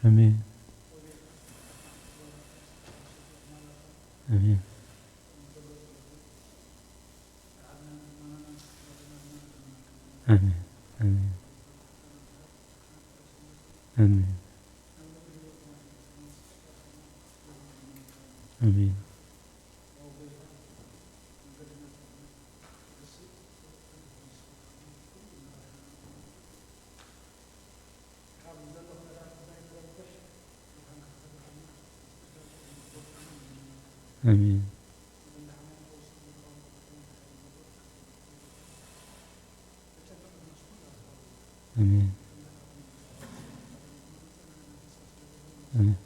ኣሜን። ኣሜን። ኣሜን። ኣሜን። ኣሜን። ኣሜን። ኣሜን። ኣሜን። ኣሜን።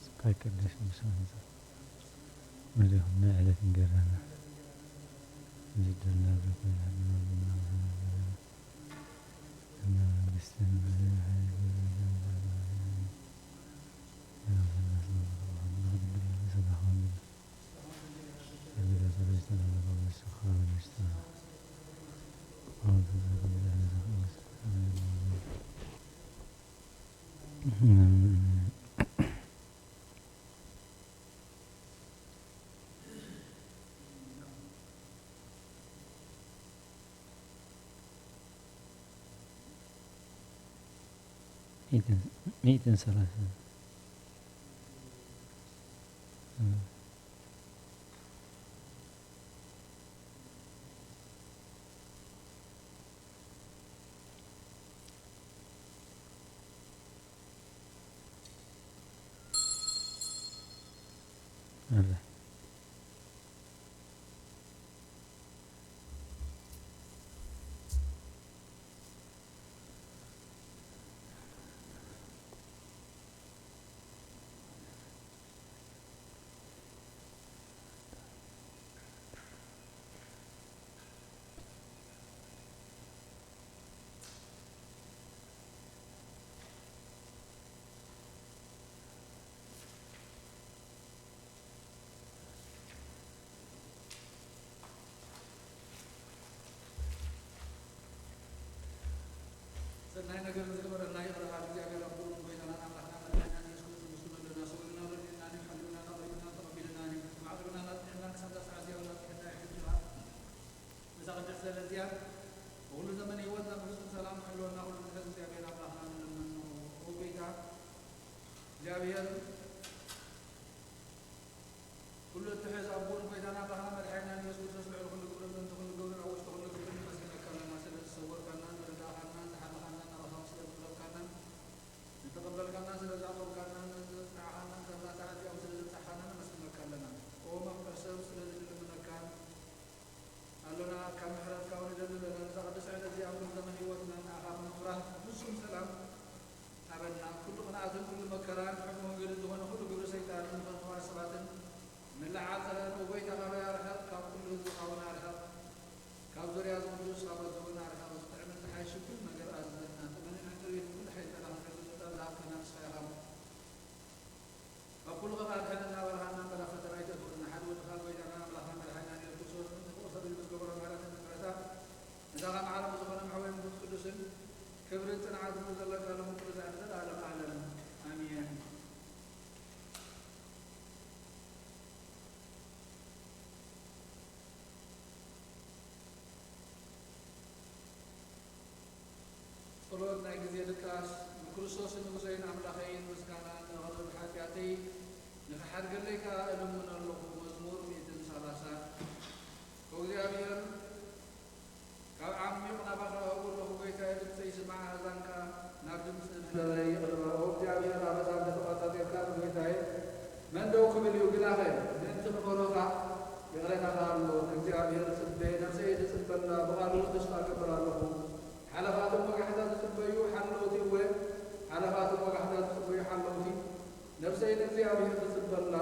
ስጋይ ቅዱስ ምሳንዛ መሪኹና ዕለት እንጀራና ዝደልና ብኮይና ሚእትን፣ ሚእትን ሰላሳን። ኣለ። ሰናይ ነገር ንዝገበረልና ይቕረ ካብ እግዚኣብሔር ኣቦን ጎይታናን ኣምላኽና መድሓኒናን የሱስ ክርስቶስ ምስሉ ነሎና ሰውልና ረድእናን እዩ ሓልውናን ኣቕሪብናን ተቐቢልናን እዩ። ማዕሪብናን ኣጽኒዕናን ክሳብ እዛ ሰዓት እዚኣ እውን ኣብጺሕና እዩ። ሕጂ ኸኣ ነዛ ቅድስቲ ሰለ እዚኣ ብኹሉ ዘመን ህይወትና ብፍጹም ሰላም ክሕልወና ኩሉ ዝሕዝ እግዚኣብሔር ኣምላኽና ንልምኖ። ኦ ጎይታ እግዚኣብሔር ኩሉ እትሕዝ ኣቦን ጎይታና ኣምላኽና መድሓኒናን የሱስ ክርስቶስ ልዕሊ ኩሉ ግብርን ጥንቲ ኩሉ ግብርን ኣብ ውሽጢ ኩሉ ግብርን ነመስግነካ ኣለና። ስለ ዝሰወርካናን ዝረዳእካናን ዝሓለኻናን ኣባኻ ስለ ዝቕረብካናን ዝተቐበልካናን ስለ ዝኣቆምካናን ዘጽናዕኻናን ካብዛ ሰዓት እዚኣ እውን ስለ ዘብጻሕካና ነመስግነካ ኣለና። ኦ መፍቀር ሰብ ስለዚ ንልምነካ ኣሎና፣ ካብ ምሕረትካ እውን ንደሊ ኣለና። ነዛ ቅድስቲ ዕለት እዚኣ ኣብ ኩሉ ዘመን ህይወትና ንኣኻ ብምፍራህ ፍጹም ሰላም ሃበና። ኩሉ ቅንኣትን ኩሉ መከራን ሕቡን ገድል ዝኾነ ኩሉ ግብሪ ሰይጣንን ንኽንኽባር ሰባትን ንለዓል ጸላእን፣ ኦ ጎይታ፣ ካባይ ኣርሕቕ፣ ካብ ኩሉ ህዝብኻ እውን ኣርሕቕ፣ ካብ ዙርያ እዚ ቅዱስ ታቦት እውን ኣርሕቕ። ዝጥዕምን ዝሓይሽን ኩሉ ነገር ኣዝዘና። ጥበንን ዕንጥሪትን ኩሉ ሓይሊ ጠላኺ ንዕግርግርታ ዝሃብካና ንስኻ ኢኻ እሞ፣ ካብ ኩሉ ኸኣ ኣድሕነና፣ ኣበርሃና፣ ጠላኺ ፈተና ኣይተእትወና። ሓደ ወድኻ ጎይታና ኣምላኽና መድሓኒና ኢየሱስ ክርስቶስ ምእንቲ ፍቕሪ ሰብ ኢሉ ዝገበሮ ምሕረትን ምሕረታ፣ ነዛ ከም ዓለም ዝኾነ መሕወይ መንፈስ ቅዱስን ክብርን ጽንዓትን ዘለካ ለኹሉ ዛዕት ዘላለም ዓለም። ኣሜን። ጸሎት ናይ ግዜ ድቃስ። ንክርስቶስ ንጉሰይን ኣምላኸይን ምስጋና ንቕርብ፣ ሓጢኣተይ ንኽሓድገለይ ከኣ እልምን ኣለኹ። መዝሙር ሚእትን ሰላሳን። ኦ እግዚኣብሔር፣ ካብ ዓሚቕ ናባኻ እእዊ ኣለኹ፣ ጐይታየ፣ ድምጸይ ስማዕ፣ ኣእዛንካ ናብ ድምጺ ምሕደረይ ይቕረባ። ኦ እግዚኣብሔር፣ ኣበሳ እንተ ተቖጻጺርካ ንጐይታየ፣ መን ደው ክብል እዩ? ግናኸ ምእንቲ ክፈርሆኻ ይቕሬታኻ ኣሎ። ንእግዚኣብሔር እጽበ፣ ነፍሰይ ትጽበ ኣላ፣ ብቓሉ ተስፋ እገብር ኣለኹ። ሓለፋትን ወጋሕታ ዝጽበዩ ሓለውቲ፣ እወ፣ ሓለፋትን ወጋሕታ ዝጽበዩ ሓለውቲ፣ ነፍሰይ ንእግዚኣብሔር ትጽበ ኣላ።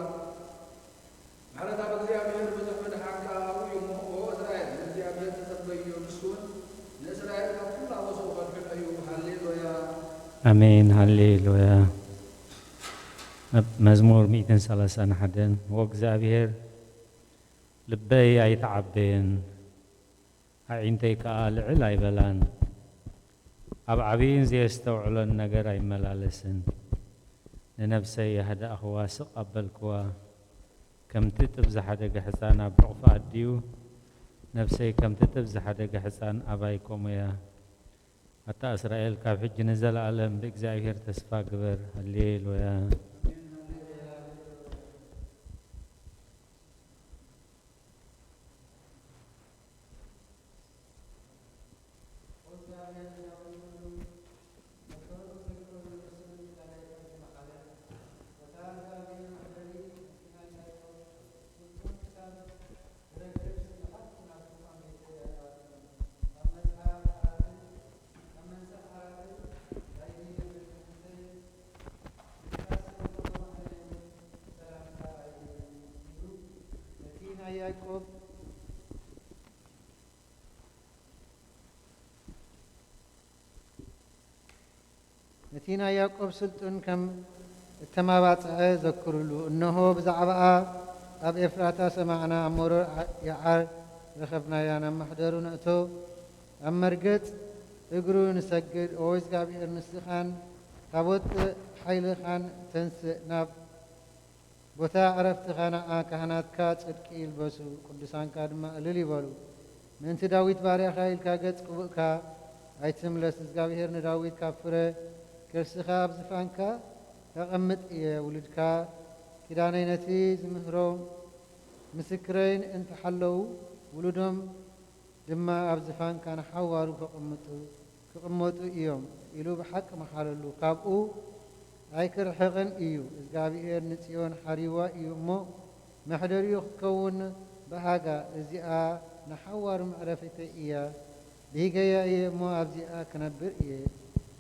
ምሕረት ኣብ እግዚኣብሔር ብዙሕ፣ ምድሓን ከኣ ኣብኡ እዩ እሞ፣ ኦ እስራኤል፣ ንእግዚኣብሔር ተጸበይዮ፣ ንሱ እውን ንእስራኤል ካብ ኩሉ ኣበስኡ ከድሕኖ እዩ። ሃሌሉያ። ኣሜን፣ ሃሌሉያ። ኣብ መዝሙር ሚእትን ሰላሳን ሓደን፣ ኦ እግዚኣብሔር፣ ልበይ ኣይተዓበየን፣ ኣዒንተይ ከኣ ልዕል ኣይበላን። ኣብ ዓብይን ዘየስተውዕሎን ነገር ኣይመላለስን። ንነብሰይ ኣህዳእኽዋ፣ ስቕ ኣበልክዋ። ከምቲ ጥብ ዝሓደገ ሕፃን ኣብ ሕቑፊ ኣዲኡ፣ ነብሰይ ከምቲ ጥብ ዝሓደገ ሕፃን ኣባይ ከምኡ እያ። ኣታ እስራኤል፣ ካብ ሕጂ ንዘለኣለም ብእግዚኣብሔር ተስፋ ግበር። ሃሌሉያ። ናይ ያዕቆብ ነቲ ናይ ያዕቆብ ስልጡን ከም እተማባጽዐ ዘክሩሉ። እንሆ፣ ብዛዕባኣ ኣብ ኤፍራታ ሰማዕና፣ ኣብ መሮር የዓር ረኸብናያ። ናብ ማሕደሩ ነእቶ፣ ኣብ መርገጽ እግሩ ንሰግድ። ኦ እግዚኣብሔር፣ ንስኻን ታቦት ሓይልኻን ተንስእ፣ ናብ ቦታ ዕረፍትኻ ንዓ። ካህናትካ ጽድቂ ይልበሱ፣ ቅዱሳንካ ድማ እልል ይበሉ። ምእንቲ ዳዊት ባርያኻ ኢልካ ገጽ ቅቡእካ ኣይትምለስ። እግዚኣብሔር ንዳዊት ካብ ፍረ ከርስኻ ኣብ ዝፋንካ ከቐምጥ እየ። ውሉድካ ኪዳነይ ነቲ ዝምህሮም ምስክረይን እንተሓለዉ፣ ውሉዶም ድማ ኣብ ዝፋንካ ንሓዋሩ ክቕምጡ፣ ክቕመጡ እዮም ኢሉ ብሓቂ መሓለሉ። ካብኡ ኣይክርሕቕን እዩ። እግዚኣብሔር ንጽዮን ሓሪዋ እዩ እሞ፣ መሕደሪኡ ክትከውን ብሃጋ። እዚኣ ንሓዋሩ መዕረፊተይ እያ። ብሂገያ እየ እሞ ኣብዚኣ ክነብር እየ።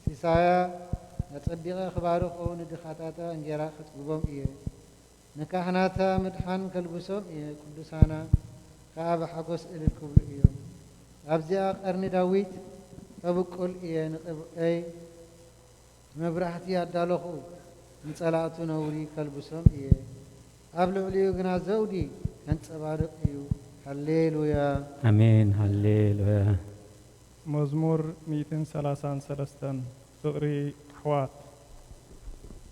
ሲሳያ ኣጸቢቐ ክባርኾ፣ ንድኻታታ እንጌራ ከጽግቦም እየ። ንካህናታ ምድሓን ከልብሶም እየ፣ ቅዱሳና ከኣ ብሓጎስ እልል ክብሉ እዮም። ኣብዚኣ ቀርኒ ዳዊት ከብቁል እየ፣ ንቅብኣይ መብራህቲ ኣዳለኹ፣ ንጸላእቱ ነውሪ ከልብሶም እየ። ኣብ ልዕሊኡ ግና ዘውዲ ከንጸባርቕ እዩ። ሃሌሉያ። ኣሜን፣ ሃሌሉያ። መዝሙር ሚእትን ሰላሳን ሰለስተን። ፍቕሪ ኣሕዋት።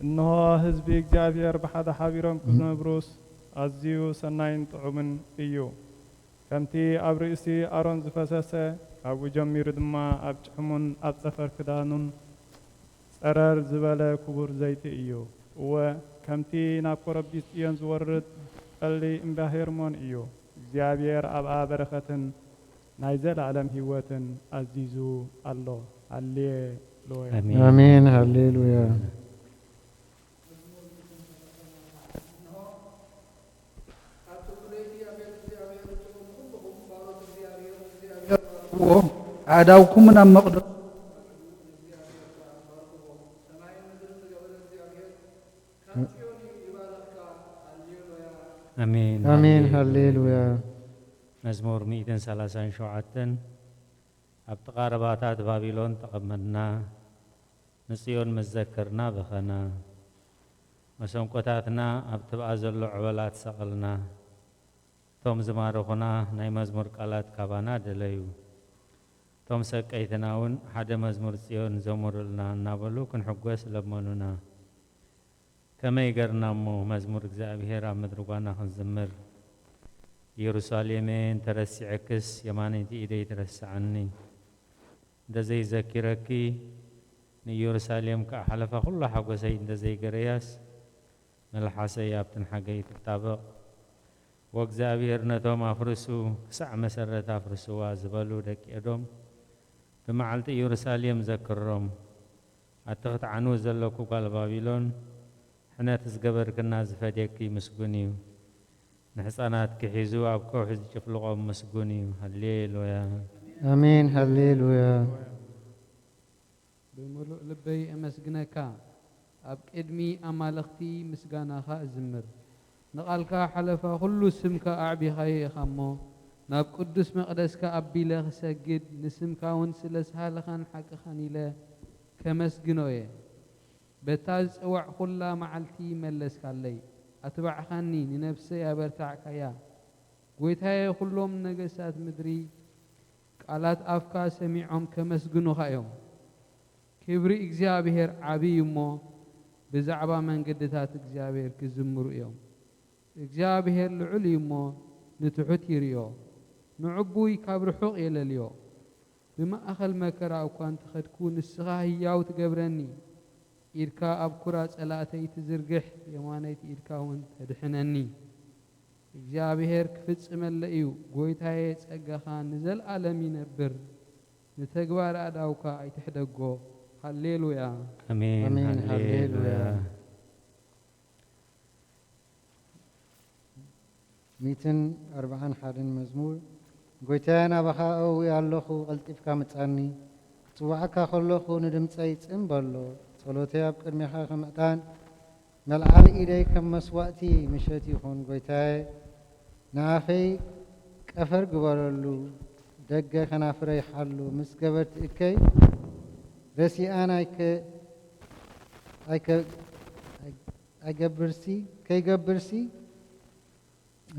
እንሆ፣ ህዝቢ እግዚኣብሔር ብሓደ ሓቢሮም ክነብሩስ ኣዝዩ ሰናይን ጥዑምን እዩ። ከምቲ ኣብ ርእሲ ኣሮን ዝፈሰሰ፣ ካብኡ ጀሚሩ ድማ ኣብ ጭሕሙን ኣብ ጸፈር ክዳኑን ጸረር ዝበለ ክቡር ዘይቲ እዩ። እወ፣ ከምቲ ናብ ኮረብቲ ጽዮን ዝወርድ ጠሊ እምባ ሄርሞን እዩ። እግዚኣብሔር ኣብኣ በረኸትን ናይ ዘለኣለም ህይወትን ኣዚዙ ኣሎ። ሃሌሉያ። ኣሜን። ኣሜን። ሃሌሉያ። ኣእዳውኩምን ኣብ መቕደሱ ኣሜን። ኣሜን። ሃሌሉያ። መዝሙር ሚእትን ሰላሳን ሸውዓተን። ኣብ ጥቓ ረባታት ባቢሎን ተቐመጥና፣ ንጽዮን ምስ ዘከርና በኸና። መሰንቆታትና ኣብ ትብኣ ዘሎ ዕበላት ሰቐልና። እቶም ዝማረኹና ናይ መዝሙር ቃላት ካባና ደለዩ። እቶም ሰቀይትና እውን ሓደ መዝሙር ጽዮን ዘሙሩልና እናበሉ ክንሕጎስ ለመኑና። ከመይ ገርና እሞ መዝሙር እግዚኣብሔር ኣብ ምድሪ ጓና ክንዝምር? ኢየሩሳሌመ እንተረሲዐክስ የማነይቲ ኢደይ ትረስዓኒ። እንተ ዘይዘኪረኪ ንኢየሩሳሌም ከኣ ሓለፋ ኩሉ ሓጎሰይ እንተ ዘይገረያስ፣ መልሓሰይ ኣብትን ሓገይ ትጣበቕ። ወእግዚኣብሔር ነቶም ኣፍርሱ ክሳዕ መሰረት ኣፍርስዋ ዝበሉ ደቂ ኤዶም ብመዓልቲ ኢየሩሳሌም ዘክሮም። ኣቲ ክትዓንዊ ዘለኩ ጓል ባቢሎን፣ ሕነት ዝገበርክና ዝፈድየኪ ምስጉን እዩ። ንሕፃናትኪ ሒዙ ኣብ ከውሒ ዝጭፍልቖም ምስጉን እዩ። ሃሌሉያ። ኣሜን። ሃሌሉያ። ብምሉእ ልበይ እመስግነካ፣ ኣብ ቅድሚ ኣማልኽቲ ምስጋናኻ እዝምር። ንቓልካ ሓለፋ ኹሉ ስምካ ኣዕቢኻዮ ኢኻ እሞ፣ ናብ ቅዱስ መቕደስካ ኣቢለ ክሰግድ፣ ንስምካ እውን ስለ ሳህልኻን ሓቅኻን ኢለ ከመስግኖ እየ። በታ ዝጸዋዕኹላ መዓልቲ መለስካለይ፣ ኣትባዕኻኒ፣ ንነፍሰይ ኣበርታዕካያ። ጎይታየ፣ ኩሎም ነገስታት ምድሪ ቃላት ኣፍካ ሰሚዖም ከመስግኑኻ እዮም። ክብሪ እግዚኣብሔር ዓብዪ እዩ እሞ፣ ብዛዕባ መንገድታት እግዚኣብሔር ክዝምሩ እዮም። እግዚኣብሔር ልዑል እዩ እሞ፣ ንትሑት ይርእዮ፣ ንዕቡይ ካብ ርሑቕ የለልዮ። ብማእኸል መከራ እኳ እንተኸድኩ፣ ንስኻ ህያው ትገብረኒ። ኢድካ ኣብ ኩራ ጸላእተይ ትዝርግሕ፣ የማነይቲ ኢድካ እውን ተድሕነኒ። እግዚኣብሔር ክፍጽመለይ እዩ፣ ጎይታየ፣ ጸጋኻ ንዘለኣለም ይነብር። ንተግባር ኣእዳውካ ኣይትሕደጎ። ሃሌሉያ። ኣሜን። ኣሜን። ሃሌሉያ። ሃሌሉያ። ሚእትን ኣርብዓን ሓደን መዝሙር። ጎይታየ፣ ናባኻ እእዊ ኣለኹ፣ ቀልጢፍካ ምጻኒ። ክጽውዓካ ከለኹ ንድምጸይ ጽን በሎ። ጸሎተይ ኣብ ቅድሜኻ ከም ዕጣን፣ መልዓሊ ኢደይ ከም መስዋእቲ ምሸት ይኹን። ጎይታየ፣ ንኣፈይ ቀፈር ግበረሉ፣ ደገ ከናፍረይ ሓሉ። ምስ ገበርቲ እከይ ረሲኣን ኣይከ-፣ ኣይከ-፣ ኣይገብርሲ፣ ከይገብርሲ፣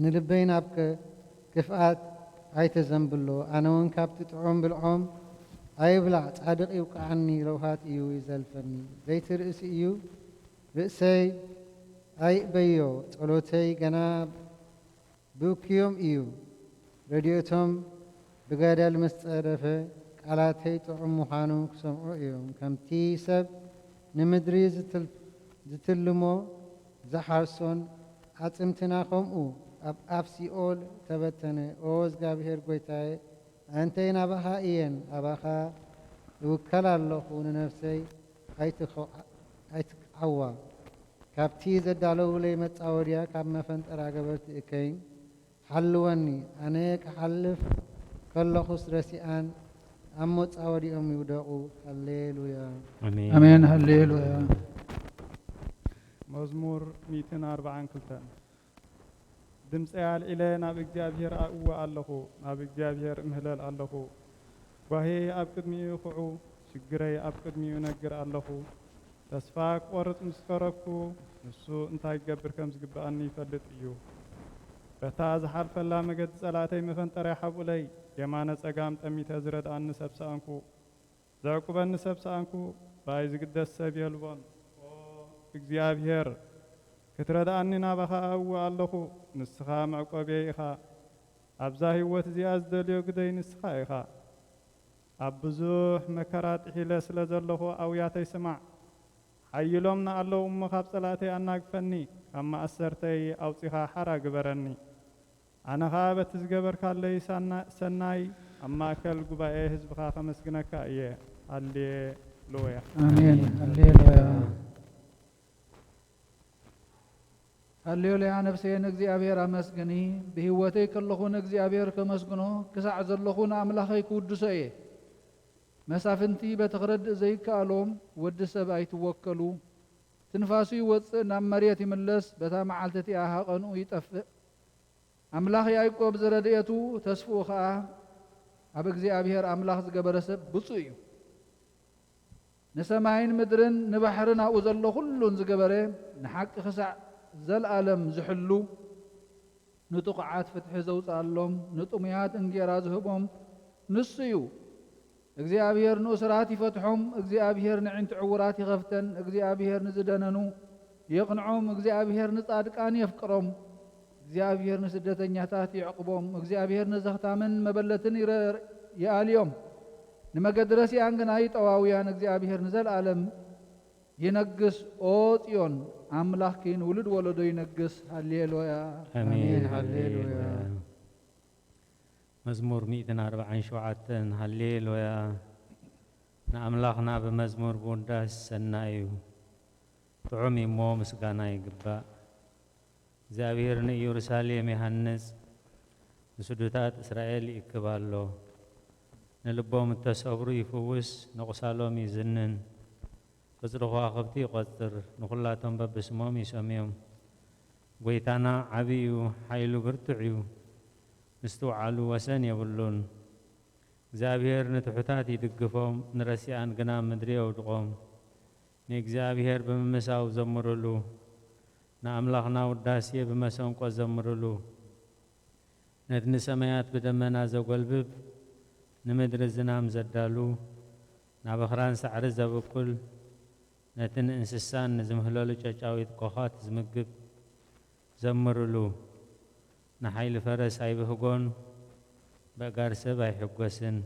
ንልበይ ናብ ከ-፣ ክፍኣት ኣይተዘንብሎ። ኣነ እውን ካብቲ ጥዑም ብልዖም ኣይብላዕ፣ ጻድቕ ይውቅዓኒ፣ ለውሃት እዩ ይዘልፈኒ። ዘይትርእሲ እዩ ርእሰይ ኣይእበዮ፣ ጸሎተይ ገና ብእኩዮም እዩ። ረድኤቶም ብገደል ምስ ጸደፈ፣ ቃላተይ ጥዑም ምዃኑ ክሰምዑ እዮም። ከምቲ ሰብ ንምድሪ ዝትል-፣ ዝትልሞ ዝሓርሶን ኣጽምትና ከምኡ ኣብ ኣፍ ሲኦል ተበተነ። ኦ እግዚኣብሔር ጐይታየ፣ ኣንተይ ናባኻ እየን፣ ኣባኻ እውከል ኣለኹ፣ ንነፍሰይ ኣይትኸ-፣ ኣይትክዓዋ። ካብቲ ዘዳለውለይ መጻወድያ፣ ካብ መፈንጠራ ገበርቲ እከይን ሓልወኒ። ኣነ ክሓልፍ ከለኹስ ረሲኣን ኣብ መጻወድያኦም ይውደቑ። ሃሌሉያ። ኣሜን። ኣሜን። ሃሌሉያ። መዝሙር ሚእትን ኣርብዓን ክልተን። ድምፀይ ኣልዒለ ናብ እግዚኣብሔር ኣእዊ ኣለኹ፣ ናብ እግዚኣብሔር እምህለል ኣለኹ። ጓሄ ኣብ ቅድሚኡ ይኹዑ፣ ሽግረይ ኣብ ቅድሚኡ እነግር ኣለኹ። ተስፋ ክቖርጽ ምስ ቀረብኩ፣ ንሱ እንታይ ክገብር ከም ዝግብኣኒ ይፈልጥ እዩ። በታ ዝሓልፈላ መገዲ ጸላእተይ መፈንጠርያ ሓብኡለይ፣ የማነ ጸጋም ጠሚተ ዝረድኣኒ ሰብ ሰኣንኩ። ዘዕቁበኒ ሰብ ሰኣንኩ፣ ብኣይ ዝግደስ ሰብ የልቦን። ኦ እግዚኣብሔር፣ ክትረድኣኒ ናባኻ እእዊ ኣለኹ፣ ንስኻ መዕቆብየይ ኢኻ። ኣብዛ ህይወት እዚኣ ዝደልዮ ግደይ ንስኻ ኢኻ። ኣብ ብዙሕ መከራ ጥሒለ ስለ ዘለኹ ኣውያተይ ስማዕ። ሓይሎም ንኣለዉ እሞ ካብ ጸላእተይ ኣናግፈኒ፣ ካብ ማእሰርተይ ኣውጺኻ ሓራ ግበረኒ። ኣነ ኸኣ በቲ ዝገበርካለይ ሳና-፣ ሰናይ ኣብ ማእከል ጉባኤ ህዝብኻ ከመስግነካ እየ። ሃሌሉያ። ኣሜን። ሃሌሉያ። ሃሌሉያ። ነፍሰየ ንእግዚኣብሔር ኣመስግኒ፣ ብህይወተይ ከለኹ ንእግዚኣብሔር ከመስግኖ፣ ክሳዕ ዘለኹ ንኣምላኸይ ክውድሶ እየ። መሳፍንቲ በቲ ክረድእ ዘይከኣሎም ወዲ ሰብ ኣይትወከሉ። ትንፋሱ ይወጽእ፣ ናብ መሬት ይምለስ፣ በታ መዓልቲ እቲኣ ሃቐንኡ ይጠፍእ። ኣምላኽ ያዕቆብ ዝረድኤቱ ተስፍኡ ኸኣ ኣብ እግዚኣብሔር ኣምላኽ ዝገበረ ሰብ ብፁዕ እዩ። ንሰማይን ምድርን ንባሕርን ኣብኡ ዘሎ ኹሉን ዝገበረ፣ ንሓቂ ኽሳዕ ዘለኣለም ዝሕሉ፣ ንጥቑዓት ፍትሒ ዘውጽኣሎም፣ ንጥሙያት እንጌራ ዝህቦም ንሱ እዩ። እግዚኣብሔር ንእሱራት ይፈትሖም፣ እግዚኣብሔር ንዒንቲ ዕዉራት ይኸፍተን፣ እግዚኣብሔር ንዝደነኑ የቕንዖም፣ እግዚኣብሔር ንጻድቃን የፍቅሮም፣ እግዚኣብሔር ንስደተኛታት የዕቕቦም፣ እግዚኣብሔር ንዘኽታምን መበለትን ይረ-፣ ይኣልዮም፣ ንመገዲ ረሲኣን ግና ይጠዋውያን። እግዚኣብሔር ንዘለኣለም ይነግስ። ኦ ጽዮን፣ ኣምላኽኪ ንውሉድ ወለዶ ይነግስ። ሃሌሉያ። ኣሜን። ኣሜን። ሃሌሉያ። ሃሌሉያ። መዝሙር ሚእትን ኣርብዓን ሸውዓተን። ሃሌሉያ። ንኣምላኽና ብመዝሙር ብውዳስ ሰናይ እዩ። ጥዑም እዩ እሞ ምስጋና ይግባእ። እግዚኣብሔር ንኢየሩሳሌም ይሃንጽ፣ ንስዱታት እስራኤል ይእክብ ኣሎ። ንልቦም እተሰብሩ ይፍውስ፣ ንቑሳሎም ይዝንን። ቅጽሪ ከዋኽብቲ ይቖጽር፣ ንኹላቶም በብስሞም ይሰምዮም። ጐይታና ዓቢ እዩ፣ ሓይሉ ብርቱዕ እዩ፣ ምስትውዓሉ ወሰን የብሉን። እግዚኣብሔር ንትሑታት ይድግፎም፣ ንረሲኣን ግና ኣብ ምድሪ የውድቖም። ንእግዚኣብሔር ብምምሳው ዘምሩሉ፣ ንኣምላኽና ውዳሴ ብመሰንቆ ዘምሩሉ። ነቲ ንሰማያት ብደመና ዘጎልብብ፣ ንምድሪ ዝናም ዘዳሉ፣ ናብ ኣኽራን ሳዕሪ ዘብቁል፣ ነቲ ንእንስሳን ንዝምህለሉ ጨጫዊት ኮኻት ዝምግብ፣ ዘምርሉ። ንሓይሊ ፈረስ ኣይብህጎን፣ በእጋር ሰብ ኣይሕጎስን።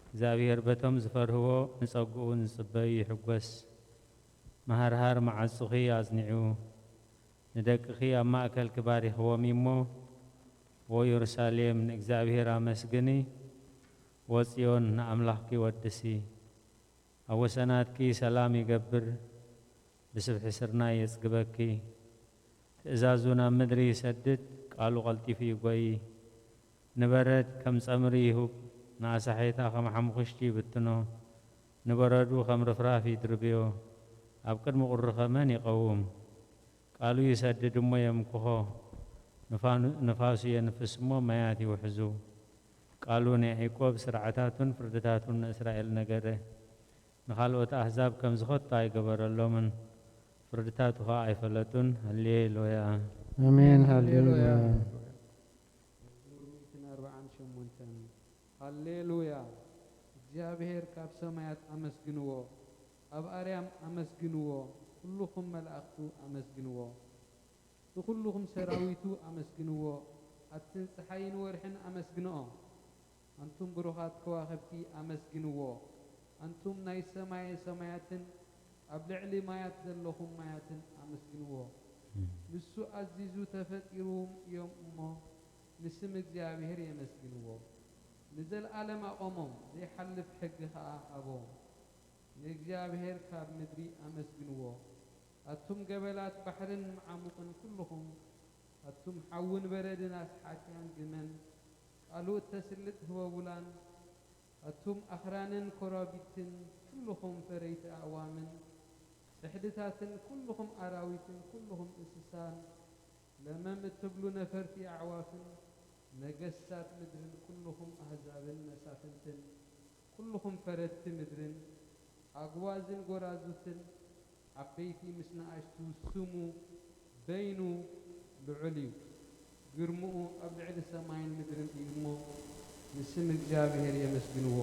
እግዚኣብሔር በቶም ዝፈርህዎ ንጸግኡ ዝጽበዩ ይሕጎስ። መሃርሃር መዓጹኺ ኣጽኒዑ፣ ንደቅኺ ኣብ ማእከልኪ ባሪኽዎም እዩ እሞ፣ ዎ የሩሳሌም ንእግዚኣብሔር ኣመስግኒ፣ ዎ ጽዮን ንኣምላኽኪ ወድሲ። ኣብ ወሰናትኪ ሰላም ይገብር፣ ብስብሒ ስርናይ የጽግበኪ። ትእዛዙ ናብ ምድሪ ይሰድድ፣ ቃሉ ቀልጢፉ ይጎዪ። ንበረድ ከም ጸምሪ ይሁብ፣ ንኣሳሒታ ከም ሓሙኽሽቲ ይብትኖ። ንበረዱ ከም ርፍራፍ ይድርብዮ፣ ኣብ ቅድሚ ቁሪ ከ መን ይቐውም? ቃሉ ይሰድድ እሞ የምክኾ፣ ንፋኑ-፣ ንፋሱ የንፍስ እሞ ማያት ይውሕዙ። ቃሉ ንያዕቆብ ስርዓታቱን ፍርድታቱን ንእስራኤል ነገረ። ንኻልኦት ኣህዛብ ከምዚ ኸቶ ኣይገበረሎምን፣ ፍርድታቱ ኸኣ ኣይፈለጡን። ሃሌሉያ። ኣሜን። ሃሌሉያ። ሃሌሉያ። መዝሙር ሚእትን ኣርባዓን ሸሞንተን። ሃሌሉያ። እግዚኣብሔር ካብ ሰማያት ኣመስግንዎ፣ ኣብ ኣርያም ኣመስግንዎ፣ ኩልኹም መላእኽቱ ኣመስግንዎ። ንኹልኹም ሰራዊቱ ኣመስግንዎ፣ ኣትን ጸሓይን ወርሕን ኣመስግንኦ። ኣንቱም ብሩኻት ከዋኽብቲ ኣመስግንዎ፣ ኣንቱም ናይ ሰማየ ሰማያትን ኣብ ልዕሊ ማያት ዘለኹም ማያትን ኣመስግንዎ። እም። ንሱ ኣዚዙ ተፈጢርዎም እዮም እሞ፣ ንስም እግዚኣብሔር የመስግንዎ። ንዘለኣለም ኣቖሞም፣ ዘይሓልፍ ሕጊ ኸኣ ሃቦም። ንእግዚኣብሔር ካብ ምድሪ ኣመስግንዎ። ኣቱም ገበላት ባሕርን መዓሙቕን ኩልኹም፣ ኣቱም ሓውን በረድን ኣስሓትያን ግመን፣ ቃሉ እተስልጥ ህቦቡላን፣ ኣቱም ኣኽራንን ኮራቢትን፣ ኩልኹም ፈረይቲ ኣእዋምን ጽሕድታትን፣ ኩልኹም ኣራዊትን ኩልኹም እንስሳን፣ ለመም እትብሉ ነፈርቲ ኣዕዋፍን፣ ነገስታት ምድርን፣ ኩልኹም ኣህዛብን መሳፍንትን፣ ኩልኹም ፈረድቲ ምድርን፣ ኣግዋዝን ጎራዙትን፣ ዓበይቲ ምስ ነኣሽቱ፣ ስሙ በይኑ ልዑል እዩ። ግርምኡ ኣብ ልዕሊ ሰማይን ምድርን እዩ እሞ፣ ንስም እግዚኣብሔር የመስግንዎ።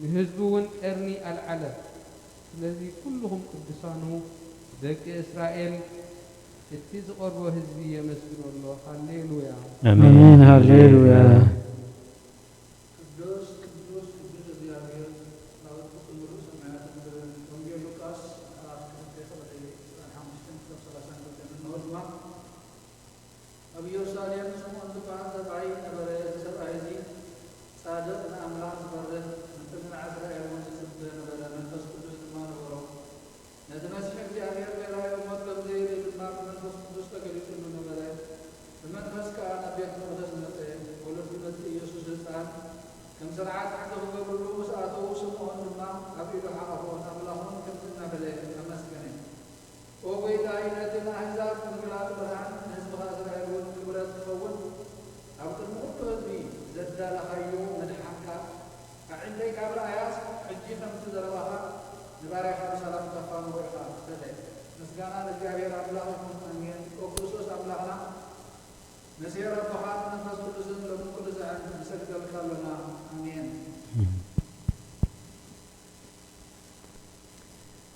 ንህዝቡ እውን ቀርኒ ኣልዓለ። ስለዚ ኩልኹም ቅዱሳኑ ደቂ እስራኤል፣ እቲ ዝቐርቦ ህዝቢ የመስግኖ ኣሎ። ሃሌሉያ። ኣሜን። ኣሜን። ሃሌሉያ። ቅዱስ፣ ቅዱስ፣ ቅዱስ እግዚኣብሔር፣ ላውቲ ብምሉእ ሰማያትን ምድርን። ወንጌል ሉቃስ ምዕራፍ ክልተ ቁጽሪ ዕስራን ሓሙሽተን ክሳብ ሰላሳን ክልተን። እነሆ ድማ ኣብ ኢየሩሳሌም ስምዖን ዝበሃል ሰብኣይ ነበረ። እዚ ሰብኣይ እዚ ጻድቕ፣ ንኣምላኽ ዝፈርህ፣ ንጽንዕ እስራኤል እውን ዝጽበ ነበረ። መንፈስ ቅዱስ ድማ ነበሮ። ነቲ መሲሕ እግዚኣብሔር ብራእይ ሞት ከም ዘየርኢ ድማ ብመንፈስ ቅዱስ ተገሊጹሉ ነበረ። ብመንፈስ ከኣ ናብ ቤት መቕደስ መጸ። ወለዱ ነቲ ኢየሱስ ህጻን ከም ስርዓት ሕጊ ክገብርሉ ምስ ኣተዉ፣ ስምዖን ድማ ኣብ ኢዱ ሓቐፎ፣ ንኣምላኽ እውን ከምዚ እናበለ ኣመስገነ። ኦ ጐይታይ፣ ነቲ ንኣህዛብ ንምግላጽ ብርሃን፣ ንህዝብኻ እስራኤል እውን ክብረት ክኸውን፣ ኣብ ቅድሚ ኩሉ ህዝቢ ዘዳለኻዮ መድሓንካ፣ ኣዒንተይ ካብ ረኣያስ፣ ሕጂ ከምቲ ዘረባኻ ንባርያኻ ብሰላም ተፋንዎ ኢኻ በለ። ምስጋና ንእግዚኣብሔር ኣምላኽ ይኹን። ኣሜን። ኦ ክርስቶስ ኣምላኽና፣ መሲሔር ኣቦኻን መንፈስ ቅዱስን ሎምን ኩሉ ሳዕን ንሰግደልካ ኣሎና። ኣሜን።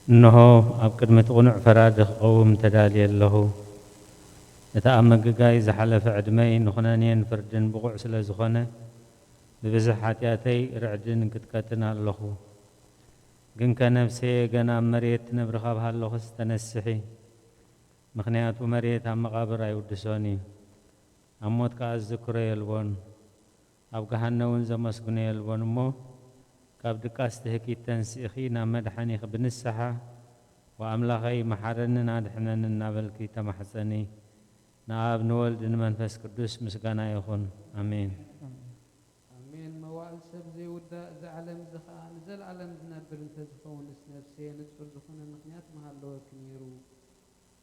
እንሆ፣ ኣብ ቅድሚ እቲ ቅኑዕ ፈራዲ ክቐውም ተዳልየ ኣለኹ። እቲ ኣብ ምግጋይ ዝሓለፈ ዕድመይ ንኹነኔን ፍርድን ብቑዕ ስለ ዝኾነ፣ ብብዝሒ ሓጢኣተይ ርዕድን ቅጥቀትን ኣለኹ። ግንከ ነፍሰየ ገና ኣብ መሬት ትነብሪ ካብ ሃለኹስ ተነስሒ፣ ምኽንያቱ መሬት ኣብ መቓብር ኣይውድሶን እዩ፣ ኣብ ሞት ከኣ ዝዝክሮ የልቦን፣ ኣብ ገሃነ እውን ዘመስግኖ የልቦን እሞ፣ ካብ ድቃስ ትህኪት ተንሲእኺ ናብ መድሓኒኺ ብንስሓ፣ ወኣምላኸይ መሓረንን ኣድሕነንን እናበልኪ ተማሕጸኒ። ንኣብ ንወልድ ንመንፈስ ቅዱስ ምስጋና ይኹን። ኣሜን። ኣሜን። መዋእል ሰብ ዘይውዳእ፣ እዚ ዓለም እዚ ኸኣ ንዘለኣለም ዝነብር እንተዝኸውንስ፣ ነፍሰየ ንጹር ዝኾነ ምኽንያት ምሃለወኪ ነይሩ።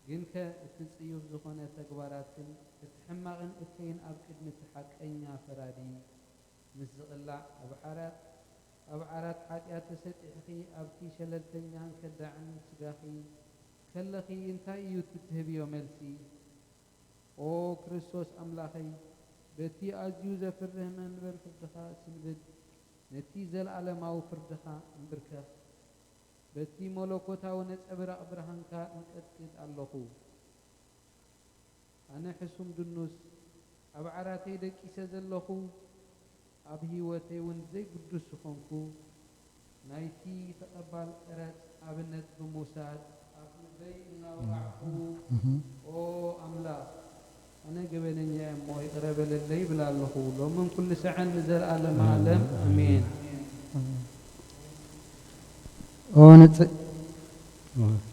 ግንከ እቲ ጽዩፍ ዝኾነ ተግባራትክን እቲ ሕማቕን እከይን ኣብ ቅድሚ እቲ ሓቀኛ ፈራዲ ምስ ዝቕላዕ፣ ኣብ ዓራት፣ ኣብ ዓራት ሓጢኣት ተሰጢሕኺ ኣብቲ ሸለልተኛን ከዳዕን ስጋኺ ከለኺ፣ እንታይ እዩ እቲ ትህብዮ መልሲ? ኦ ክርስቶስ ኣምላኸይ፣ በቲ ኣዝዩ ዘፍርህ መንበር ፍርድኻ ስንብድ፣ ነቲ ዘለኣለማዊ ፍርድኻ እንብርከኽ። በቲ መለኮታዊ ነጸብራቕ ብርሃንካ እንቀጥቅጥ ኣለኹ። ኣነ ሕሱም ድኑስ፣ ኣብ ዓራተይ ደቂሰ ዘለኹ፣ ኣብ ህይወተይ እውን ዘይግዱስ ዝኾንኩ፣ ናይቲ ተቐባል ቀረጽ ኣብነት ብምውሳድ ኣብ ምድረይ እናወቃዕኩ፣ እህ። ኦ ኣምላኽ፣ ኣነ ገበነኛ እየ እሞ ይቕረ በለለይ ይብል ኣለኹ፣ ሎምን ኩሉ ሰዐን ንዘለኣለመ ዓለም፣ ኣሜን። ኦ ንጽ-፣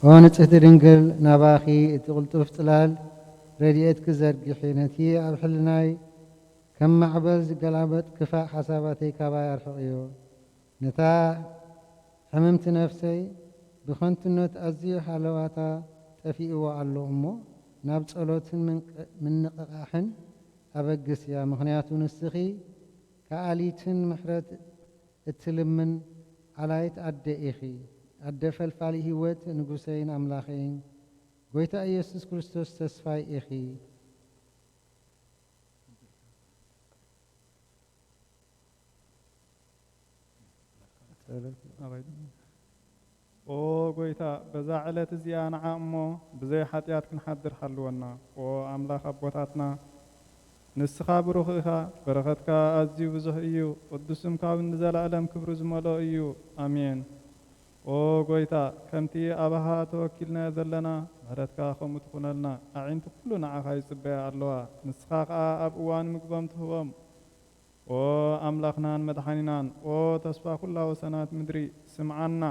ኦ ንጽህቲ ድንግል፣ ናባኺ እቲ ቅልጡፍ ጽላል ረድኤትኪ ዘርጊሒ፣ ነቲ ኣብ ሕልናይ ከም ማዕበል ዝገላበጥ ክፋእ ሓሳባተይ ካባይ ኣርሕቕዮ። ነታ ሕምምቲ ነፍሰይ ብኸንቱነት ኣዝዩ ሃለዋታ ጠፊእዎ ኣሎ እሞ፣ ናብ ጸሎትን ምንቅ-፣ ምንቕቓሕን ኣበግስያ። ምኽንያቱ ንስኺ ከኣሊትን ምሕረት እትልምን ኣላይት ኣደ ኢኺ። ኣደ ፈልፋሊ ህይወት፣ ንጉሰይን ኣምላኸይን፣ ጐይታ ኢየሱስ ክርስቶስ ተስፋይ ኢኺ። ጸሎት። ኣባይ-፣ ኦ ጐይታ፣ በዛ ዕለት እዚኣ ንዓ እሞ ብዘይ ሓጢኣት ክንሓድር ሓልወና። ኦ ኣምላኽ ኣቦታትና፣ ንስኻ ብሩኽ ኢኻ፣ በረኸትካ ኣዝዩ ብዙሕ እዩ፣ ቅዱስ ስምካ እውን ንዘለኣለም ክብሪ ዝመልኦ እዩ። ኣሜን። ኦ ጐይታ፣ ከምቲ ኣባኻ ተወኪልና ዘለና፣ ምሕረትካ ከምኡ ትኹነልና። ኣዒንቲ ኩሉ ንዓኻ ይጽበያ ኣለዋ፣ ንስኻ ኸኣ ኣብ እዋን ምግቦም ትህቦም። ኦ ኣምላኽናን መድሓኒናን፣ ኦ ተስፋ ኩላ ወሰናት ምድሪ፣ ስምዓና።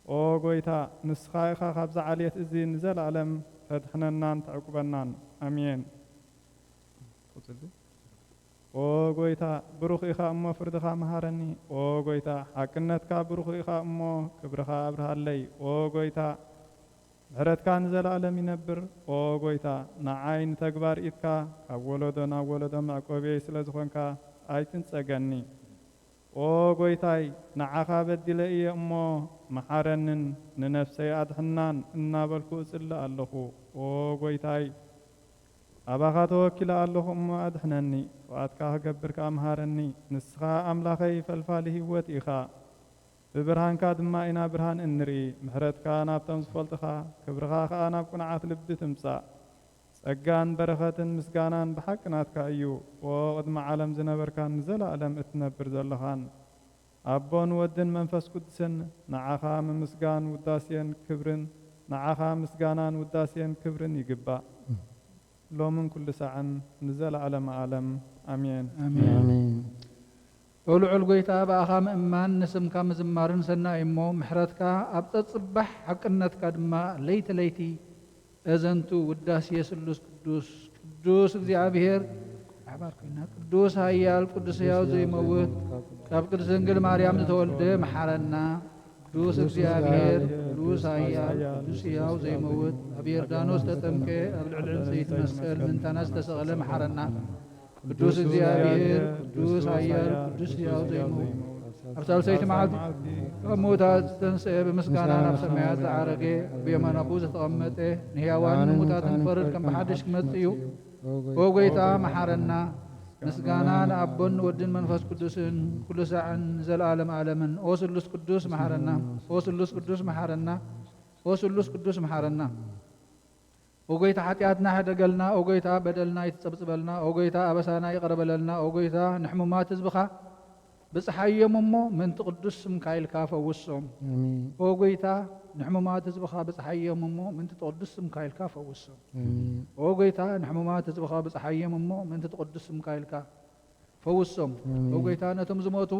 ኦ ጐይታ፣ ንስኻ ኢኻ ካብዛ ዓሌት እዚ ንዘለኣለም ተድሕነናን ተዕቁበናን። ኣሜን። ቁጽል ኦ ጐይታ፣ ብሩኽ ኢኻ እሞ ፍርድኻ መሃረኒ። ኦ ጐይታ፣ ሓቅነትካ ብሩኽ ኢኻ እሞ ክብርኻ ኣብርሃለይ። ኦ ጐይታ፣ ምሕረትካ ንዘለኣለም ይነብር። ኦ ጐይታ፣ ንዓይ ንተግባር ኢድካ ካብ ወለዶ ናብ ወለዶ መዕቆብየይ ስለ ዝኾንካ ኣይትንጸገኒ። ኦ ጐይታይ፣ ንዓኻ በዲለ እየ እሞ መሓረንን ንነፍሰይ ኣድሕናን እናበልኩ እጽሊ ኣለኹ። ኦ ጐይታይ፣ ኣባኻ ተወኪለ ኣለኹ እሞ ኣድሕነኒ፣ ፍቓድካ ክገብር ከኣ ምሃረኒ። ንስኻ ኣምላኸይ ፈልፋሊ ህይወት ኢኻ፣ ብብርሃንካ ድማ ኢና ብርሃን እንርኢ። ምሕረትካ ናብቶም ዝፈልጡኻ፣ ክብርኻ ከኣ ናብ ቅኑዓት ልቢ ትምጻእ። ጸጋን በረኸትን ምስጋናን ብሓቂ ናትካ እዩ። ኦ ቅድሚ ዓለም ዝነበርካን ንዘለኣለም እትነብር ዘለኻን፣ ኣቦን ወድን መንፈስ ቅዱስን፣ ንዓኻ ምምስጋን ውዳሴን ክብርን፣ ንዓኻ ምስጋናን ውዳሴን ክብርን ይግባእ፣ ሎምን ኩሉ ሳዕን ንዘለዓለመ ዓለም። ኣሜን። ኣሜን። ኣሜን። ኦ ልዑል ጐይታ፣ ብኣኻ ምእማን ንስምካ ምዝማርን ሰናይ እሞ፣ ምሕረትካ ኣብ ጸጽባሕ፣ ሓቅነትካ ድማ ለይቲ ለይቲ። እዘንቱ ውዳሴ ስሉስ ቅዱስ፣ ቅዱስ እግዚኣብሔር ኣሕባር ኮይና፣ ቅዱስ ኃያል፣ ቅዱስ ሕያው ዘይመውት፣ ካብ ቅድስት ድንግል ማርያም ዝተወልደ መሓረና። ቅዱስ እግዚኣብሔር፣ ቅዱስ ኃያል፣ ቅዱስ ሕያው ዘይመውት፣ ኣብ ዮርዳኖስ ተጠምቀ፣ ኣብ ልዕሊ ዕንጸይቲ መስቀል ምእንታና ዝተሰቕለ መሓረና። ቅዱስ እግዚኣብሔር፣ ቅዱስ ኃያል፣ ቅዱስ ሕያው ዘይመውት፣ ኣብ ሳልሰይቲ መዓልቲ ካብ ምዉታት ዝተንስአ፣ ብምስጋና ናብ ሰማያት ዝዓረገ፣ ኣብ የማን ኣቦኡ ዝተቐመጠ፣ ንሕያዋንን ንሙታትን ክፈርድ ከም ብሓድሽ ክመጽእ እዩ። ኦ ጐይታ፣ መሓረና። ምስጋና ንኣቦን ንወድን መንፈስ ቅዱስን፣ ኩሉ ሳዕን ንዘለዓለም ዓለምን። ኦ ስሉስ ቅዱስ፣ መሓረና። ኦ ስሉስ ቅዱስ፣ መሓረና። ኦ ስሉስ ቅዱስ፣ መሓረና። ኦ ጐይታ፣ ሓጢኣትና ሕደገልና። ኦ ጐይታ፣ በደልና ኣይትጸብጽበልና። ኦ ጐይታ፣ ኣበሳና ይቕረ በለልና። ኦ ጐይታ፣ ንሕሙማት ህዝብኻ ብጽሓዮም እሞ፣ ምእንቲ ቅዱስ ስምካ ኢልካ ፈውሶም። ኣሜን። ኦ ጐይታ፣ ንሕሙማት ህዝብኻ ብጽሓዮም እሞ፣ ምእንቲ ቅዱስ ስምካ ኢልካ ፈውሶም። ኣሜን። ኦ ጐይታ፣ ንሕሙማት ህዝብኻ ብጽሓዮም እሞ፣ ምእንቲ ቅዱስ ስምካ ኢልካ ፈውሶም። ኣሜን። ኦ ጐይታ፣ ነቶም ዝሞቱ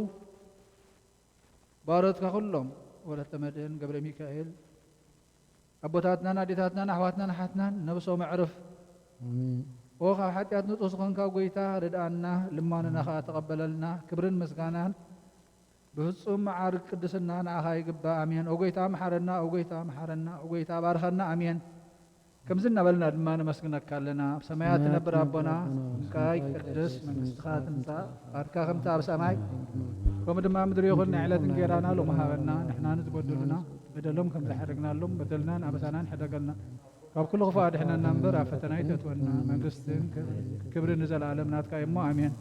ባሮትካ ኩሎም፣ ወለተ መድህን፣ ገብረ ሚካኤል፣ ኣቦታትናን ኣዴታትናን ኣሕዋትናን ኣሓትናን ነብሶም ኣዕርፍ። ኣሜን። ኦ ካብ ሓጢኣት ንጹህ ዝኾንካ ጐይታ ርድኣና፣ ልማኖና ኸኣ ተቐበለልና። ክብርን ምስጋናን ብፍጹም መዓርግ ቅድስና ንዓኻ ይግባእ። ኣሜን። ኦ ጐይታ መሓረና፣ ኦ ጐይታ መሓረና፣ ኦ ጐይታ ባርኸና። ኣሜን። ከምዚ እናበልና ድማ ነመስግነካ ኣለና። ኣብ ሰማያት ትነብር ኣቦና፣ ስምካ ይቀደስ፣ መንግስትኻ ትምጻእ፣ ፍቓድካ ከምቲ ኣብ ሰማይ ከምኡ ድማ ምድሪ ይኹን። ናይ ዕለት እንጌራና ሎሚ ሃበና፣ ንሕና ንዝበደሉና በደሎም ከም ዝሓደግናሎም በደልናን ኣበሳናን ሕደገልና። ካብ ኩሉ ክፉእ ኣድሕነና እምበር ኣብ ፈተና ኣይተእትወና። መንግስትን ክብርን ንዘለኣለም ናትካ እዩ እሞ ኣሜን።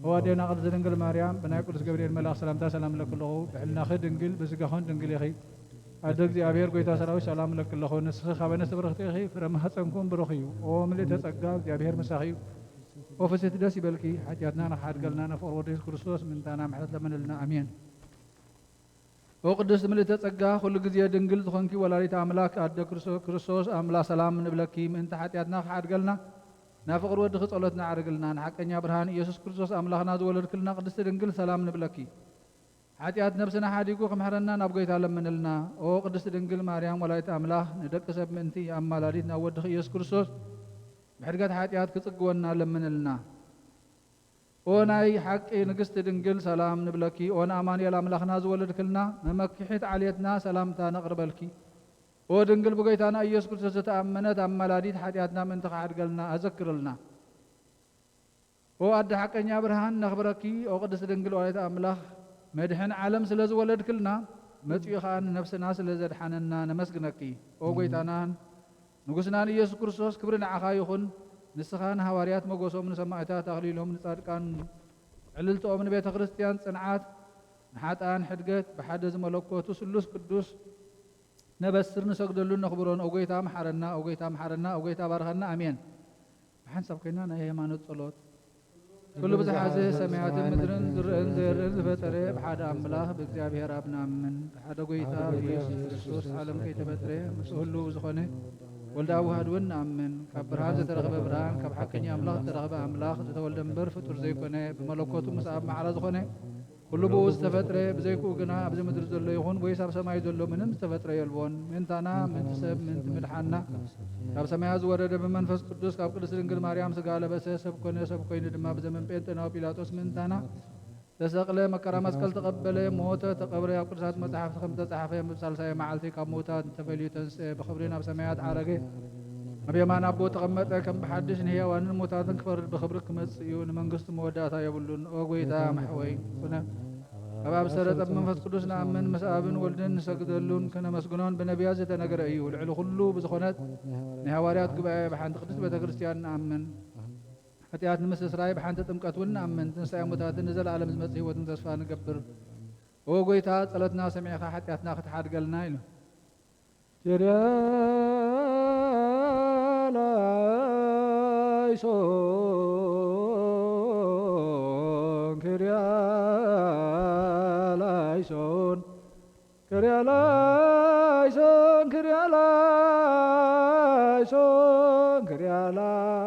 እወ ኣዴና ቅድስት ድንግል ማርያም ብናይ ቅዱስ ገብርኤል መልኣኽ ሰላምታ ሰላም እለኪ ኣለኹ። ብሕልናኺ ድንግል ብስጋኽን ድንግል ኢኺ። ኣደ እግዚኣብሔር ጎይታ ሰራዊት ሰላም እለኪ ኣለኹ። ንስኺ ካብ ኣንስቲ ብርኽቲ ኢኺ፣ ፍረ ማህፀንኩም ብሩኽ እዩ። ኦ ምልእተ ጸጋ እግዚኣብሔር ምሳኺ እዩ። ኦ ፍስሕቲ ደስ ይበልኪ፣ ሓጢኣትና ንኽሓድገልና ንፍቕሪ ወዲ የሱስ ክርስቶስ ምእንታና ምሕረት ለምንልና ኣሜን። ኦ ቅድስት ምልእተ ጸጋ ኩሉ ግዜ ድንግል ዝኾንኪ ወላዲተ ኣምላክ ኣደ ክርስቶ- ክርስቶስ ኣምላክ ሰላም ንብለኪ። ምእንቲ ሓጢኣትና ክሓድገልና ናብ ፍቕሪ ወድኺ ጸሎትና ኣዕርግልና። ንሓቀኛ ብርሃን ኢየሱስ ክርስቶስ ኣምላኽና ዝወለድክልና ቅድስቲ ድንግል ሰላም ንብለኪ። ሓጢኣት ነብስና ሓዲጉ ክምሕረና ናብ ጎይታ ለምንልና። ኦ ቅድስቲ ድንግል ማርያም ወላዲተ ኣምላኽ ንደቂ ሰብ ምእንቲ ኣማላዲት ናብ ወድኺ ኢየሱስ ክርስቶስ ብሕድገት ሓጢኣት ክጽግወና ለምንልና። ኦ ናይ ሓቂ ንግስቲ ድንግል ሰላም ንብለኪ። ኦ ንኣማኑኤል ኣምላኽና ዝወለድክልና መመክሒት ዓሌትና ሰላምታ ነቕርበልኪ። ኦ ድንግል ብጎይታና ኢየሱስ ክርስቶስ ዝተኣመነት ኣማላዲት ሓጢኣትና ምእንቲ ክሓድገልና ኣዘክርልና። ኦ ኣደ ሓቀኛ ብርሃን ነኽብረኪ። ኦ ቅድስቲ ድንግል ወላዲተ ኣምላኽ መድሕን ዓለም ስለ ዝወለድክልና መጺኡ ኸኣ ንነፍስና ስለ ዘድሓነና ነመስግነኪ። ኦ ጎይታናን ንጉስናን ኢየሱስ ክርስቶስ ክብሪ ንዓኻ ይኹን። ንስኻ ንሃዋርያት መጎሶም ንሰማዕታት ኣኽሊሎም ንጻድቃን ዕልልትኦም ንቤተ ክርስቲያን ጽንዓት ንሓጥኣን ሕድገት ብሓደ ዝመለኮቱ ስሉስ ቅዱስ ነበስር ንሰግደሉን ነኽብሮን። ኦ ጎይታ መሓረና፣ ኦ ጎይታ መሓረና፣ ኦ ጎይታ ባርኸና። ኣሜን። ብሓንሳብ ኮይና ናይ ሃይማኖት ጸሎት። ኩሉ ብዝሓዘ ሰማያትን ምድርን ዝርእን ዘይርእን ዝፈጠረ ብሓደ ኣምላኽ ብእግዚኣብሔር ኣብ ንኣምን። ብሓደ ጎይታ ብኢየሱስ ክርስቶስ ዓለም ከይተፈጥረ ምስ ህሉው ዝኾነ ወልደ ኣዋህድ እውን ንኣምን። ካብ ብርሃን ዝተረኽበ ብርሃን፣ ካብ ሓቀኛ ኣምላኽ ዝተረኽበ ኣምላኽ፣ ዝተወልደ እምበር ፍጡር ዘይኮነ፣ ብመለኮቱ ምስ ኣብ ማዕረ ዝኾነ ኩሉ ብኡ ዝተፈጥረ፣ ብዘይክኡ ግና ኣብዚ ምድሪ ዘሎ ይኹን ወይስ ኣብ ሰማይ ዘሎ ምንም ዝተፈጥረ የልቦን። ምእንታና፣ ምእንቲ ሰብ፣ ምእንቲ ምድሓና ካብ ሰማያት ዝወረደ ብመንፈስ ቅዱስ ካብ ቅድስት ድንግል ማርያም ስጋ ለበሰ፣ ሰብ ኮነ፣ ሰብ ኮይኑ ድማ ብዘመን ጴንጤናዊ ጲላጦስ ምእንታና ተሰቕለ፣ መከራ መስቀል ተቐበለ፣ ሞተ፣ ተቐብረ፣ ኣብ ቅዱሳት መጻሕፍቲ ከም ዝተጻሕፈ፣ ኣብ ሳልሳይ መዓልቲ ካብ ምዉታት ተፈልዩ ተንስአ፣ ብኽብሪ ናብ ሰማያት ዓረገ፣ ኣብ የማን ኣቦ ተቐመጠ፣ ከም ብሓድሽ ንሕያዋንን ሙታትን ክፈርድ ብኽብሪ ክመጽእ እዩ፣ ንመንግስቱ መወዳእታ የብሉን። ኦ ጐይታ መሕወይ ኩነ። ካብ ኣብ ሰረጸ ብመንፈስ ቅዱስ ንኣምን፣ ምስ ኣብን ወልድን ንሰግደሉን ክነመስግኖን ብነቢያት ዝተነገረ እዩ። ልዕሊ ኩሉ ብዝኾነት ናይ ሃዋርያት ጉባኤ ብሓንቲ ቅድስት ቤተ ክርስቲያን ንኣምን። ሓጢኣት ንምስትስራይ ብሓንቲ ጥምቀት እውን ንኣምን። ትንሳኤ ሙታትን ንዘለኣለም ዝመጽእ ህይወትን ተስፋ ንገብር። ኦ ጐይታ፣ ጸሎትና ሰሚዕኻ ሓጢኣትና ክትሓድገልና ኢሉ። ኪርያ ላይሶን፣ ኪርያ ላይሶን፣ ኪርያ ላይሶን፣ ኪርያ ላይሶን፣ ኪርያ ላይሶን።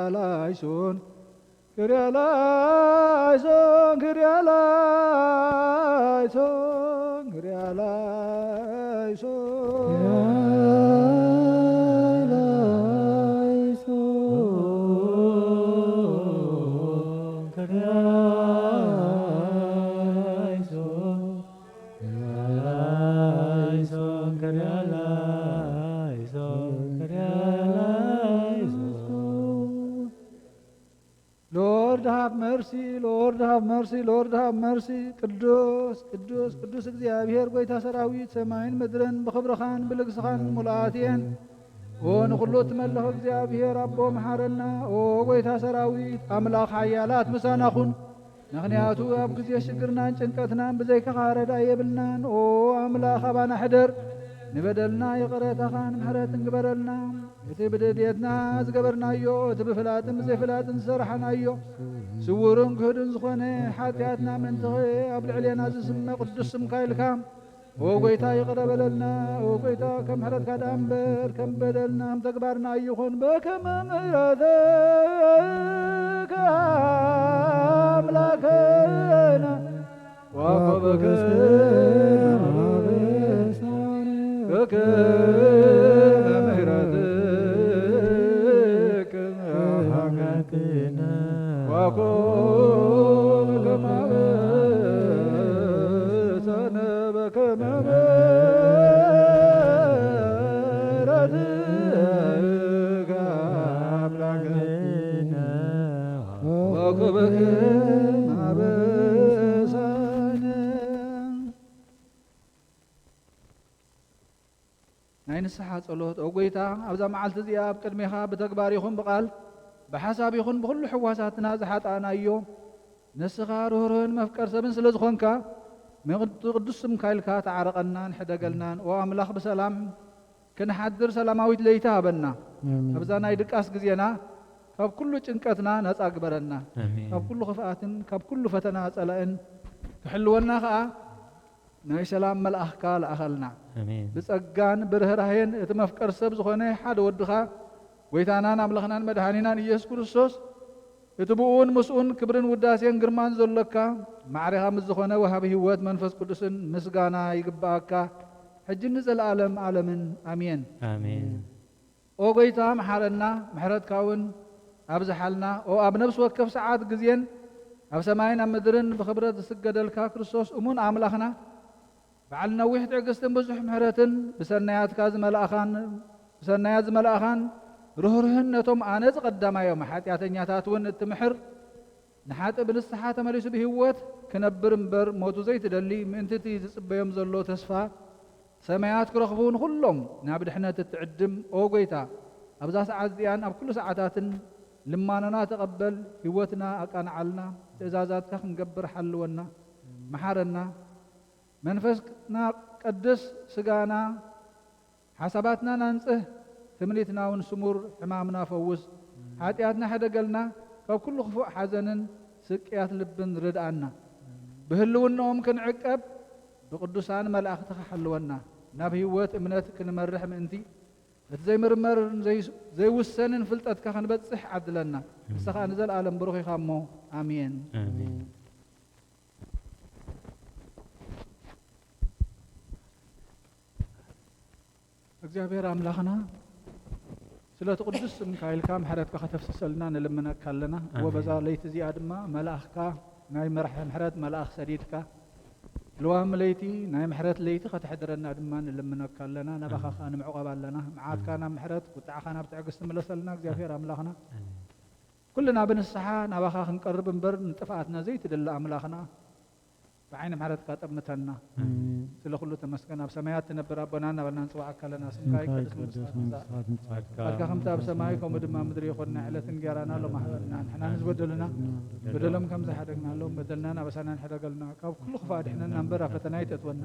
ላይሶን፣ ኪርያ ላይሶን፣ ኪርያ ላይሶን፣ ኪርያ ላይሶን። Lord have mercy, Lord have mercy, Lord have mercy። ቅዱስ ቅዱስ ቅዱስ እግዚኣብሔር ጐይታ ሰራዊት፣ ሰማይን ምድርን ብኽብርኻን ብልግስኻን ምሉኣት እየን። ኦ ንኹሉ እትመልኽ እግዚኣብሔር ኣቦ መሓረና። ኦ ጐይታ ሰራዊት ኣምላኽ ሓያላት ምሳና ኩን። ምኽንያቱ ኣብ ግዜ ሽግርናን ጭንቀትናን ብዘይካኻ ረዳኢ የብልናን። ኦ ኣምላኽ ኣባና ሕደር። ንበደልና ይቕረታኻን ምሕረትን ግበረልና። እቲ ብድሌትና ዝገበርናዮ፣ እቲ ብፍላጥን ብዘይፍላጥን ዝሰራሕናዮ፣ ስውርን ግህዱን ዝኾነ ሓጢኣትና ምእንቲ ኣብ ልዕሌና ዝስመ ቅዱስ ስምካ ኢልካ፣ ኦ ጐይታ ይቕረ በለልና። ኦ ጐይታ ከም ምሕረትካ ደኣ እምበር ከም በደልና ከም ተግባርና ኣይኹን። በከመ ምሕረትከ ኣምላክነ ወኮበክነ አበሳነ በከመ ምሕረትከ አበሳነ ወኮበክነ አበሳነ በከመ ምሕረትከ አምላክነ ወኮበክነ አበሳነ። ናይ ንስሓ ጸሎት። ኦ ጐይታ፣ ኣብዛ መዓልቲ እዚኣ ኣብ ቅድሜኻ ብተግባር ይኹን ብቓል፣ ብሓሳብ ይኹን ብኹሉ ሕዋሳትና ዝሓጣእናዮ፣ ንስኻ ርህሩህን መፍቀር ሰብን ስለ ዝኾንካ፣ ምእንቲ ቅዱስ ስምካ ኢልካ ተዓረቐናን ሕደገልናን። ኦ ኣምላኽ፣ ብሰላም ክንሓድር ሰላማዊት ለይቲ ሃበና። ኣሜን። ኣብዛ ናይ ድቃስ ግዜና ካብ ኩሉ ጭንቀትና ነጻ ግበረና። ኣሜን። ካብ ኩሉ ክፍኣትን ካብ ኩሉ ፈተና ጸላእን ክሕልወና ከኣ ናይ ሰላም መልኣኽካ ለኣኸልና። ኣሜን። ብጸጋን ብርህራሄን እቲ መፍቀር ሰብ ዝኾነ ሓደ ወድኻ፣ ጐይታናን ኣምላኽናን መድኃኒናን ኢየሱስ ክርስቶስ፣ እቲ ብኡን ምስኡን ክብርን ውዳሴን ግርማን ዘሎካ፣ ማዕሬኻ ምስ ዝኾነ ወሃቢ ህይወት መንፈስ ቅዱስን ምስጋና ይግብኣካ፣ ሕጂ ንዘለዓለም ዓለምን። ኣሜን። ኣሜን። ኦ ጐይታ፣ መሓረና፣ ምሕረትካ እውን ኣብዝሓልና። ኦ ኣብ ነፍሲ ወከፍ ሰዓት ግዜን ኣብ ሰማይን ኣብ ምድርን ብኽብረት ዝስገደልካ ክርስቶስ እሙን ኣምላኽና፣ በዓል ነዊሕ ትዕግስትን ብዙሕ ምሕረትን፣ ብሰናያትካ ዝመልኣኻን፣ ብሰናያት ዝመልኣኻን ርህሩህን ነቶም ኣነጽ ቀዳማዮም ሓጢኣተኛታት እውን እትምሕር፣ ንሓጥእ ብንስሓ ተመሊሱ ብህይወት ክነብር እምበር ሞቱ ዘይትደሊ፣ ምእንቲ እቲ ዝጽበዮም ዘሎ ተስፋ ሰማያት ክረኽቡ ንኹሎም ናብ ድሕነት እትዕድም፣ ኦ ጐይታ፣ ኣብዛ ሰዓት እዚኣን ኣብ ኩሉ ሰዓታትን ልማኖና ተቐበል፣ ህይወትና ኣቃንዓልና፣ ትእዛዛትካ ክንገብር ሓልወና፣ መሓረና። መንፈስና ቀድስ፣ ስጋና ሓሳባትናን ኣንጽህ፣ ትምኒትና እውን ስሙር፣ ሕማምና ፈውስ፣ ሓጢኣትና ሕደገልና፣ ካብ ኩሉ ክፉእ ሓዘንን ስቅያት ልብን ርድኣና። ብህልውናኦም ክንዕቀብ ብቅዱሳን መላእኽትኻ ሓልወና። ናብ ህይወት እምነት ክንመርሕ ምእንቲ፣ እቲ ዘይምርመርን ዘይስ-፣ ዘይውሰንን ፍልጠትካ ክንበጽሕ ዓድለና። ንስኻ ንዘለኣለም ብሩኽ ኢኻ እሞ፣ ኣሜን። ኣሜን። እግዚኣብሔር ኣምላኽና፣ ስለቲ ቅዱስ ስምካ ኢልካ ምሕረትካ ከተፍስሰልና ንልምነካ ኣለና። ኣሜን። ወበዛ ለይቲ እዚኣ ድማ መልኣኽካ፣ ናይ ምርሕ-፣ ምሕረት መልኣኽ ሰዲድካ፣ ልዋም ለይቲ፣ ናይ ምሕረት ለይቲ ከተሕድረና ድማ ንልምነካ ኣለና። ናባኻ ኣሜን። ከኣ ንምዕቆብ ኣለና። መዓትካ ናብ ምሕረት፣ ቁጥዓኻ ናብ ትዕግስቲ ምለሰልና እግዚኣብሔር ኣምላኽና። ኣሜን። ኩልና ብንስሓ ናባኻ ክንቀርብ እምበር፣ ንጥፍኣትና ዘይትደሊ ኣምላኽና፣ ብዓይኒ ምሕረትካ ጠምተና። ኣሜን። ስለ ኩሉ ተመስገን። ኣብ ሰማያት ትነብር ኣቦና እናበልና ንጽውዓካ ኣለና። ስምካ ስምካ ይቀደስ፣ ይቀደስ፣ መንግስትኻ መንግስትኻ ትምጻእ። ትምጻእ። ፍቃድካ ከምቲ ኣብ ሰማይ ከምኡ ድማ ኣብ ምድሪ ይኹን። ናይ ዕለት እንጌራና ሎም ሃበና። ንሕና ንዝበደሉና በደሎም ከም ዝሓደግናሎም በደልናን ኣበሳናን ሕደገልና። ካብ ኩሉ ክፉእ ኣድሕነና እምበር ኣብ ፈተና ኣይተእትወና።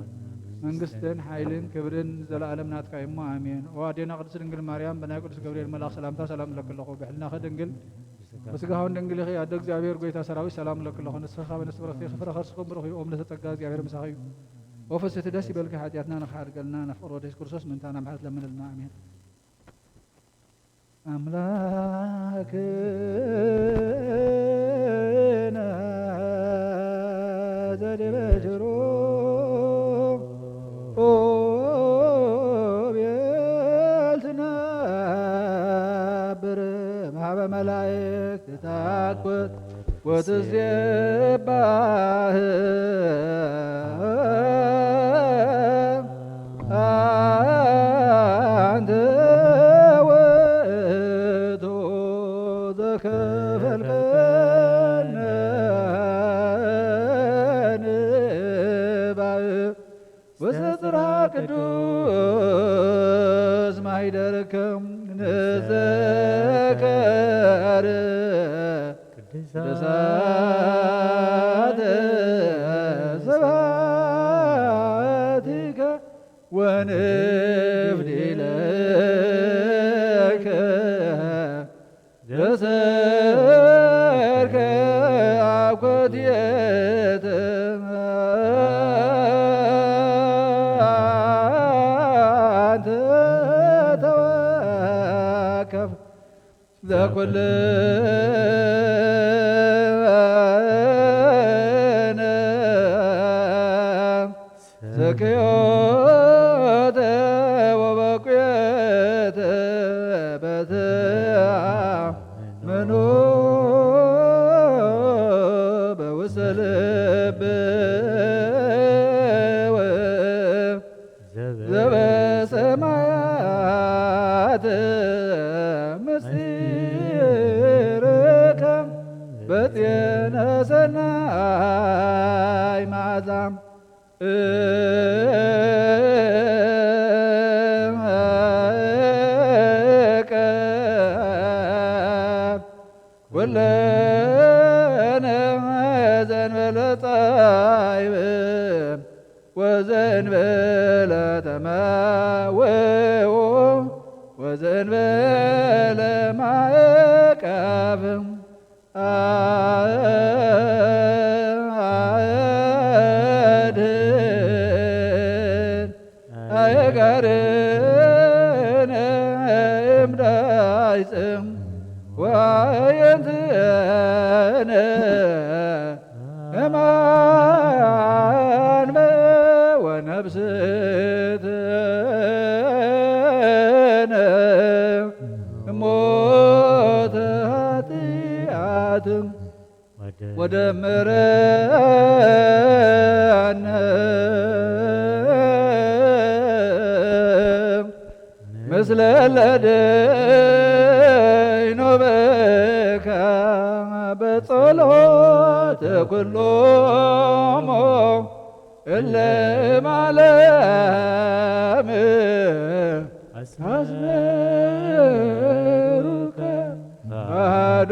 መንግስትን ሓይልን ክብርን ዘለኣለም ናትካ እዩ እሞ ኣሜን። ኦ ኣዴና ቅድስት ድንግል ማርያም ብናይ ቅዱስ ገብርኤል መልኣኽ ሰላምታ ሰላም እለኪ ኣለኹ። ብሕልናኺ ድንግል ብስጋውን ድንግል ኢኺ ኣደ እግዚኣብሔር ጐይታ ሰራዊት ሰላም እለኪ ኣለኹ። ንስኺ ካብ ኣንስቲ ብረኽቲ ፍረ ከርስኺ እምብሩኽ እዩ። ኦም ዝተጸጋ እግዚኣብሔር ምሳኺ እዩ። ኦ ፍስሕቲ ደስ ይበልኪ ሓጢኣትና ንኽሓድገልና ነፍቅሮ ወደስ ክርስቶስ ምእንታና ምሕረት ለምንልና። ኣሜን። ኣምላክነ ዘዲበ ጅሩ ቤልትነ ብር ማህበ መላእክት ታኩት ወትዜባህ አንተ ውእቱ ዘከፈልከነ ንባእ ውስተ ጽርሐ ቅዱስ ማይደርከም ንፍዲ ለከ ዘሰርከ አኮቴተ አንተ ተወከፍ ለኩልነ ስክዮተ ወበቁየተ በተአምኖ በውስተ ልብ ዘበሰማያት ምስጢርከ በጤነ ሰናይ መዓዛ እምቀ ኩለነ ዘንበለ ጻይብ ወዘንበለ ተማውኦ ወዘንበለ ማዕቀብ አድህን አይገርነ እምዳይጽም ወየንትነ እማንበ ወነፍስትነ ሞተ ኃጢአት ወደምረነ ምስለ ለደይኖ በከ በጸሎተ ኩሎሙ እለ ማለም አስመሩከ አሐዶ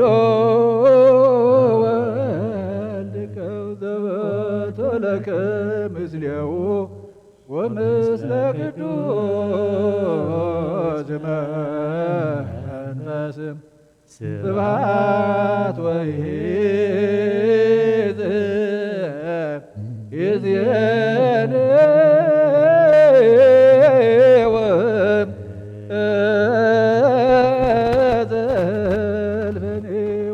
ወልድከ ዘበቶ ለከ ምስሌሁ ወምስለ ቅዱስ መንፈስ ስብሐት ወይዜ ይዜኔ ወዘልፈኔ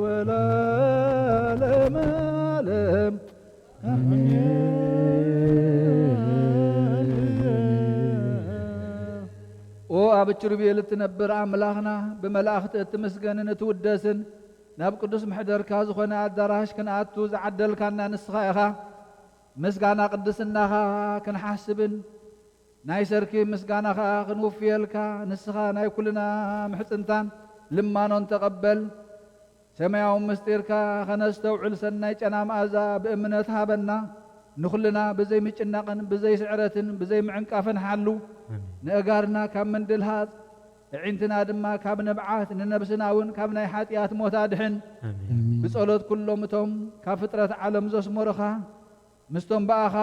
ወለዓለመ ዓለም። ኦ ኣብ ኪሩቤል እትነብር ኣምላኽና፣ ብመላእኽቲ እትምስገንን እትውደስን፣ ናብ ቅዱስ መሕደርካ ዝኾነ ኣዳራሽ ክንኣቱ ዝዓደልካና ንስኻ ኢኻ። ምስጋና ቅድስናኻ ክንሓስብን ናይ ሰርኪ ምስጋናኻ ክንውፍየልካ፣ ንስኻ ናይ ኩልና ምሕጽንታን ልማኖን ተቐበል። ሰማያዊ ምስጢርካ ኸነስተውዕል ሰናይ ጨና መኣዛ ብእምነት ሃበና። ንኹልና ብዘይ ምጭናቕን ብዘይ ስዕረትን ብዘይ ምዕንቃፍን ሓሉ። ኣሜን። ንእጋርና ካብ ምንድልሃጽ፣ ኣዒንትና ድማ ካብ ንብዓት፣ ንነብስና እውን ካብ ናይ ሓጢኣት ሞት ኣድሕን። ኣሜን። ብጸሎት ኩሎም እቶም ካብ ፍጥረት ዓለም ዘስመሩኻ፣ ምስቶም ብኣኻ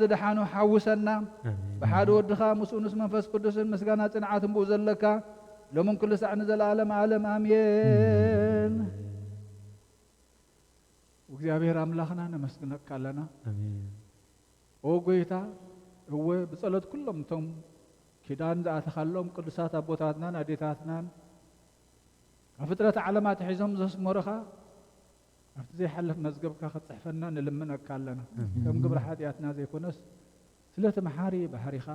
ዝደሓኑ ሓውሰና። ኣሜን። ብሓደ ወድኻ ምስኡ ምስ መንፈስ ቅዱስን ምስጋና ጽንዓትን ብኡ ዘለካ ሎምን ኩሉ ሳዕ ንዘለኣለም ዓለም ኣሜን። እግዚኣብሔር ኣምላኽና ነመስግነካ ኣለና። ኣሜን። ኦ ጎይታ፣ እወ ብጸሎት ኩሎም እቶም ኪዳን ዝኣተኻሎም ቅዱሳት ኣቦታትናን ኣዴታትናን ካብ ፍጥረት ዓለም ኣትሒዞም ዘስመሩኻ ኣብቲ ዘይሓልፍ መዝገብካ ክትጽሕፈና ንልምነካ ኣለና። ኣሜን። ከም ግብሪ ሓጢኣትና ዘይኮነስ ስለቲ መሓሪ ባህሪኻ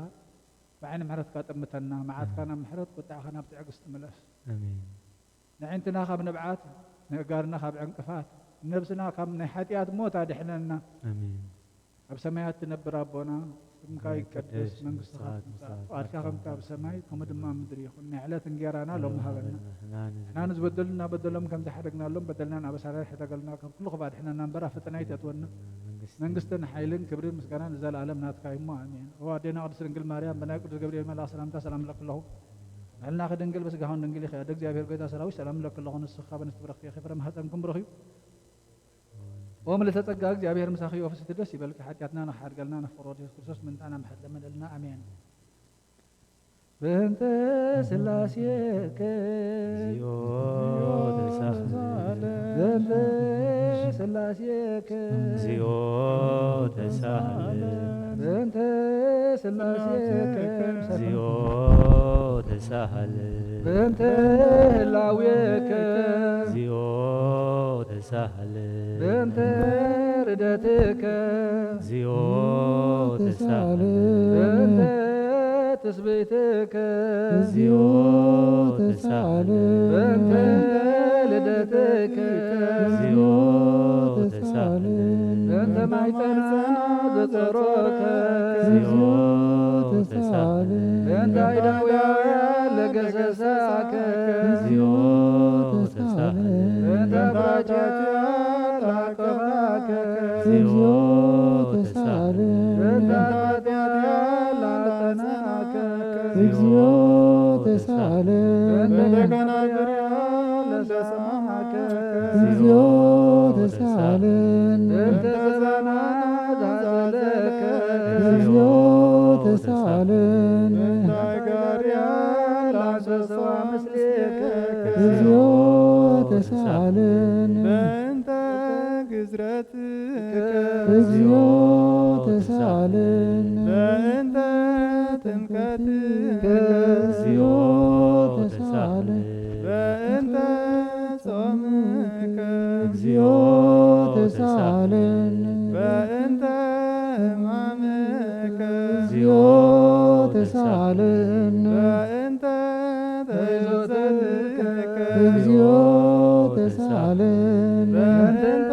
ብዓይኒ ምሕረትካ ጠምተና። መዓትካ ኣሜን። ናብ ምሕረት፣ ቁጣዕካ ናብ ትዕግስቲ ምለስ። ኣሜን። ንዕንትና ካብ ንብዓት፣ ንእጋርና ካብ ዕንቅፋት፣ ንነብስና ካብ ናይ ሓጢኣት ሞት ኣድሕነና። ኣሜን። ኣብ ሰማያት ትነብር ኣቦና፣ ስምካ ይቀደስ፣ መንግስትኻ ትምጻእ፣ ፍቓድካ ከምቲ ኣብ ሰማይ ከምኡ ድማ ኣብ ምድሪ ይኹን። ናይ ዕለት እንጌራና ሎሚ ሃበና። ንሕና ንዝበደሉና በደሎም ከም ዝሓደግናሎም በደልናን ኣበሳና ሕደገልና፣ ካብ ኩሉ ክፉእ ኣድሕነና እምበር ኣብ ፈተና ኣይተእትወና። መንግስትን ሓይልን ክብርን ምስጋናን ንዘለኣለም ናትካ እዩ እሞ፣ ኣሜን። ኦ ኣዴና ቅድስት ድንግል ማርያም፣ ብናይ ቅዱስ ገብርኤል መልኣኽ ሰላምታ ሰላም እብለኪ ኣለኹ። ብሕልናኺ ድንግል፣ ብስጋኽን ድንግል ኢኺ። ኣደ እግዚኣብሔር፣ ጎይታ ሰራዊት፣ ሰላም እብለኪ ኣለኹ። ንስኺ ካብ ኣንስቲ ብርኽቲ ኢኺ፣ ፍረ ማህፀንኩም ብሩኽ እዩ። ኦ ምልዕተ ጸጋ፣ እግዚኣብሔር ምሳኺ እዩ። ፍስሕቲ ደስ ይበልኪ፣ ሓጢኣትና ንኽሓድገልና፣ ንፍቕሪ ወዲ የሱስ ክርስቶስ ምንታና ምሕረት ለመነልና። ኣሜን። በእንተ ስላሴከ እግዚኦ ተሳሃለ። በእንተ ስላሴከ እግዚኦ ተሳሃለ። በእንተ ስላሴከ እግዚኦ ተሳሃለ። በእንተ ህላዌከ እግዚኦ ተሳሃለ። በእንተ ርደትከ እግዚኦ ተሳሃለ። በእንተ ትስብእትከ እግዚኦ ተሳሃለ። በእንተ ልደትከ እግዚኦ ተሳሃለ። በእንተ ማይፀና ዘጸሮከ እግዚኦ ተሳሃለ። በእንተ አይዳውያ ለገሰሳከ እግዚኦ ተሳሃለ። በእንተ አውራጃ ላቀፋከ እግዚኦ ተሳሃለ። በእንተ ኃጢአት ላጸናከ እግዚኦ ተሳሃለ። በእንተ ደናግል ለሰማከ እግዚኦ ተሳሃለ። በእንተ ዘባና ዛዘለከ እግዚኦ ተሳሃለ። በእንተ አይጋርያ ላንሰሰዋ ምስሌከ እግዚኦ ተሳሃለ። በእንተ ግዝረትከ እግዚኦ ተሳሃለ። በእንተ ጥምቀትከ እግዚኦ ተሳሃለ። በእንተ ጾምከ እግዚኦ ተሳሃለ። በእንተ ሕማምከ እግዚኦ ተሳሃለ። በእንተ ተይዞተትከ እግዚኦ ተሳሃለ። በእንተ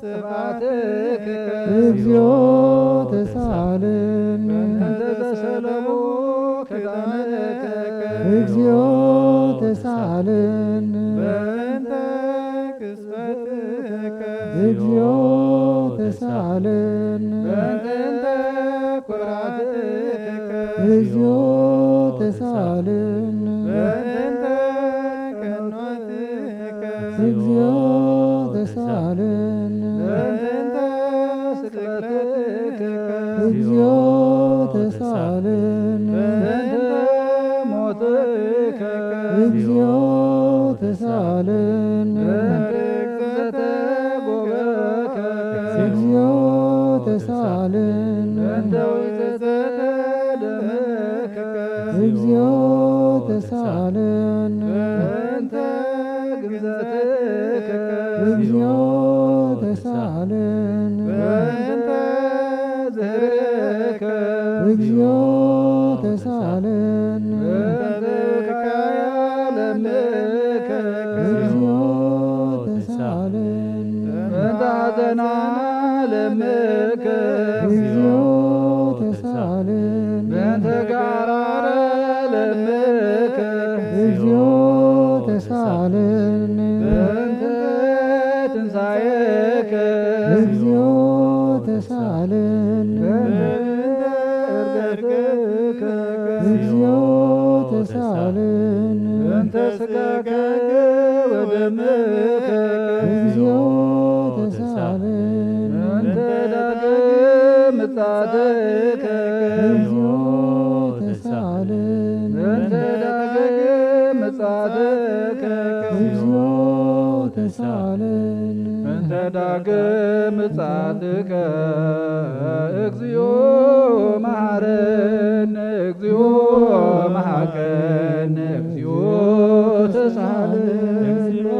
ጽፋትከ እግዚኦ ተሳሃለ። እንተ ዘሰለቡ ክዳንከ እግዚኦ ተሳሃለ። በእንተ ክስፈትከ እግዚኦ ተሳሃለ። በእንተ ኩራትከ እግዚኦ ተሳሃለ። በእንተ ቀኖትከ እግዚኦ ተሳሃለ። በእንተ ስቅለትከ እግዚኦ ተሳሃለ። በእንተ ሞትከ እግዚኦ ተሳሃለ። በእንተ ርግዘተ ጎበከ እግዚኦ ተሳሃለ። በእንተ ውፅፀተ ደምከ እግዚኦ ተሳሃለ። በእንተ ግምዘትከ እግዚኦ ተሳሃለ። በእንተ ዝህርከ እግዚኦ ተሳሃለ። በእንተ ብካያ ለምከ እግዚኦ ተሳሃለ። በእንተ ሐዘና ለምከ እግዚኦ ተሳሃለ። በእንተ ጋራ ለምከ እግዚኦ ተሳሃለ። በእንተ ትንሣኤከ እግዚኦ ተሳሃለ። በእንተ እርገትከ እግዚኦ ተሳሃለ። በእንተ ስጋከ ወደምከ እግዚኦ ተሳሃለ። በእንተ ዳግም ምጻትከ እግዚኦ ተሳሃለ። በእንተ ዳግም ምጻትከ እግዚኦ ተሳሃለ። በእንተ ዳግም ምጻትከ እግዚኦ መሐረነ እግዚኦ መሐከነ እግዚኦ ተሳሃለ እግዚኦ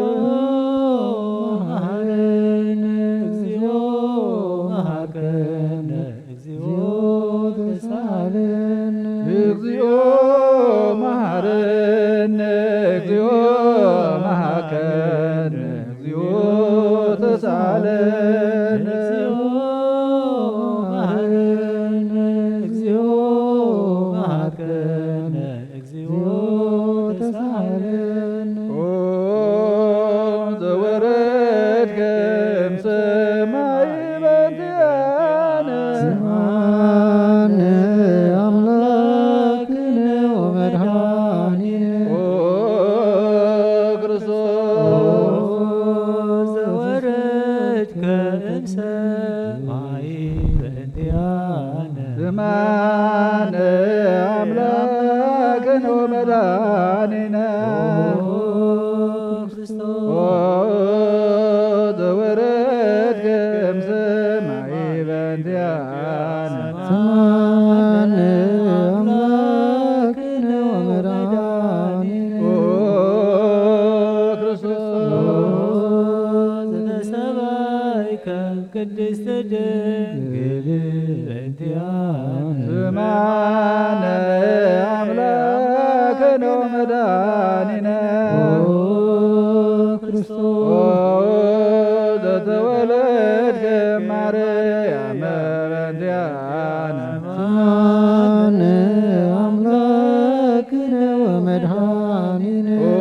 መሐረነ እግዚኦ መሐከነ እግዚኦ ተሳሃለነ። እግዚኦ መሐረነ እግዚኦ መሐከነ እግዚኦ ተሳሃለነ እግዚኦ መሐረነ እግዚኦ መሐከነ እግዚኦ ተሳሃለነ። ኦ ዘወረድከ እምሰማይ በእንቲአነ ስምዓነ አምላክነ ወመድኃኒነ። ኦ ክርስቶስ ዘወረድከ እምሰማይ በእንቲአነ ስምዓነ አምላክ መድኃኒነ። ኦ ክርስቶስ። ኦ ዘወረድከ እምሰማይ በእንቲአነ። ስምዓነ አምላክነ ወመድኃኒነ። ኦ ክርስቶስ። ዘተሰባይከ ቅድስት ድንግል በእንቲአነ። ስምዓነ አምላክነ ወመድኃኒነ። ኦ ክርስቶስ። ኦ ዘተወለድከ ማርያም በእንቲአነ። ስምዓነ አምላክነ ወመድኃኒነ። ኦ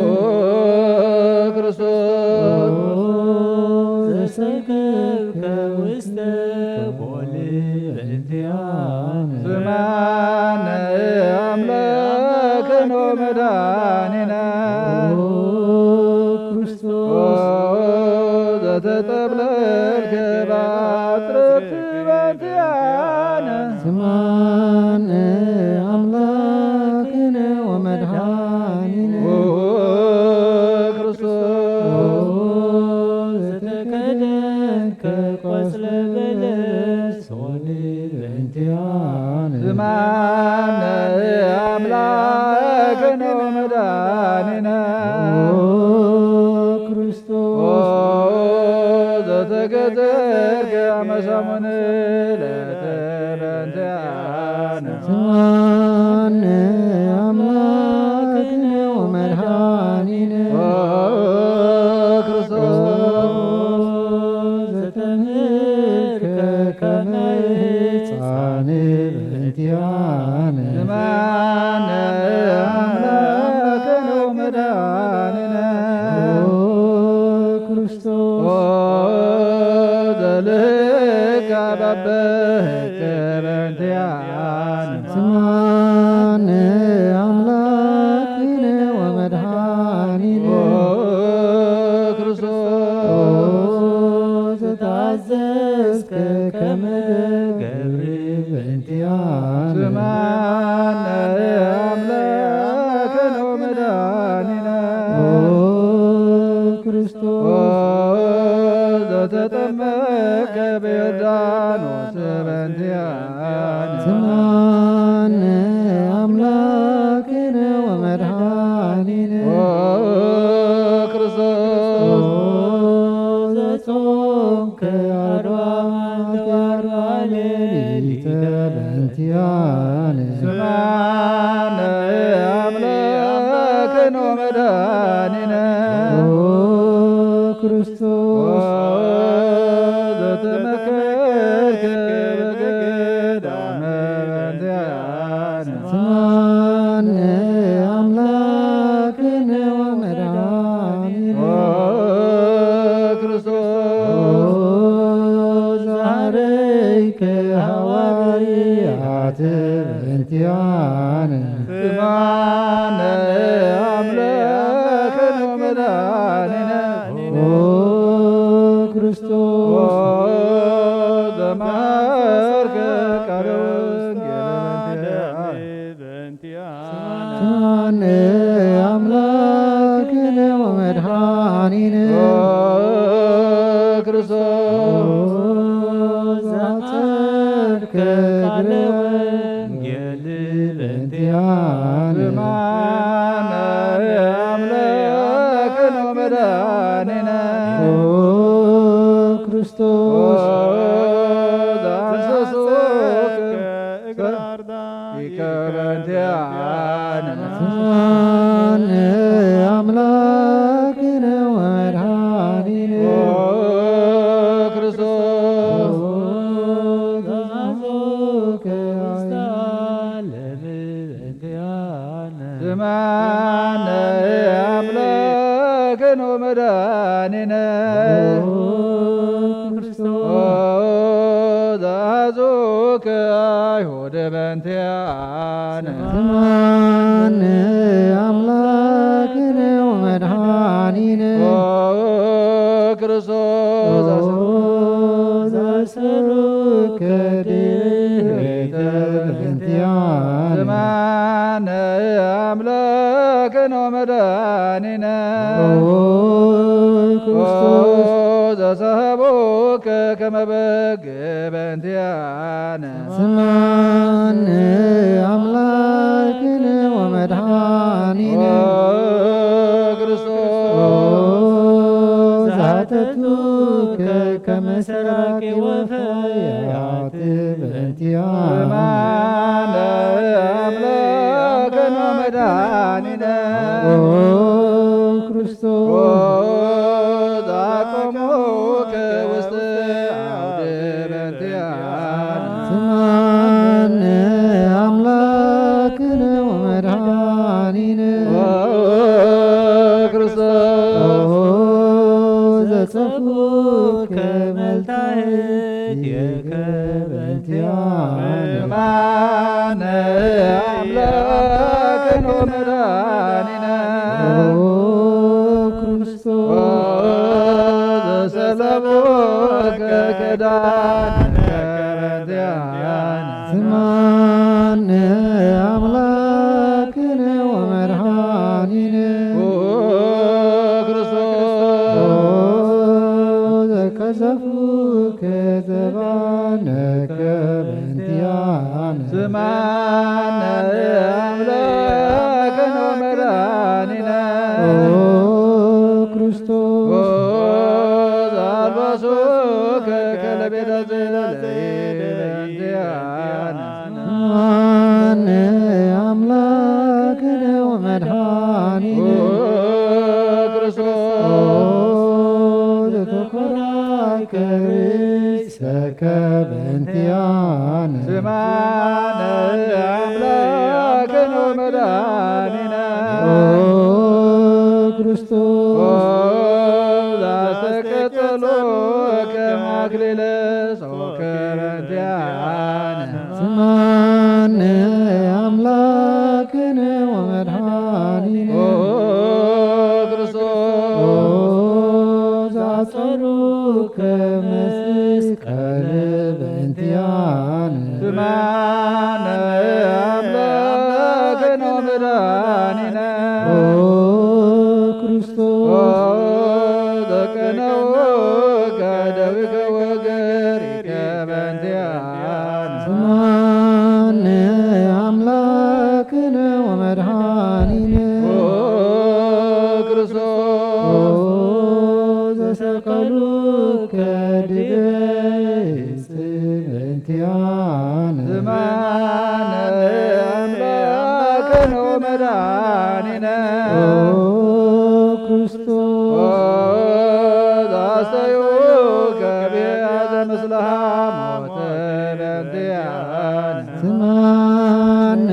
ክርስቶስ። ኦ ዘሰከብከ ውስተ ቦል በእንቲአነ። ስምዓነ አምላክነ ወመድኃኒነ። ኦ ክርስቶስ። ኦ ዘተጠብለልከ በአጽርቅት በእንቲአነ። ስምዓነ አምላክነ ወመድኃኒነ። ኦ ክርስቶስ። ኦ ዘተከደንከ ቆጽለ በለስ ሆኒ በእንቲአነ። ስምዓነ አምላክነ ወመድኃኒነ። ኦ ክርስቶስ። ኦ ዘተገዘርከ አመ ሰሙን ዕለት በእንቲአነ። ስምዓነ አምላክነ ወመድኃኒነ። ኦ ክርስቶስ። ኦ ዘተምህርከ ከመ ሕፃን በእንቲአነ። ስምዓነ አምላክነ ወመድኃኒነ። ኦ ክርስቶስ። ኦ ዘልካ ባበህከ በእንቲአነ። ስምዓነ አምላክነ ወመድኃኒነ። ኦ ክርስቶስ። ኦ ዘተአዘዝከ ከመ ገብር በእንቲአነ። ስምዓነ አምላክነ ወመድኃኒነ። ኦ ክርስቶስ። ኦ ዘተጠመቅከ በዮርዳኖስ በእንቲአነ። ስምዓነ አምላክነ ወመድኃኒነ። ኦ ክርስቶስ። ኦ ዘጾምከ አርብዓ መዓልቲ ወአርብዓ ሌሊት በእንቲአነ። ስምዓነ አምላክነ ወመድኃኒነ። ኦ ክርስቶስ። ኦ ዘተመከርከ በገዳመ በእንቲአነ። ስምዓነ አምላክነ ወመድኃኒነ። ኦ ክርስቶስ። ኦ ዘሐረይከ ሐዋርያት በእንቲአነ። ስምዓነ አምላክነ ወመድኃኒነ። ኦ ክርስቶስ። ኦ ዘመሃርከ ቃለ ወንጌል በእንቲአነ። ስምዓነ አምላክነ ወመድኃኒነ። ኦ ክርስቶስ። ኦ ዘአጽደቅከ ቃለ ወንጌል በእንቲአነ። ስምዓነ አምላክነ ወመድኃኒነ። ኦ ክርስቶስ። ኦ ዘአንሰሶከ እግረ አርዳኢከ በእንቲአነ። ስምዓነ አምላክነ ወመድኃኒነ። ኦ ክርስቶስ። ኦ ዘአንሰሶከ ውስተ ዓለም በእንቲአነ። ስምዓነ አምላክነ ወመድኃኒነ። ኦ ክርስቶስ። ኦ ዘአዞከ አይሁድ በእንቲአነ። ስምዓነ አምላክነ ወመድኃኒነ። ኦ ክርስቶስ። ኦ ዘአሰሩከ ድቤተ በእንቲአነ። ስምዓነ አምላክ መድኃኒነ ኦ ክርስቶስ ዘሰሃቦከ ከመ በግ በእንቲአነ። ስምዓነ አምላክነ ወመድኃኒነ ኦ ክርስቶስ ኦ ዘአተቱከ ከመ ሰራቂ ወፈያት በእንቲአነ። ስምዓነ አምላክነ ወመድኃኒነ ኦ ክርስቶስ ኦ ዘአቆሙከ ውስተ አውደ በእንቲአነ። ስምዓነ አምላክነ ወመድኃኒነ ኦ ክርስቶስ ኦ ዘጸፉከ መልታህት የከበንቲያነ። ስምዓነ አምላክነ ወመድኃኒነ ኦ ክርስቶስ ኦ ዘሰለሙከ ክዳነ ከበንቲያነ። ስምዓነ አምላክነ ወመድኃኒነ ኦ ክርስቶስ ኦ ዘከሰፉከ ዘባነከ በእንቲአነ። ስምዓነ አምላክነ ወመድኃኒነ ኦ ክርስቶስ ኦ ዘአልበሱከ ከለቤተ ጽልኢ በእንቲአነ። ስምዓነ አምላክነ ወመድኃኒነ ኦ ክርስቶስ ኦ ዘተኮራከ ርእሰከ በእንቲአነ። ስምዓነ አምላክነ ወመድኃኒነ ኦ ክርስቶስ ኦ ዘአስተቀጸሉከ አክሊለ ሶከ በእንቲአነ። ስምዓነ አምላክነ ወመድኃኒነ ኦ ክርስቶስ ኦ ዘአጸሩከ መስቀል በእንቲአነ። ስምዓነ አምላክነ ወመድኃኒነ ኦ ክርስቶስ ኦ ዘቀነውከ ደዊከ ወገሪከ በእንቲአነ። ስምዓነ አምላክነ ወመድኃኒነ ኦ ክርስቶስ ኦ ዘሰቀሉከ ዲበ ዕፅ በእንቲአነ። ስምዓነ አምላክነ ወመድኃኒነ ኦ ክርስቶስ ኦ ዘአስተዩከ ቢያዘ ምስለ ሐሞተ በእንቲአነ። ስምዓነ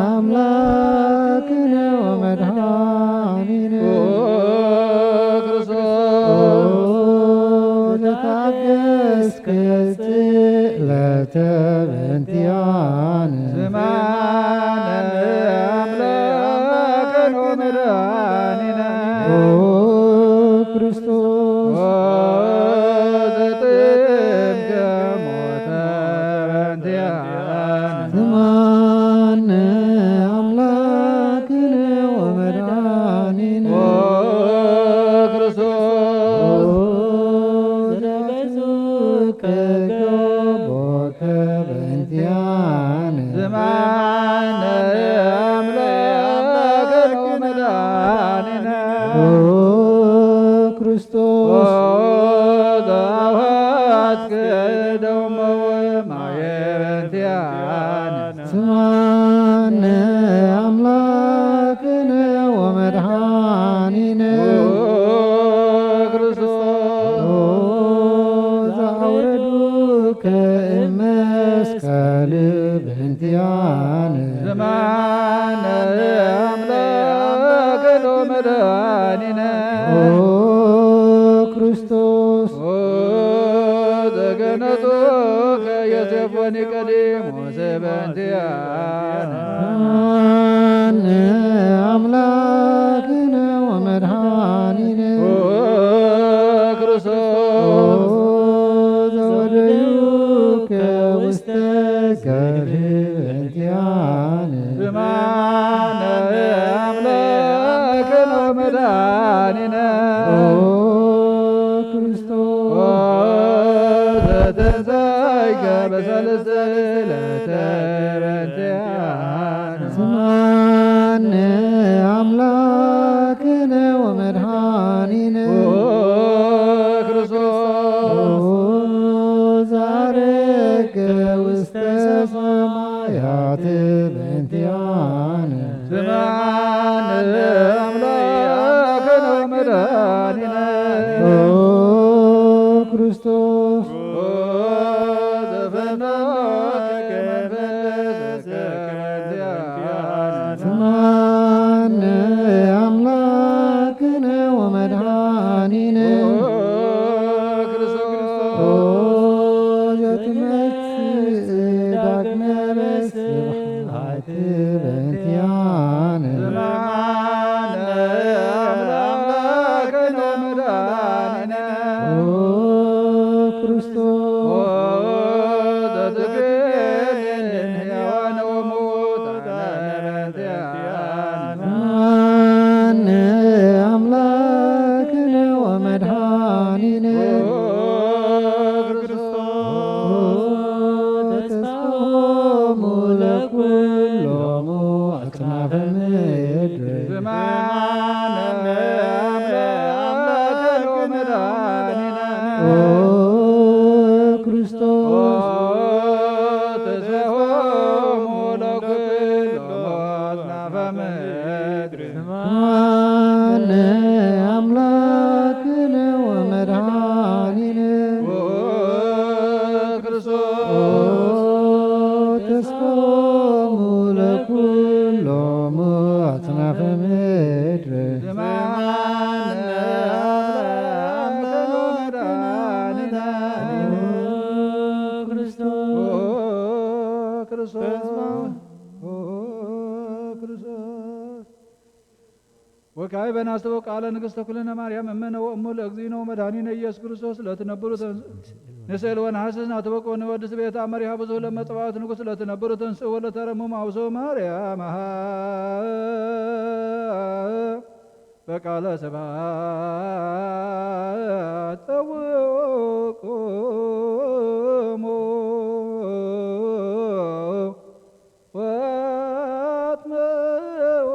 አምላክነ ወመድኃኒነ ኦ ክርስቶስ ኦ ዘተአገስከ ስእለተ በእንቲአነ። ስምዓነ አምላክነ ወመድኃኒነ ኦ ክርስቶስ ኦ ዘጥዕምከ ሞተ በእንቲአነ። ስምዓነ አምላክነ ወመድኃኒነ ኦ ክርስቶስ ኦ ዘበጹከ ገቦከ በእንቲአነ። ስምዓነ አምላክነ ወመድኃኒነ ኦ ክርስቶስ ኦ ዘአውሐዝከ ደመ ወማየ በእንቲአነ። ስምዓነ አምላክነ ወመድኃኒነ ኦ ክርስቶስ ኦ ዘአውረዱከ እመስቀል በእንቲአነ። ስምዓነ አምላክነ ወመድኃኒነ ኦ ክርስቶስ ኦ ዘገነጹከ ዮሴፍ ወኒቆዲሞስ በእንቲአነ። ስምዓነ አምላክነ ወመድኃኒነ ኦ ክርስቶስ ኦ ዘወደዩከ ውስተ ገርህ በእንቲአነ። ስምዓነ አምላክ ተንሳይከ በሳልስት ዕለት በእንቲአነ። ስምዓነ አምላክነ ወመድኃኒነ ኦ ክርስቶስ። ኦ ዛሬከ ውስተ ሰማያት በእንቲአነ። ስምዓነ አምላክነ ወመድኃኒነ ኦ ክርስቶስ። ኦ ዘፈነወከ መንፈስከ በእንቲአነ። ስምዓነ አምላክነ ወመድኃኒነ ኦ ክርስቶስ። ኦ ዘትመጽእ ዳግመ በስብሐት በእንቲአነ። ስምዓነ አምላክነ ወመድኃኒነ ኦ ክርስቶስ። ኦ ዘትገንን ሕያዋን ወሙታን በእንቲአነ። ስምዓነ አምላክነ ወመድኃኒነ ኦ ክርስቶስ። ተስፋሆሙ ለኩሎሙ አጽናፈ ምድር። ስምዓነ አምላክነ ወመድኃኒነ ኦ ክርስቶስ። ተስፋሆሙ ለኩሎሙ አጽናፈ ምድር። ስምዓነ አምላክነ ወመድኃኒነ ኦ ክርስቶስ። ኦ ተስፋሆሙ ለኩሎሙ አጽናፈ ምድር። ስምዓነ አምላክነ ወመድኃኒነ ኦ ክርስቶስ። ኦ ክርስቶስ። ኦ ክርስቶስ። ወካዕበ ናስተብቁ ቃለ ንግሥተ ኩልነ ማርያም እምነ ወእሙ ለእግዚእነ ወመድኃኒነ ኢየሱስ ክርስቶስ ለትነብሩ ተንስ-፣ ንስእል ወነሐስስ ናስተብቁ ወንወድስ ቤታ መሪሃ ብዙህ ለመጽዋዕት ንጉሥ ለትነብሩ ተንስእ ወለተረምሙ አውሶ ማርያም አሃ በቃለ ስብሐት ጸውቁሙ ወአጥምዑ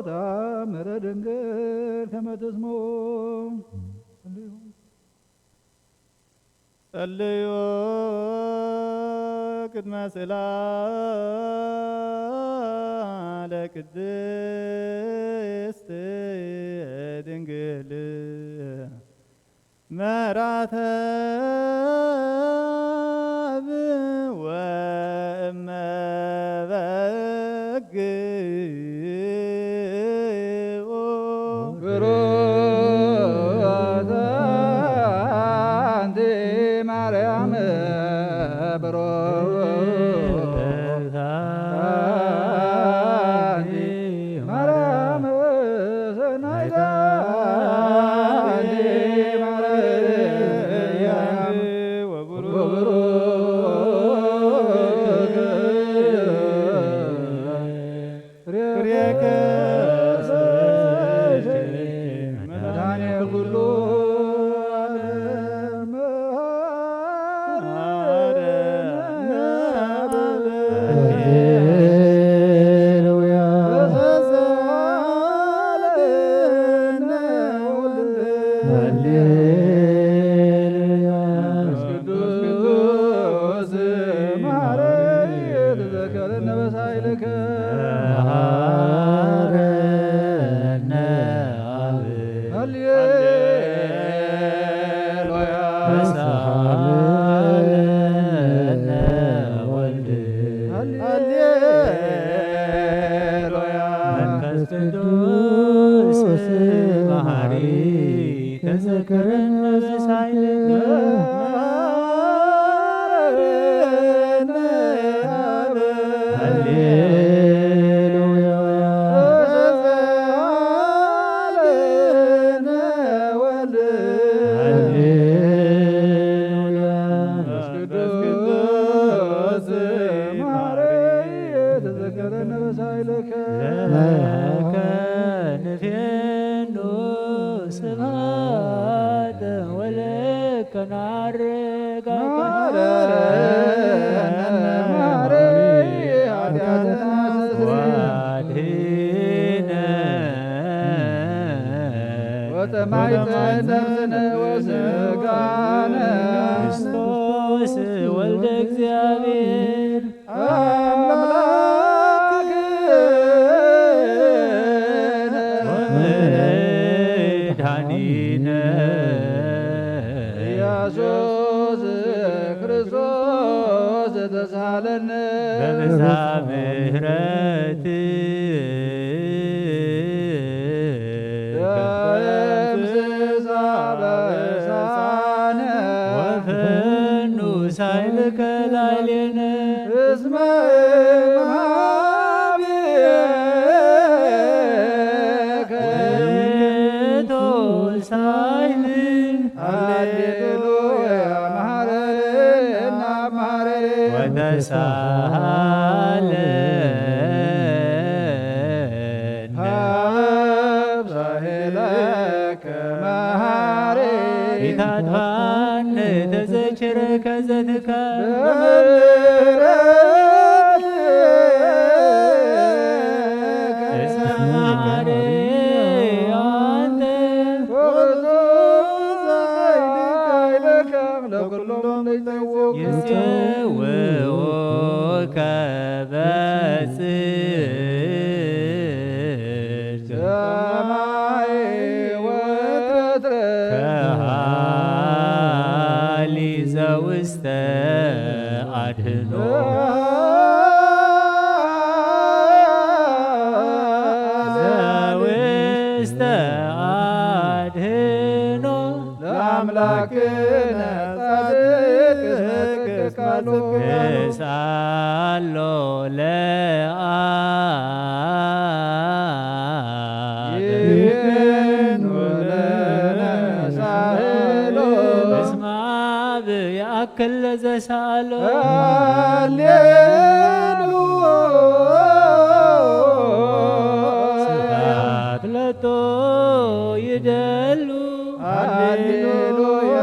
ተአምረ ድንግል ከመ ትስምዑ። ጸልዩ ቅድመ ስእላ ለቅድስት ድንግል መራተ አብ ወእመ በግ ብሩክት አንቲ ማርያም ብሩክት አንቲ ማርያም ሰናይት አንቲ ማርያም ወብሩክ ፍሬከ መድኃኔ ኩሉ ዓለም። ሃሌሉያ። ሃሌሉያ። መንፈስ ቅዱስ መሐረነ ተዘከረነ በሳይልከ። መሐረነ አብ። ሃሌሉያ። ተሳሃለነ ወልድ። ሃሌሉያ። መንፈስ ቅዱስ መሐሪ ተዘከረነ በሳይልከ። ሃሌሉያ። ሃሌሉያ። መንፈስ ቅዱስ መሐሪ ተዘከረነ በሳይልከ። ለከ ንፌኑ ስብሐተ ወለከ ናረጋከ። ማይፀን ነፍስነ ወስጋነ ክርስቶስ ወልደ እግዚኣብሔር ኣምላክነ ወመድኃኒነ ኢየሱስ ክርስቶስ ተሳለነ በብዝኃ ምሕረት ደምስስ አበሳነ ወፈኑ ሳይልከ ላዕሌነ እስመ እምሃቤከ ውእቱ ሳይል ሃሌሉያ መሐረነ መሐረነ ወተሳሃለነ ሀብ ሳህለከ መሐሪ ኢታጥፋነ ተዘክረከ ዘትካል በምሕረትከ እስመ መሐሪ አንተ ወብዙ ሳይልከ ለኩሎም ለይጸውዑ ይጼውዑከ በጽድቅ ሰማይ ወትረትረ ከሃሊ ዘውስተ አድህኖ ዘውስተ አድህኖ ለአምላክነ ጻድቅ እስመ ቅዱስ ቃሉ እስአሎ ለአብ ይህን ወለነ ሳህሎ እስመ አብ ይአክል ለዘሳአሎ ሃሌሉያ ስብሐት ለቶ ይደሉ ሃሌሉያ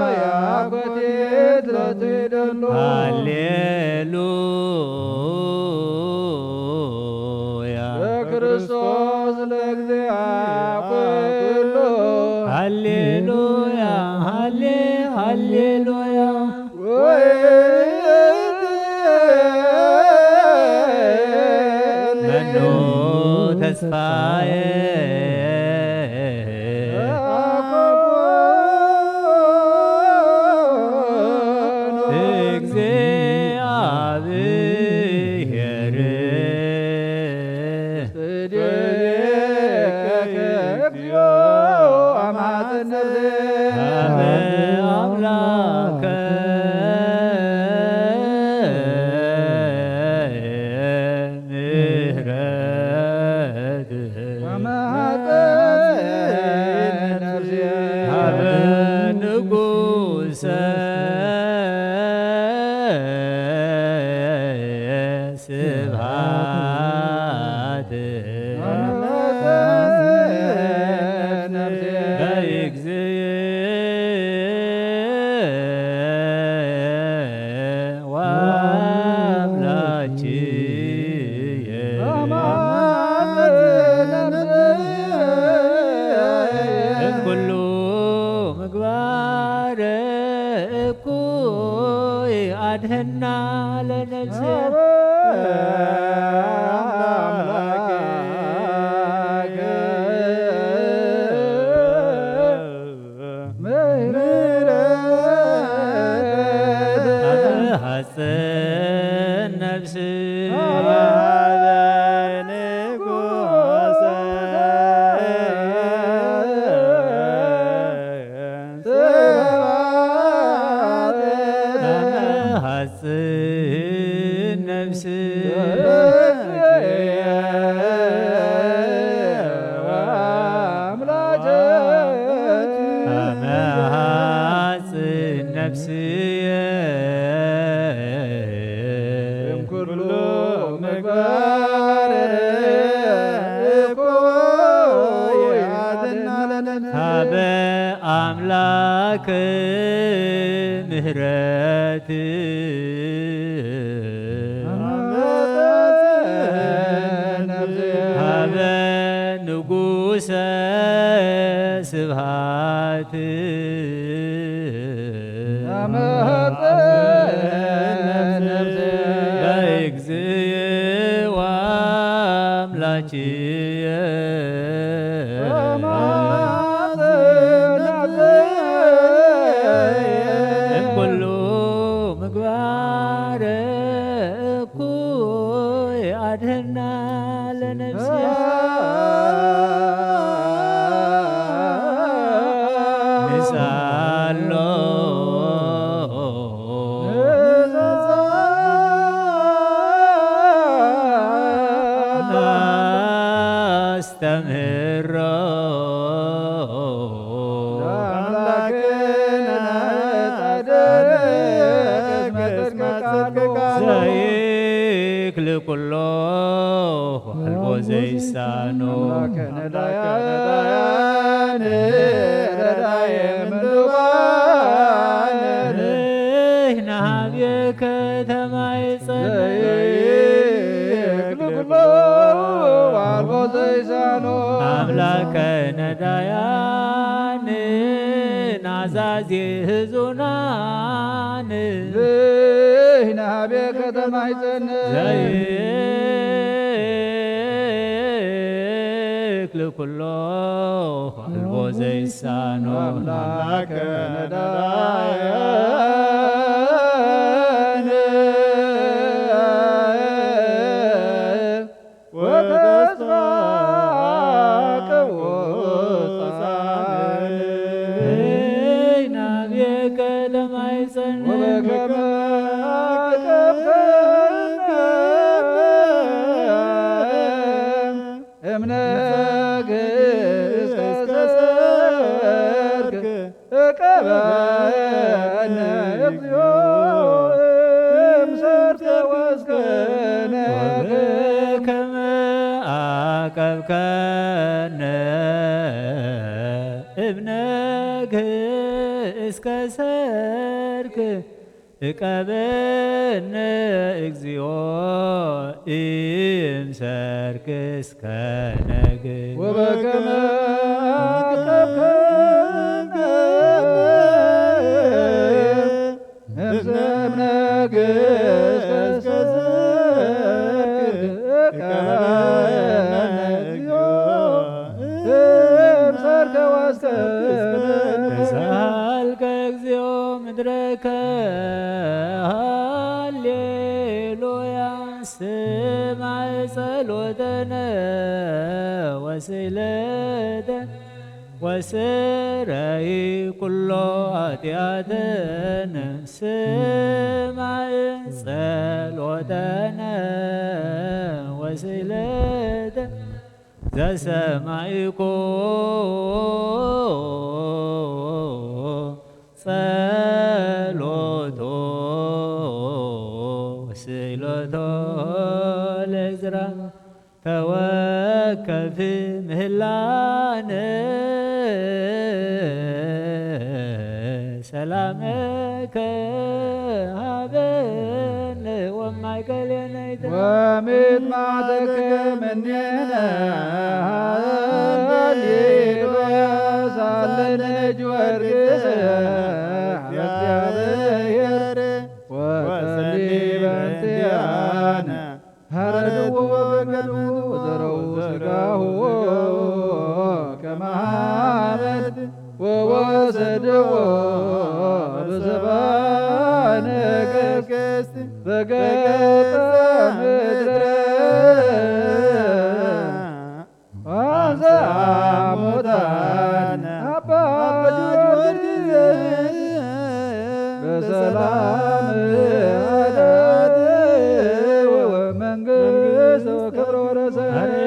አኮቴት ለትደሉ ሃሌሉያ በክርስቶስ ለእግዚአ ኩሉ ሃሌሉያ ሃሌ ሃሌሉያ ወይ መኑ ተስፋዬ እግዚአብሔር አምላከ ምሕረት ሀበ ንጉሰ ስብሐት በእግዚእ ወአምላኪየ እምኩሉ ምግባር እኩይ አድህና ለነፍስየ። ሐጽን ነፍስ ሐጽን ነፍስ ሐጽን ነፍስየ እምኩሉ ምግባር እኩይ አድህና ለነ ሀበ አምላክ ምህረት ሀበ ንጉሰ ስብሐት እምኩሉ ምግባር እኩይ አድህና ለነፍስያ። ንሳሎ ናስተምህሮ ዘይክል ኩሎ አልቦ ዘይሳኖ። ናብየ ከተማ ይጸንዕ። አምላከ ነዳያን ናዛዜ ህዙናን። ናብየ ከተማ ይጸንዕ። ዘይክል ኩሎ አልቦ ዘይሳኖ። አምላከ ነዳያን ወተስፋ ቅቡጻን። ናብየ ከተማ ይጸንዕ። ወበከመ አቀብከነ እምነ ግእዝ እስከ ሰርክ እቀበነ እግዚኦ እምሰርክ ወስከነ። ወበከመ አቀብከነ እምነ ግእዝ እስከ ሰርክ እቀበነ እግዚኦ እምሰርክ እስከ ነግህ። ወበከመ አቀብከነ እምነ ግእዝ እስከ ሰርክ እቀበነ እግዚኦ እምሰርክ ወስከ። ተሳልከ እግዚኦ ምድረከ ሃሌሉያ። ስማዕ ጸሎተነ ወስእለተ ወስረይ ኩሎ ኃጢአተነ። ስማዕ ጸሎተነ ወስእለተ ዘሰማይኮ ጸሎቶ ስእሎቶ ለዝራ ተወከፍ ምህላነ። ሰላመከ ሀበነ ወማእከሌነ ወሚጥማዕተከ እምኔነ። ሃሌሉያ። ሳለነ ጊዮርጊስ እግዚአብሔር ወጸሊ በእንቲአነ። ሀረድዎ በገዱ ዘረው ስጋሁ ከመ ሐመድ ወወሰድዎ በሰባ ነገስት በገጸ ምድረ አንሳ ሙታን አባ ጊዮርጊስ በሰላም አዳት ወመንግስት ክብር ወረሰ። አርነ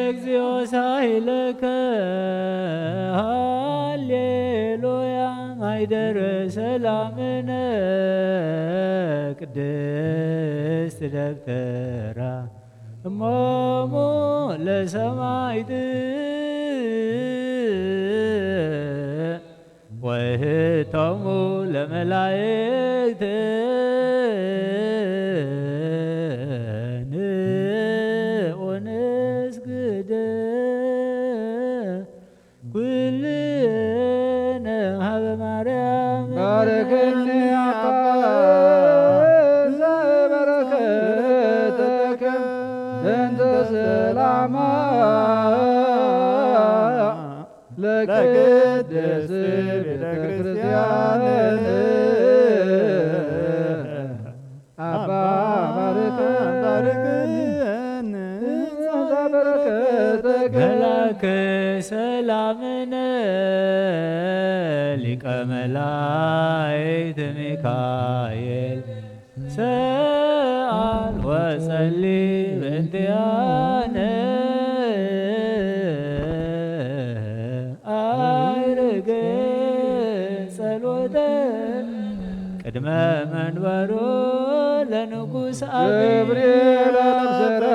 እግዚኦ ሳይለከ ሃሌሉያ ማይደር ሰላምነ ቅድስት ደብተራ እሞሙ ለሰማይት ወህቶሙ ለመላእክት ንዑ ንስግድ ኩልነ ሀበ ማርያም። ባርክኒ አባ ዘበረከትከ በእንተ ሰላማ ለቅድስት ቤተ ክርስቲያን አባ ባርክ በረከተ መላከ ሰላምነ ሊቀ መላእክት ሚካኤል ሰአል ወጸሊ በእንቲአነ አይርግ ጸሎተ ቅድመ መንበሩ ለንጉስ ገብርኤል አብሰራ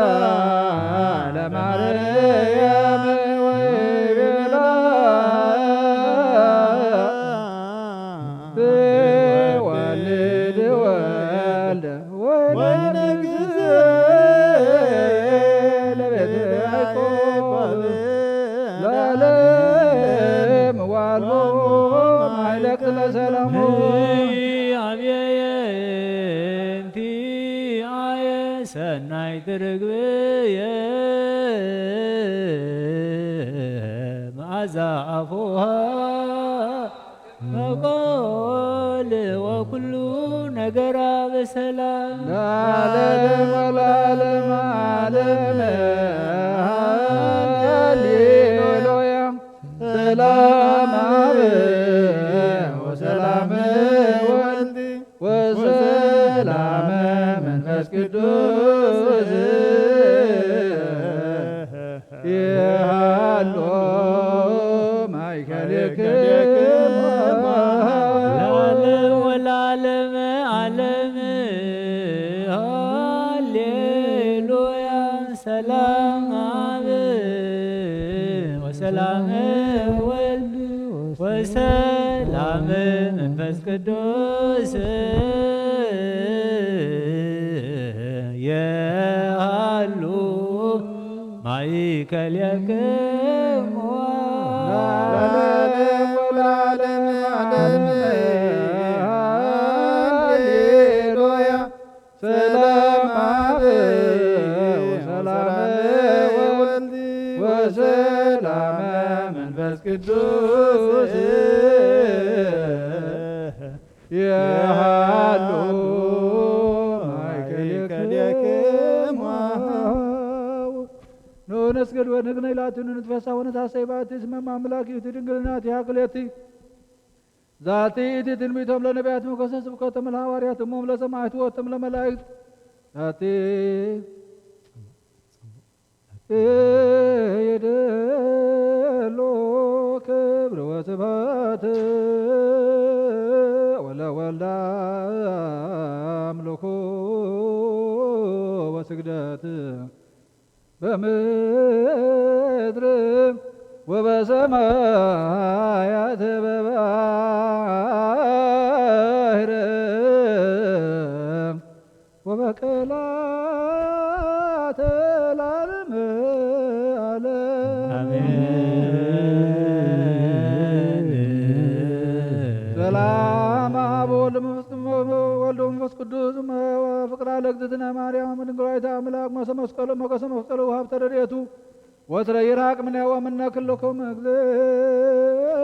ለማርያም ወይቤላ ትወልድ ወልደ ወይነግስ ለቤተ ያዕቆብ ለዓለም ዋልቦ ማይለቅ ለሰላሙ አብየየ እንቲ አየ ሰናይ ትርግብየ መዓዛ አፉሃ መቆል ወኩሉ ነገራ በሰላም ለዓለም ወለዓለም ዓለም። ሃሌሉያ። ሰላም አብ ወሰላም ወልድ ወሰላም መንፈስ ቅዱስ ይሃሎ ማእከልክሙ ለዓለም ወለዓለመ ዓለም። ሃሌሉያ። ሰላም አብ ወሰላም ወልድ ወሰላም መንፈስ ቅዱስ የሃሉ ማእከልክሙ ለዓለም ወለዓለም ዓለም። ሃሌሉያ። ሰላም አብ ወሰላም ወልድ ወሰላም መንፈስ ቅዱስ የሃሉ ማእከልክሙ። ንስግድ ወንግነይ ላቲ ንትፈሳ ወነታሰይ ባቲ ስመ ማምላክ ይእቲ ድንግልና ትያክል የቲ ዛቲ ይእቲ ትንቢቶም ለነቢያት መኮሰ ስብከቶም ለሐዋርያት እሞም ለሰማዕት ወቶም ለመላእክት ዛቲ ይደሎ ክብር ወስብሐት ወለወልድ አምልኮ ወስግደት በምድር ወበሰማያት በባህር ወበቀላተ ለዓለመ ዓለም። አሜን። ሰላም አብ ወወልድ ወመንፈስ ቅዱስ ወፍቅራ ለእግዝእትነ ማርያም ድንግል ወላዲተ አምላክ መሰ መስቀሉ ሞገሰ መስቀሉ ወሀብተ ረድኤቱ ወትረ ይራቅ ምነ ወምነ ክልኩም እግዝእ።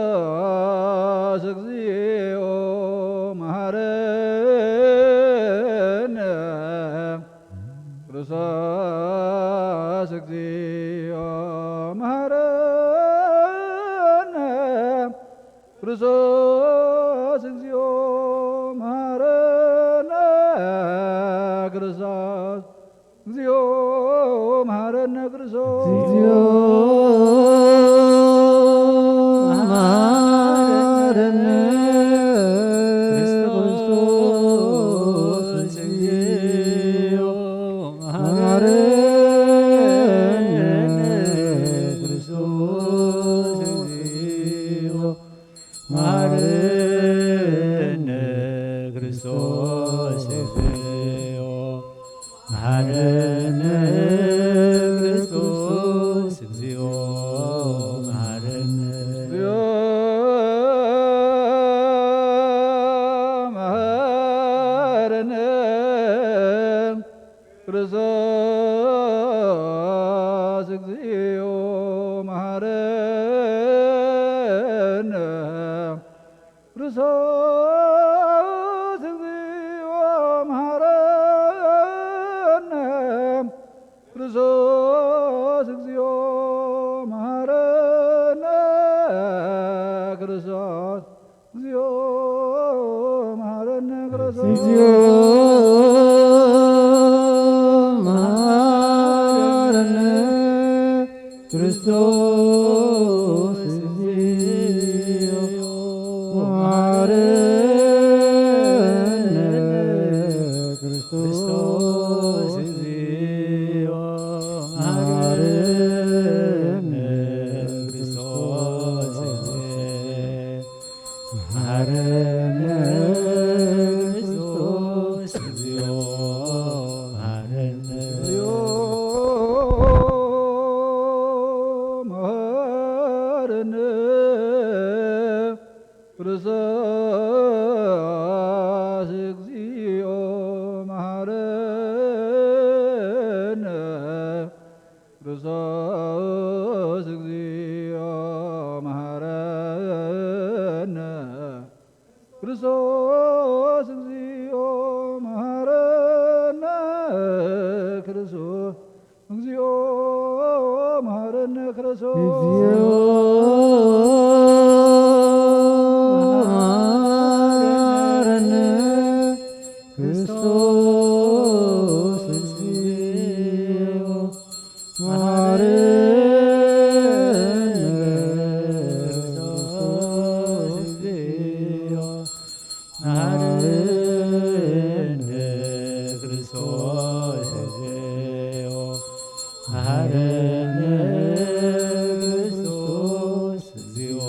ክርስቶስ እግዚኦ መሐረነ። ክርስቶስ እግዚኦ መሐረነ። ክርስቶስ እግዚኦ መሐረነ። ክርስቶስ እግዚኦ መሐረነ። ክርስቶስ እግዚኦ መሐረነ። ክርስቶስ እግዚኦ መሐረነ። ክርስቶስ እግዚኦ መሐረነ። ክርስቶስ እግዚኦ መሐረነ። ክርስቶስ እግዚኦ መሐረነ። እግዚኦ መሐረነ። ክርስቶስ እግዚኦ መሐረነ። ክርስቶስ እግዚኦ መሐረነ። ክርስቶስ እግዚኦ መሐረነ። ክርስቶስ እግዚኦ መሐረነ። ክርስቶስ እግዚኦ መሐረነ። ክርስቶስ እግዚኦ መሐረነ። ክርስቶስ እግዚኦ መሐረነ። ክርስቶስ እግዚኦ መሐረነ። ክርስቶስ እግዚኦ መሐረነ። እግዚኦ መሐረነ። ክርስቶስ እግዚኦ መሐረነ። ክርስቶስ እግዚኦ መሐረነ። ክርስቶስ እግዚኦ መሐረነ። ክርስቶስ እግዚኦ መሐረነ። ክርስቶስ እግዚኦ መሐረነ። ክርስቶስ እግዚኦ መሐረነ። ክርስቶስ እግዚኦ መሐረነ። ክርስቶስ እግዚኦ መሐረነ። ክርስቶስ እግዚኦ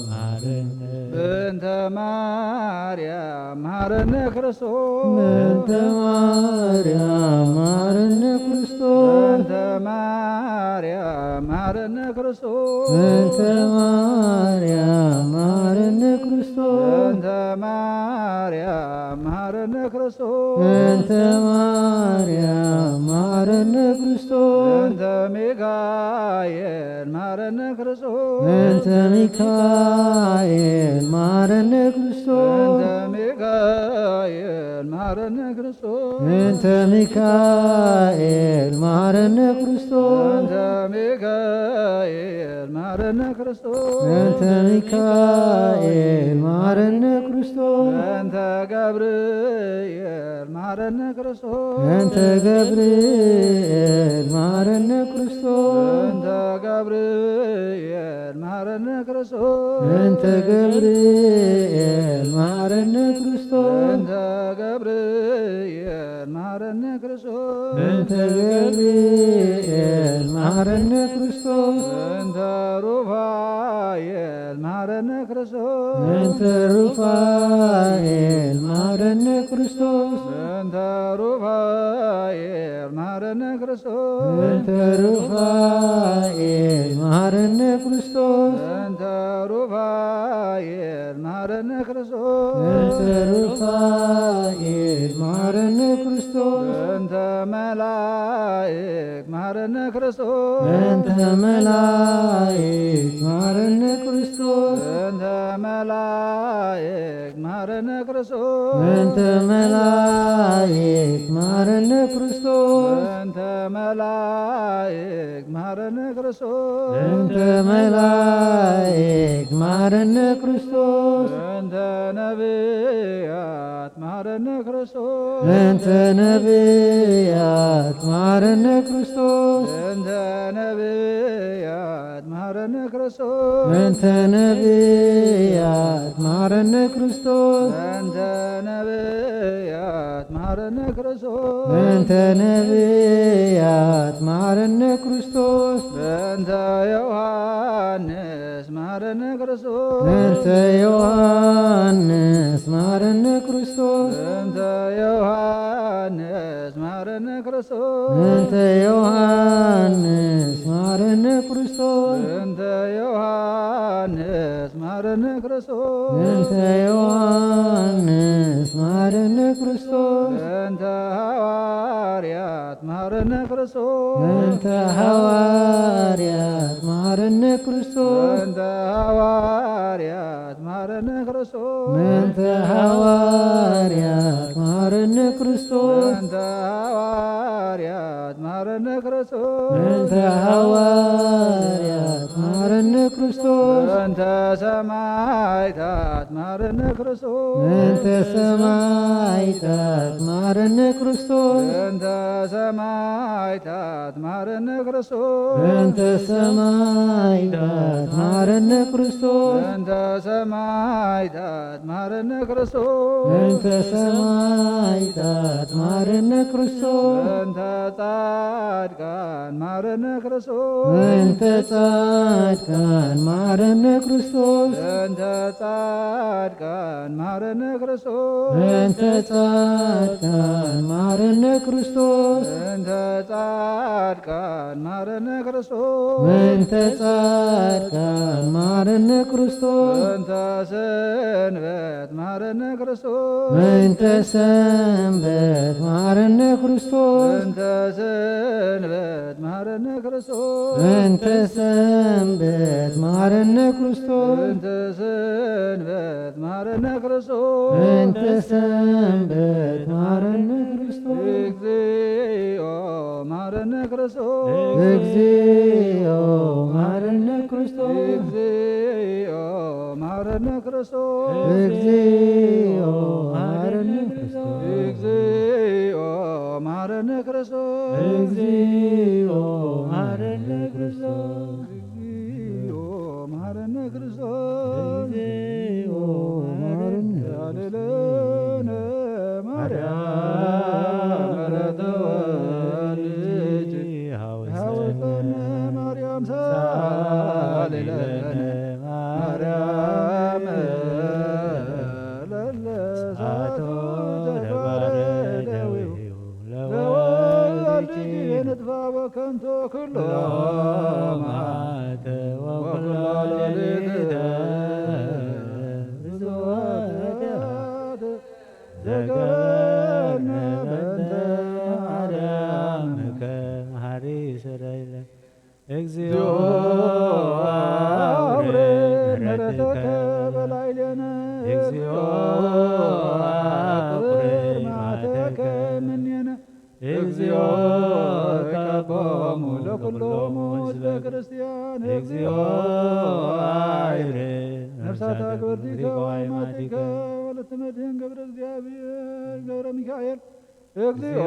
መሐረነ። በእንተ ማርያም መሐረነ ክርስቶስ። በእንተ ማርያም መሐረነ ክርስቶስ። በእንተ ማርያም መሐረነ ክርስቶስ። በእንተ ማርያም መሐረነ ክርስቶስ። በእንተ ማርያም መሐረነ ክርስቶስ። በእንተ ማርያም መሐረነ ክርስቶስ። በእንተ ሚካኤል መሐረነ ክርስቶስ። በእንተ ሚካኤል መሐረነ ክርስቶስ። በእንተ ሚካኤል መሐረነ ክርስቶስ። በእንተ ሚካኤል መሐረነ ክርስቶስ። በእንተ ሚካኤል መሐረነ ክርስቶስ። በእንተ ሚካኤል መሐረነ ክርስቶስ። በእንተ ገብርኤል መሐረነ ክርስቶስ። በእንተ ገብርኤል መሐረነ ክርስቶስ። በእንተ ገብርኤል መሐረነ ክርስቶስ። በእንተ ገብርኤል መሐረነ ክርስቶስ። በእንተ ገብርኤል መሐረነ ክርስቶስ። በእንተ ገብርኤል መሐረነ ክርስቶስ። በእንተ ሩፋኤል መሐረነ ክርስቶስ። በእንተ ሩፋኤል መሐረነ ክርስቶስ። በእንተ ሩፋኤል መሐረነ ክርስቶስ። በእንተ ሩፋኤል መሐረነ ክርስቶስ። በእንተ ሩፋኤል መሐረነ ክርስቶስ። በእንተ ሩፋኤል መሐረነ ክርስቶስ። በእንተ መላእክት መሐረነ ክርስቶስ። እንተ መላእክት መሃረነ ክርስቶስ። እንተ መላእክት መሃረነ ክርስቶስ። እንተ መላእክት መሃረነ ክርስቶስ። እንተ መላእክት መሃረነ ክርስቶስ። እንተ መላእክት መሃረነ ክርስቶስ። እንተ ነቢያት መሃረነ ክርስቶስ። እንተ ነቢያት መሃረነ ክርስቶስ። እንተ ነቢያት መሃረነ ክርስቶስ። እንተ ነቢያት መሃረነ ክርስቶስ። እንተ ነቢያት መሃረነ ክርስቶስ። እንተ ነቢያት መሃረነ ክርስቶስ። እንተ ዮሐንስ መሃረነ ክርስቶስ። እንተ ዮሐንስ መሃረነ ክርስቶስ። እንተ ዮሐንስ መሃረነ ክርስቶስ። እንተ ዮሐንስ መሃረነ ክርስቶስ። እንተ ዮሐንስ መሃረነ ክርስቶስ። እንተ ዮሐንስ መሃረነ ክርስቶስ። እንተ ሃዋርያት መሃረነ ክርስቶስ። እንተ ሃዋርያት መሃረነ ክርስቶስ። እንተ ሃዋርያት መሃረነ ክርስቶስ። እንተ ሃዋርያት መሃረነ ክርስቶስ። እንተ ሃዋርያት መሃረነ ክርስቶስ። እንተ ሃዋርያት መሃረነ ክርስቶስ። እንተ ሰማዕታት መሃረነ ክርስቶስ። እንተ ሰማዕታት መሃረነ ክርስቶስ። እንተ ሰማዕታት መሃረነ ክርስቶስ። እንተ ሰማዕታት መሃረነ ክርስቶስ። እንተ ሰማዕታት መሃረነ ክርስቶስ። እንተ ሰማዕታት መሃረነ ክርስቶስ። እንተ ጻድቃን መሃረነ ክርስቶስ። እንተ ጻድቃን መሃረነ ክርስቶስ። እንተ ጻድቃን መሃረነ ክርስቶስ። እንተ ጻድቃን መሃረነ ክርስቶስ። እንተ ጻድቃን መሃረነ ክርስቶስ። እንተ ጻድቃን መሃረነ ክርስቶስ። እንተ ሰንበት መሃረነ ክርስቶስ። እንተ ሰንበት መሃረነ ክርስቶስ። እንተ ሰንበት መሃረነ ክርስቶስ። እንተ ሰንበት መሃረነ ክርስቶስ። እንተ ሰንበት መሃረነ ክርስቶስ። እንተ ሰንበት መሃረነ ክርስቶስ። እግዚኦ መሃረነ ክርስቶስ። እግዚኦ መሃረነ ክርስቶስ። እግዚኦ መሃረነ ክርስቶስ። እግዚኦ መሃረነ ክርስቶስ። እግዚኦ መሃረነ ክርስቶስ። እግዚኦ መሃረነ ክርስቶስ። እግዚኦ መሃረነ ክርስቶስ። እግዚኦ መሃረነ ክርስቶስ። ያድለነ ማርያም ኧረ ተወልጅ ሃውፀነ ማርያም ሳሊለነ ማርያም ለለ ሳቱ ተግባረ ደዊው ለወልድኪ ንጥፋ ወከንቶ ኩሎ ማተ ወኩሎ ሌሊተ ብዙ ኃጢአት ዘገበርነ በእንተ ማርያምከ መሃሪ ስረይለ። እግዚኦ አውርድ ምሕረትከ በላዕሌነ። እግዚኦ አውርድ መዓተከ እምኔነ። እግዚኦ ቀቦሙ ለኩሎሙ ህዝበ ክርስቲያን። እግዚኦ አይርህ ነፍሳተ ክብርቲከ ወአማቲከ ወለትመድህን ገብረ እግዚአብሔር ገብረ ሚካኤል። እግዚኦ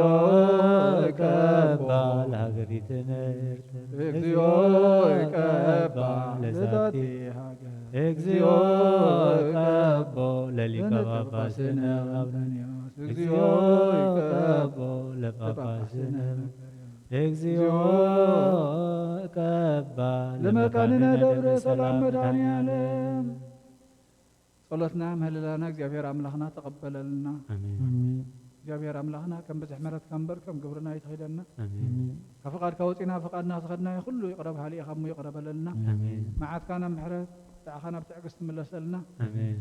ቀባ ለሀገሪትነ ኤርትራ። እግዚኦ ቀባ ለዛቲ ሀገር። እግዚኦ ቀቦ ለሊቀ ጳጳስነ አብረንዮስ። እግዚኦ ቀቦ ለጳጳስነ። እግዚኦ ቀባ ለመካንነ ደብረ ሰላም መድኃኔ ዓለም። ጸሎትና ምህልላና እግዚኣብሔር ኣምላኽና ተቐበለልና። ኣሜን። ኣሜን። እግዚኣብሔር ኣምላኽና ከም ብዝሕ ምሕረትካ እምበር ከም ግብርና ኣይትኺደና። ኣሜን። ኣሜን። ካብ ፍቓድካ ወፂና ፍቓድና ዝኸድናዮ ኩሉ ይቕረ በሃሊ ኢኻ እሞ ይቕረ በለልና። ኣሜን። መዓትካ ናብ ምሕረት፣ ጣዕኻ ናብ ትዕግስቲ ምለሰልና። ኣሜን።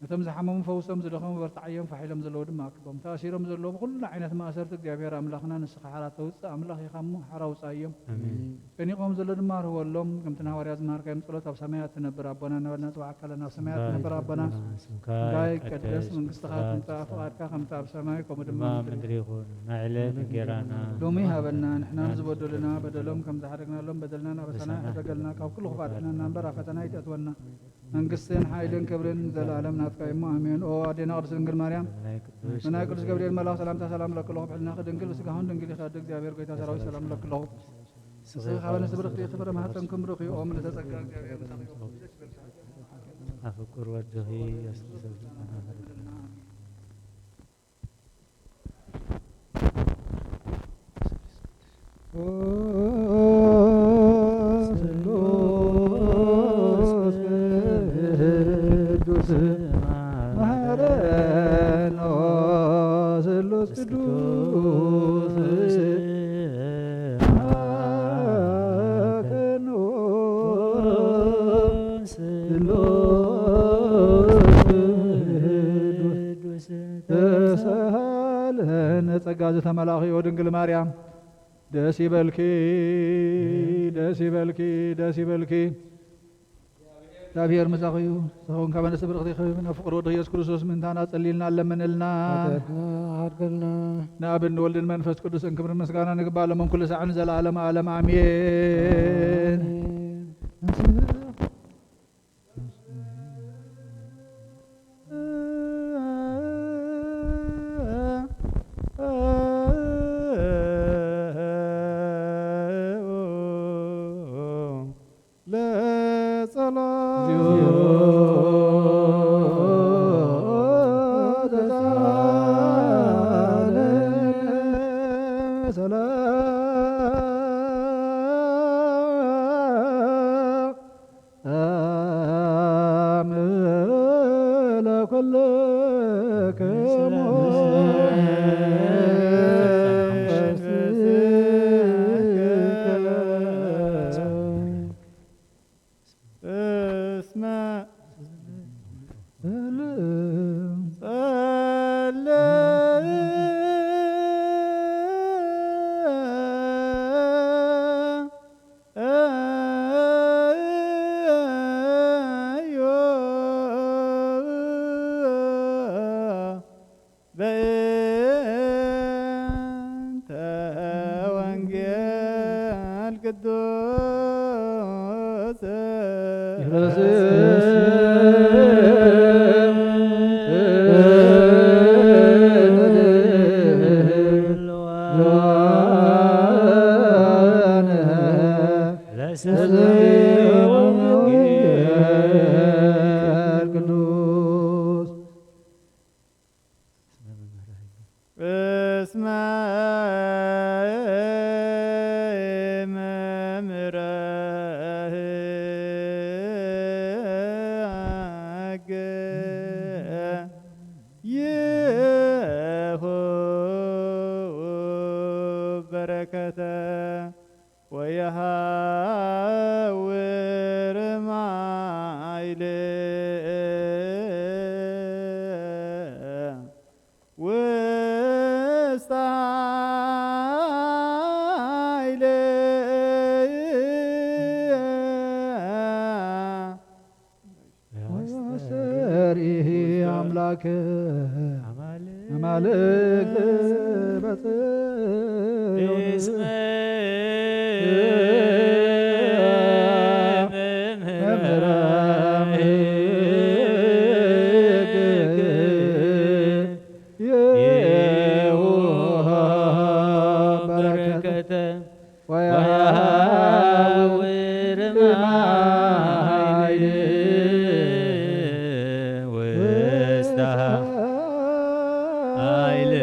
ነቶም ዝሓመሙ ፈውሶም፣ ዝደኸሙ በርትዓዮም፣ ፋሕ ኢሎም ዘለዉ ድማ ኣክቦም። ተኣሲሮም ዘለዉ ብኹሉ ዓይነት ማእሰርቲ እግዚኣብሔር ኣምላኽና ንስኻ ሓራ ተውፅእ ኣምላኽ ኢኻ እሞ ሓራ ውፅኣዮም። ኣሜን። ጨኒቖም ዘሎ ድማ ርህወሎም። ከምቲ ንሃዋርያ ዝመሃርካዮም ጸሎት ኣብ ሰማያት ትነብር ኣቦና እናበልና ንጽውዓካ ኣለና። ኣብ ሰማያት ትነብር ኣቦና፣ ስምካ ይቀደስ፣ መንግስትኻ ትምጻእ፣ ፍቓድካ ከምቲ ኣብ ሰማይ ከምኡ ድማ ድማ ኣብ ምድሪ ምድሪ ይኹን። ናይ ዕለት እንጌራና ሎሚ ሃበና። ንሕና ንዝበደሉና በደሎም ከም ዝሓደግናሎም በደልና ናበሳና ኣይሕደገልና፣ ካብ ኩሉ ክፉእ ኣድሕነና እምበር ኣብ ፈተና ኣይተእትወና። መንግስትን ሓይልን ክብርን ዘለኣለም ናትካ እዩ እሞ ኣሜን። ኦ ኣዴና ቅድስት ድንግል ማርያም፣ ናይ ቅዱስ ብናይ ቅዱስ ገብርኤል መልኣኽ ሰላምታ ሰላም እለኪ ኣለኹ። ብሕልናኺ ድንግል፣ ብስጋኽን ድንግል ኢኻ። ኣደ እግዚኣብሔር ጎይታ ሰራዊት ሰላም እለኪ ኣለኹ። ንስኺ ካብ ኣንስቲ ብርኽቲ ኢኺ፣ ፍረ ማህፀንኩም ብሩኽ እዩ። ኦም ልተጸጋ እግዚኣብሔር ምሳኺ ይኹን። ኣፍቅር ወድኺ የሱስ። ስሉስ ቅዱስ መሐረኖ፣ ስሉስ ቅዱስ መሐረኖ፣ ስሉስ ቅዱስ ተሳሃለነ። ጸጋ ዝተመላእኺ ኦ ድንግል ማርያም፣ ደስ ይበልኪ፣ ደስ ይበልኪ፣ ደስ ይበልኪ። እግዚኣብሔር ምሳኺ እዩ። ንስኻ እውን ካብ ኣንስቲ ብርኽቲ ኢኺ፣ ናብ ፍቕሪ ወድኺ ኢየሱስ ክርስቶስ ምእንታና ጸልይልና፣ ለምንልና። ሓጢኣትና ሓድገልና። ንኣብን ንወልድን መንፈስ ቅዱስን ክብርን ምስጋናን ይግባእ፣ ሎምን ኩሉ ሳዕን ንዘለዓለመ ዓለም። ኣሜን። ኣሜን። ለጸሎት እስመ በእንተ ወንጌል ቅዱስ ቅዱስ እስመ መምህረ ሕግ ይሁብ በረከተ ወየሐውር ማይል ውስተ ኃይል ወአስተርኢሂ አምላክ አማልክት በጽዮን። እስመ መምህረ ሕግ ይሁብ በረከተ ወያውር ማይል ውስተ ኃይል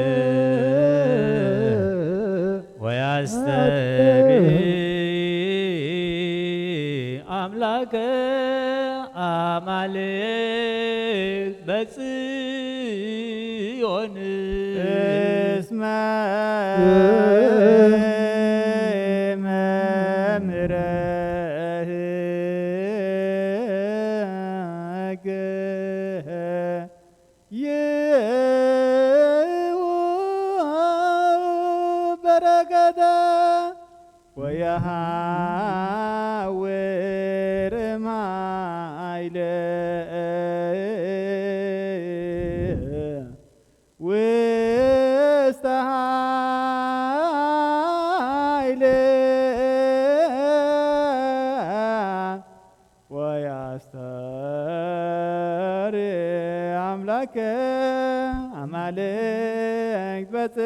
ወያስተሪ አምላከ አማልክ በጽዮን። እስመ መምህረ ሕግ ሃውር ማይለ ውስተ ሃይለ ወያስተሪ ኣምላከ ኣማልክት በጽዮን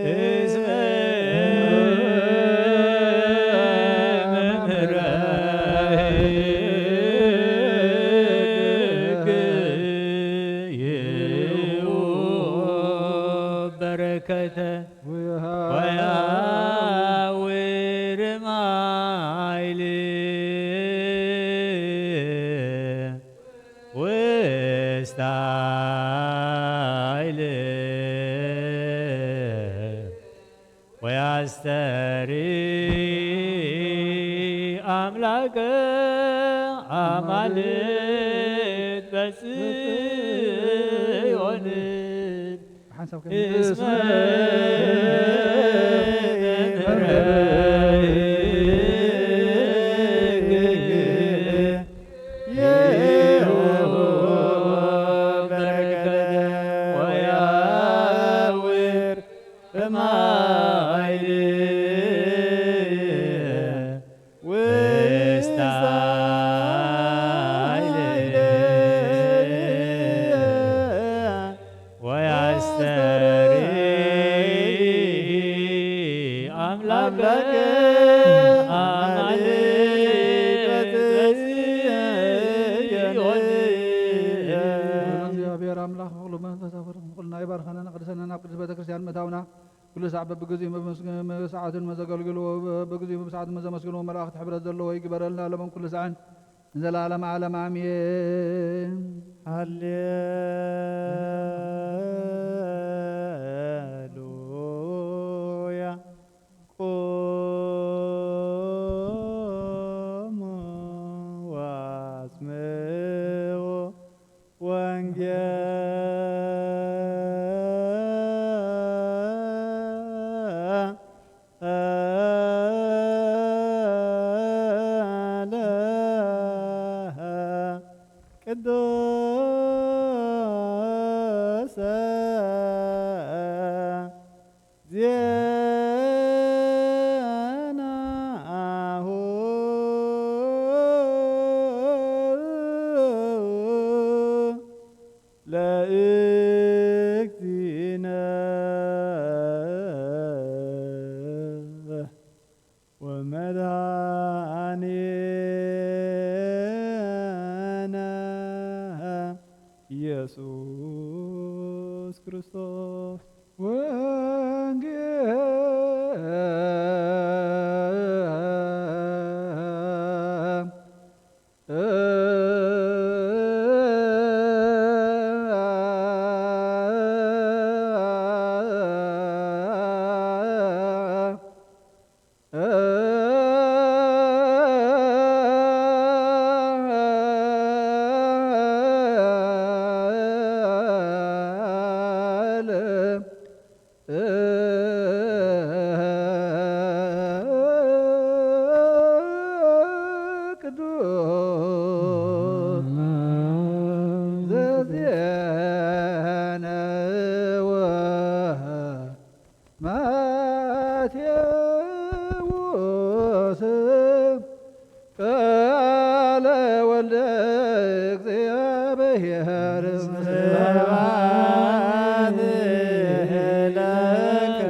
እስመ ምሕረትክ ይእው በረከተ ወያውር ማይል ውስተ ኃይል ወያስተሪ አምላከ አማልክት በጽዮን ሓንሳብ እስመ በረከተ ወያውር እማይል ውስተ ኃይል ወያስተሪ አምላከ አማልክት በጽዮን። እግዚአብሔር አምላክ ኩሉ መንፈሳዊ ኩልና ይባርከና፣ ቅድሰና ናብ ቅድስት ቤተክርስትያን ምእታውና ኩሉ ሳዕ በብግዚኡ መመስገ-፣ ሰዓትን መዘገልግልዎ በብግዚኡ ብሰዓት መዘመስግንዎ መላእኽቲ ሕብረት ዘለዎ ይግበረልና ለመን ኩሉ ሳዕን ንዘለዓለመ ዓለም ኣሜን። ሃሌሉያ። ቁሙ ወአስምዑ ወንጌለ ቅዱሰ ዜናሁ ለእግዚእነ ወመድኃኒነ ኢየሱስ ክርስቶስ። ወንጌል ቅዱስ ዘዜነወ ማቴዎስ ቃለ ወልደ እግዚአብሔር። ስብሐት ለከ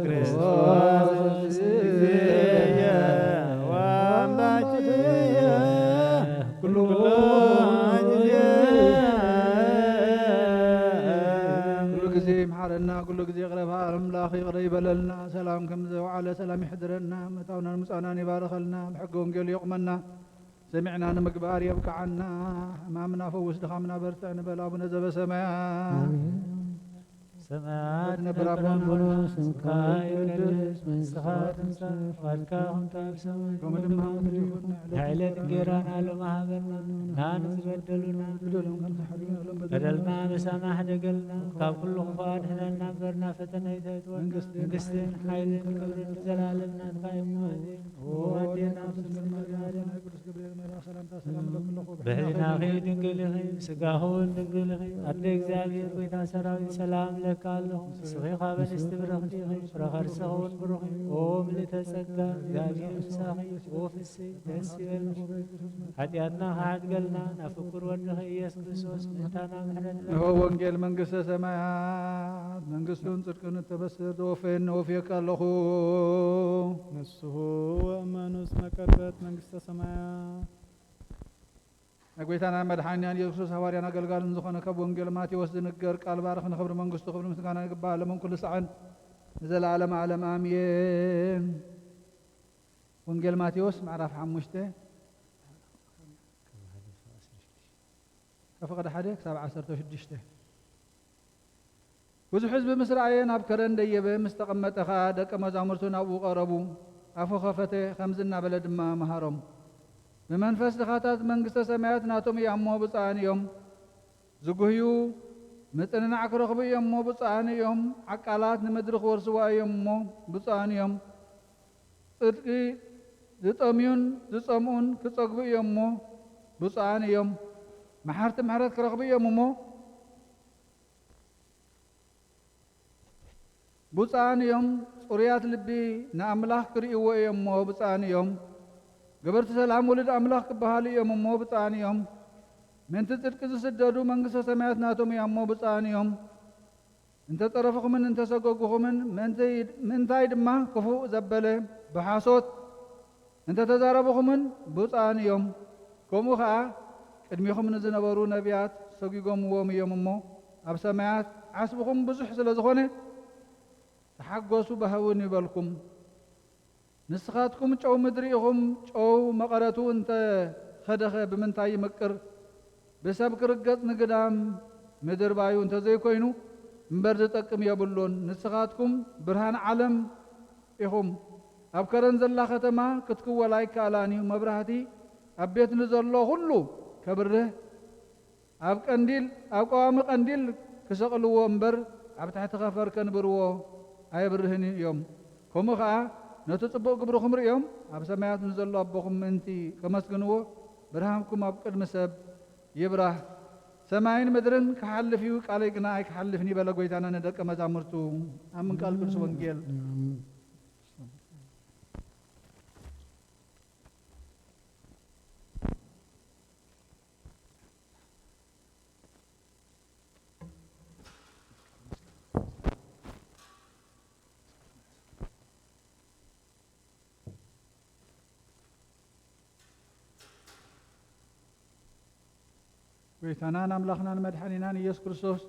ክርስቶስ እግዚእየ ወአምላክየ ኩሉ ጊዜ። ኩሉ ጊዜ ይምሓረና፣ ኩሉ ጊዜ ይቕረ በል። ኣምላኽ ይቕረ ይበለልና። ሰላም ከም ዘውዓለ ሰላም ይሕድረና። ምእታውናን ምጻናን ይባርኸልና። ብሕገ ወንጌሉ የቑመና። ሰሚዕና ንምግባር የብቅዓና። ሕማምና ፈውስ፣ ድኻምና በርትዕ ንበል። ኣቡነ ዘበሰማያት። ሰማያት ትነብር ኣቦና፣ ስምካ ይቀደስ፣ መንግስትኻ ትምጻእ፣ ፍቓድካ ትኹን ኣብ ሰማይ ከምኡ ድማ ኣብ ምድሪ ይኹን። ንዕለት እንጌራና ሎሚ ሃበና፣ ንሕና ንዝበደሉና በደሎም ከም ዝሓድጉ ንበደልና ምሳማሕ ደገልና፣ ካብ ኩሉ ክፉእ ኣድሕነና እምበር ናብ ፈተና ኣይተእትወና። መንግስትን ሓይልን ክብርን ንዘለኣለም ናትካ እዩ። እሞ ኣዴና ቅድስት ድንግል ማርያም፣ ናይ ቅዱስ ገብርኤል መልኣኽ ሰላምታ ሰላም እለኪ ኣለኹ። ብሕሊናኺ ድንግል ኢኺ፣ ስጋኺ እውን ድንግል ኢኺ። ኣደ እግዚኣብሔር፣ ጎይታ ሰራዊት፣ ሰላም እለኪ ኣለኹ። ንስኺ ካብ ኣንስቲ ብርኽቲ ኢኺ፣ ፍረ ከርስኺ እውን ብሩኽ እዩ። ኦ ምልእተ ጸጋ፣ እግዚኣብሔር ምሳኺ፣ ኦ ፍስሕቲ ደስ ይበልሽ። ሓጢኣትና ክሓድገልና ናብ ፍቁር ወድኺ ኢየሱስ ክርስቶስ ምእንታና ምሕረት እነሆ ወንጌል መንግስተ ሰማያት፣ መንግስቱን ጽድቅን እተበስር ዘወፈየኒ ወፍየካ ኣለኹ። ንስሑ ወእመኑ እስመ ቀርበት መንግስተ ሰማያት። ናይ ጎይታና መድሓኒናን ኢየሱስ ክርስቶስ ሃዋርያን ኣገልጋልን ዝኾነ ካብ ወንጌል ማቴዎስ ዝንገር ቃል ባርኽ ንኽብሪ መንግስቱ ክብሪ ምስጋና ይግባእ፣ ለምን ኩሉ ሳዕን ንዘለዓለም ዓለም ኣሜን። ወንጌል ማቴዎስ ምዕራፍ ሓሙሽተ ካብ ፍቕዲ ሓደ ክሳብ ዓሰርተ ሽዱሽተ። ብዙሕ ህዝቢ ምስ ረኣየ ናብ ከረን ደየበ፣ ምስ ተቐመጠ ኸኣ ደቀ መዛሙርቱ ናብኡ ቀረቡ። ኣፉ ኸፈተ፣ ከምዚ እናበለ ድማ መሃሮም። ብመንፈስ ድኻታት መንግስተ ሰማያት ናቶም እያ እሞ ብፁዓን እዮም። ዝጉህዩ ምጽንናዕ ክረኽቡ እዮም እሞ ብፁዓን እዮም። ዓቃላት ንምድሪ ክወርስዋ እዮም እሞ ብፁዓን እዮም። ጽድቂ ዝጠምዩን ዝጸምኡን ክጸግቡ እዮም እሞ ብፁዓን እዮም። መሓርቲ ምሕረት ክረኽቡ እዮም እሞ ብፁዓን እዮም። ጽሩያት ልቢ ንኣምላኽ ክርእይዎ እዮም እሞ ብፁዓን እዮም። ገበርቲ ሰላም ውሉድ ኣምላኽ ክበሃሉ እዮም እሞ ብፁዓን እዮም። ምእንቲ ጽድቂ ዝስደዱ መንግስተ ሰማያት ናቶም እያ እሞ ብፁዓን እዮም። እንተ ጸረፍኹምን እንተ ሰጎግኹምን፣ ምእንቲ-፣ ምእንታይ ድማ ክፉእ ዘበለ ብሓሶት እንተ ተዛረብኹምን ብፁዓን እዮም። ከምኡ ኸኣ ቅድሚኹም ንዝነበሩ ነቢያት ሰጒጎምዎም እዮም እሞ፣ ኣብ ሰማያት ዓስብኹም ብዙሕ ስለ ዝኾነ፣ ተሓጎሱ ባህውን ይበልኩም። ንስኻትኩም ጨው ምድሪ ኢኹም። ጨው መቐረቱ እንተ ኸደኸ ብምንታይ ይምቅር? ብሰብ ክርገጽ ንግዳም ምድርባዩ እንተ ዘይኮይኑ እምበር ዝጠቅም የብሉን። ንስኻትኩም ብርሃን ዓለም ኢኹም። ኣብ ከረን ዘላ ከተማ ክትክወል ኣይከኣላን እዩ። መብራህቲ ኣብ ቤት ንዘሎ ኹሉ ከብርህ ኣብ ቀንዲል፣ ኣብ ቀዋሚ ቀንዲል ክሰቕልዎ እምበር፣ ኣብ ትሕቲ ኸፈር ከንብርዎ ኣየብርህን እዮም። ከምኡ ኸኣ ነቲ ጽቡቕ ግብርኹም ርእዮም፣ ኣብ ሰማያት ንዘሎ ኣቦኹም ምእንቲ ከመስግንዎ፣ ብርሃንኩም ኣብ ቅድሚ ሰብ ይብራህ። ሰማይን ምድርን ክሓልፍ እዩ፣ ቃለይ ግና ኣይክሓልፍን እዩ በለ ጎይታና ንደቀ መዛሙርቱ። ኣምን ቃል ቅዱስ ወንጌል። ጎይታናን ኣምላኽናን መድሓኒናን ኢየሱስ ክርስቶስ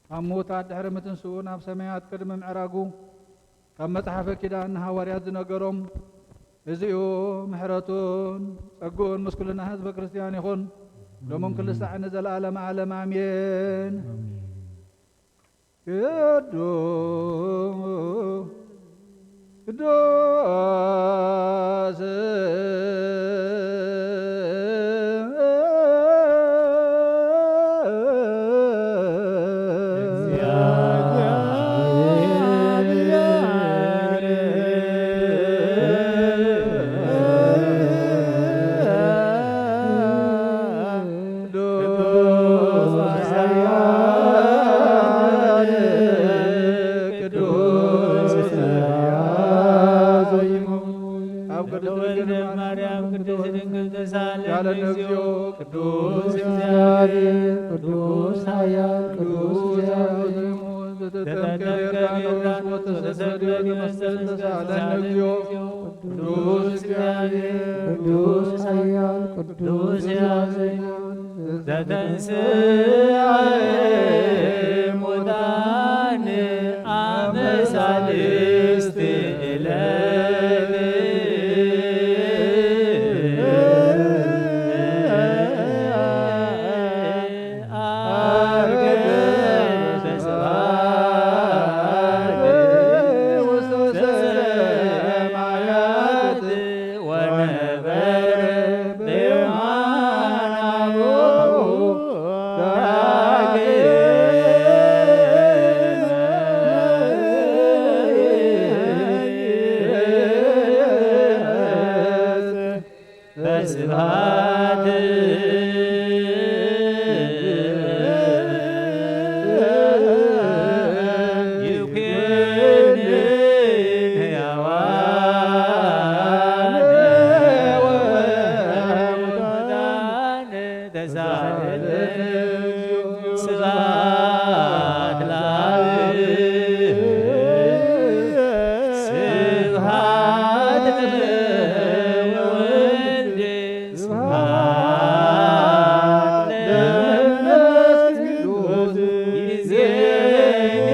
ካብ ምዉታት ድሕሪ ምትንስኡ ናብ ሰማያት ቅድሚ ምዕራጉ ካብ መጽሓፈ ኪዳን ንሃዋርያት ዝነገሮም፣ እዚኡ ምሕረቱን ጸግኡን ምስ ኩልና ህዝበ ክርስትያን ይኹን፣ ሎምን ኩሉ ሳዕ ንዘለዓለመ ዓለም ኣሜን። ቅዱስ ቅዱስ ቅዱስ ኃያል ቅዱስ ኃያል ኣብ ቅድስት ድንግል ማርያም ቅድስት ድንግል ተሳለን ያለን እግዚኦ። እግዚኦ። ቅዱስ እግዚአብሔር ቅዱስ ኃያል ቅዱስ እግዚአብሔር ዘተጠምቀ ዮርዳኖስ ወተሰቅለ በመስቀል ተሳለን እግዚኦ። ቅዱስ እግዚአብሔር ቅዱስ ኃያል ቅዱስ እግዚአብሔር ዘተንሥአ እሙታን አመ ሣልስት ዕለት አርገ ተስፋ ወነበረ በየማነ አቡሁ ዳግመ በስብሐት ይኩን ሕያዋን ወሙታን ተሳለነ። ስብሐት ለአብ ስብሐት ለወልድ ስብሐት ለመንፈስ ቅዱስ ይዜኒ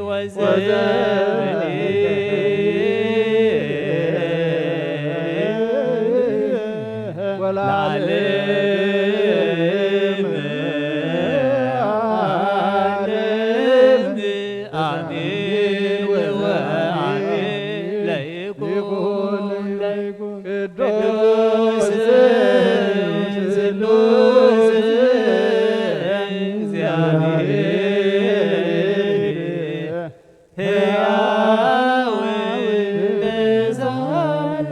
ወዘኒ ወለዓለመ ዓለም አሜን ወአሜን። ለይኩን ቅዱስ ስሉስ እግዚአብሔር ሕያው ተሳለ።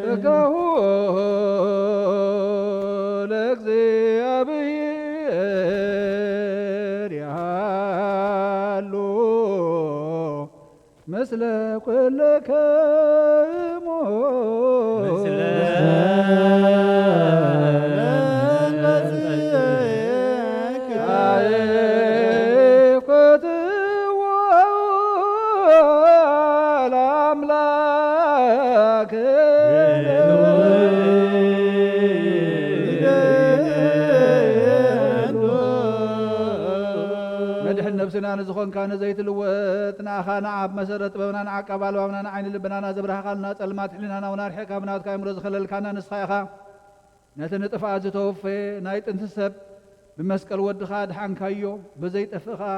ጸጋሁ ለእግዚአብሔር ያሉ ምስለ ኩልክሙ ምስለ መንፈስከ። አይ ኮትዎ ለአምላክ መድሕን ነብስና ንዝኾንካ ንዘይትልወጥ ንኣኻ ንዓብ መሰረት ጥበብና ንዓቃብ ኣልባብና ንዓይኒ ልብናና ዘብራህኻልና ጸልማት ሕሊናና እውን ኣርሒቕካ ብናትካ ኣእምሮ ዝኸለልካና ንስኻ ኢኻ። ነቲ ንጥፍኣት ዝተወፈየ ናይ ጥንቲ ሰብ ብመስቀል ወድኻ ኣድሓንካዮ፣ ብዘይጠፍእ ኸኣ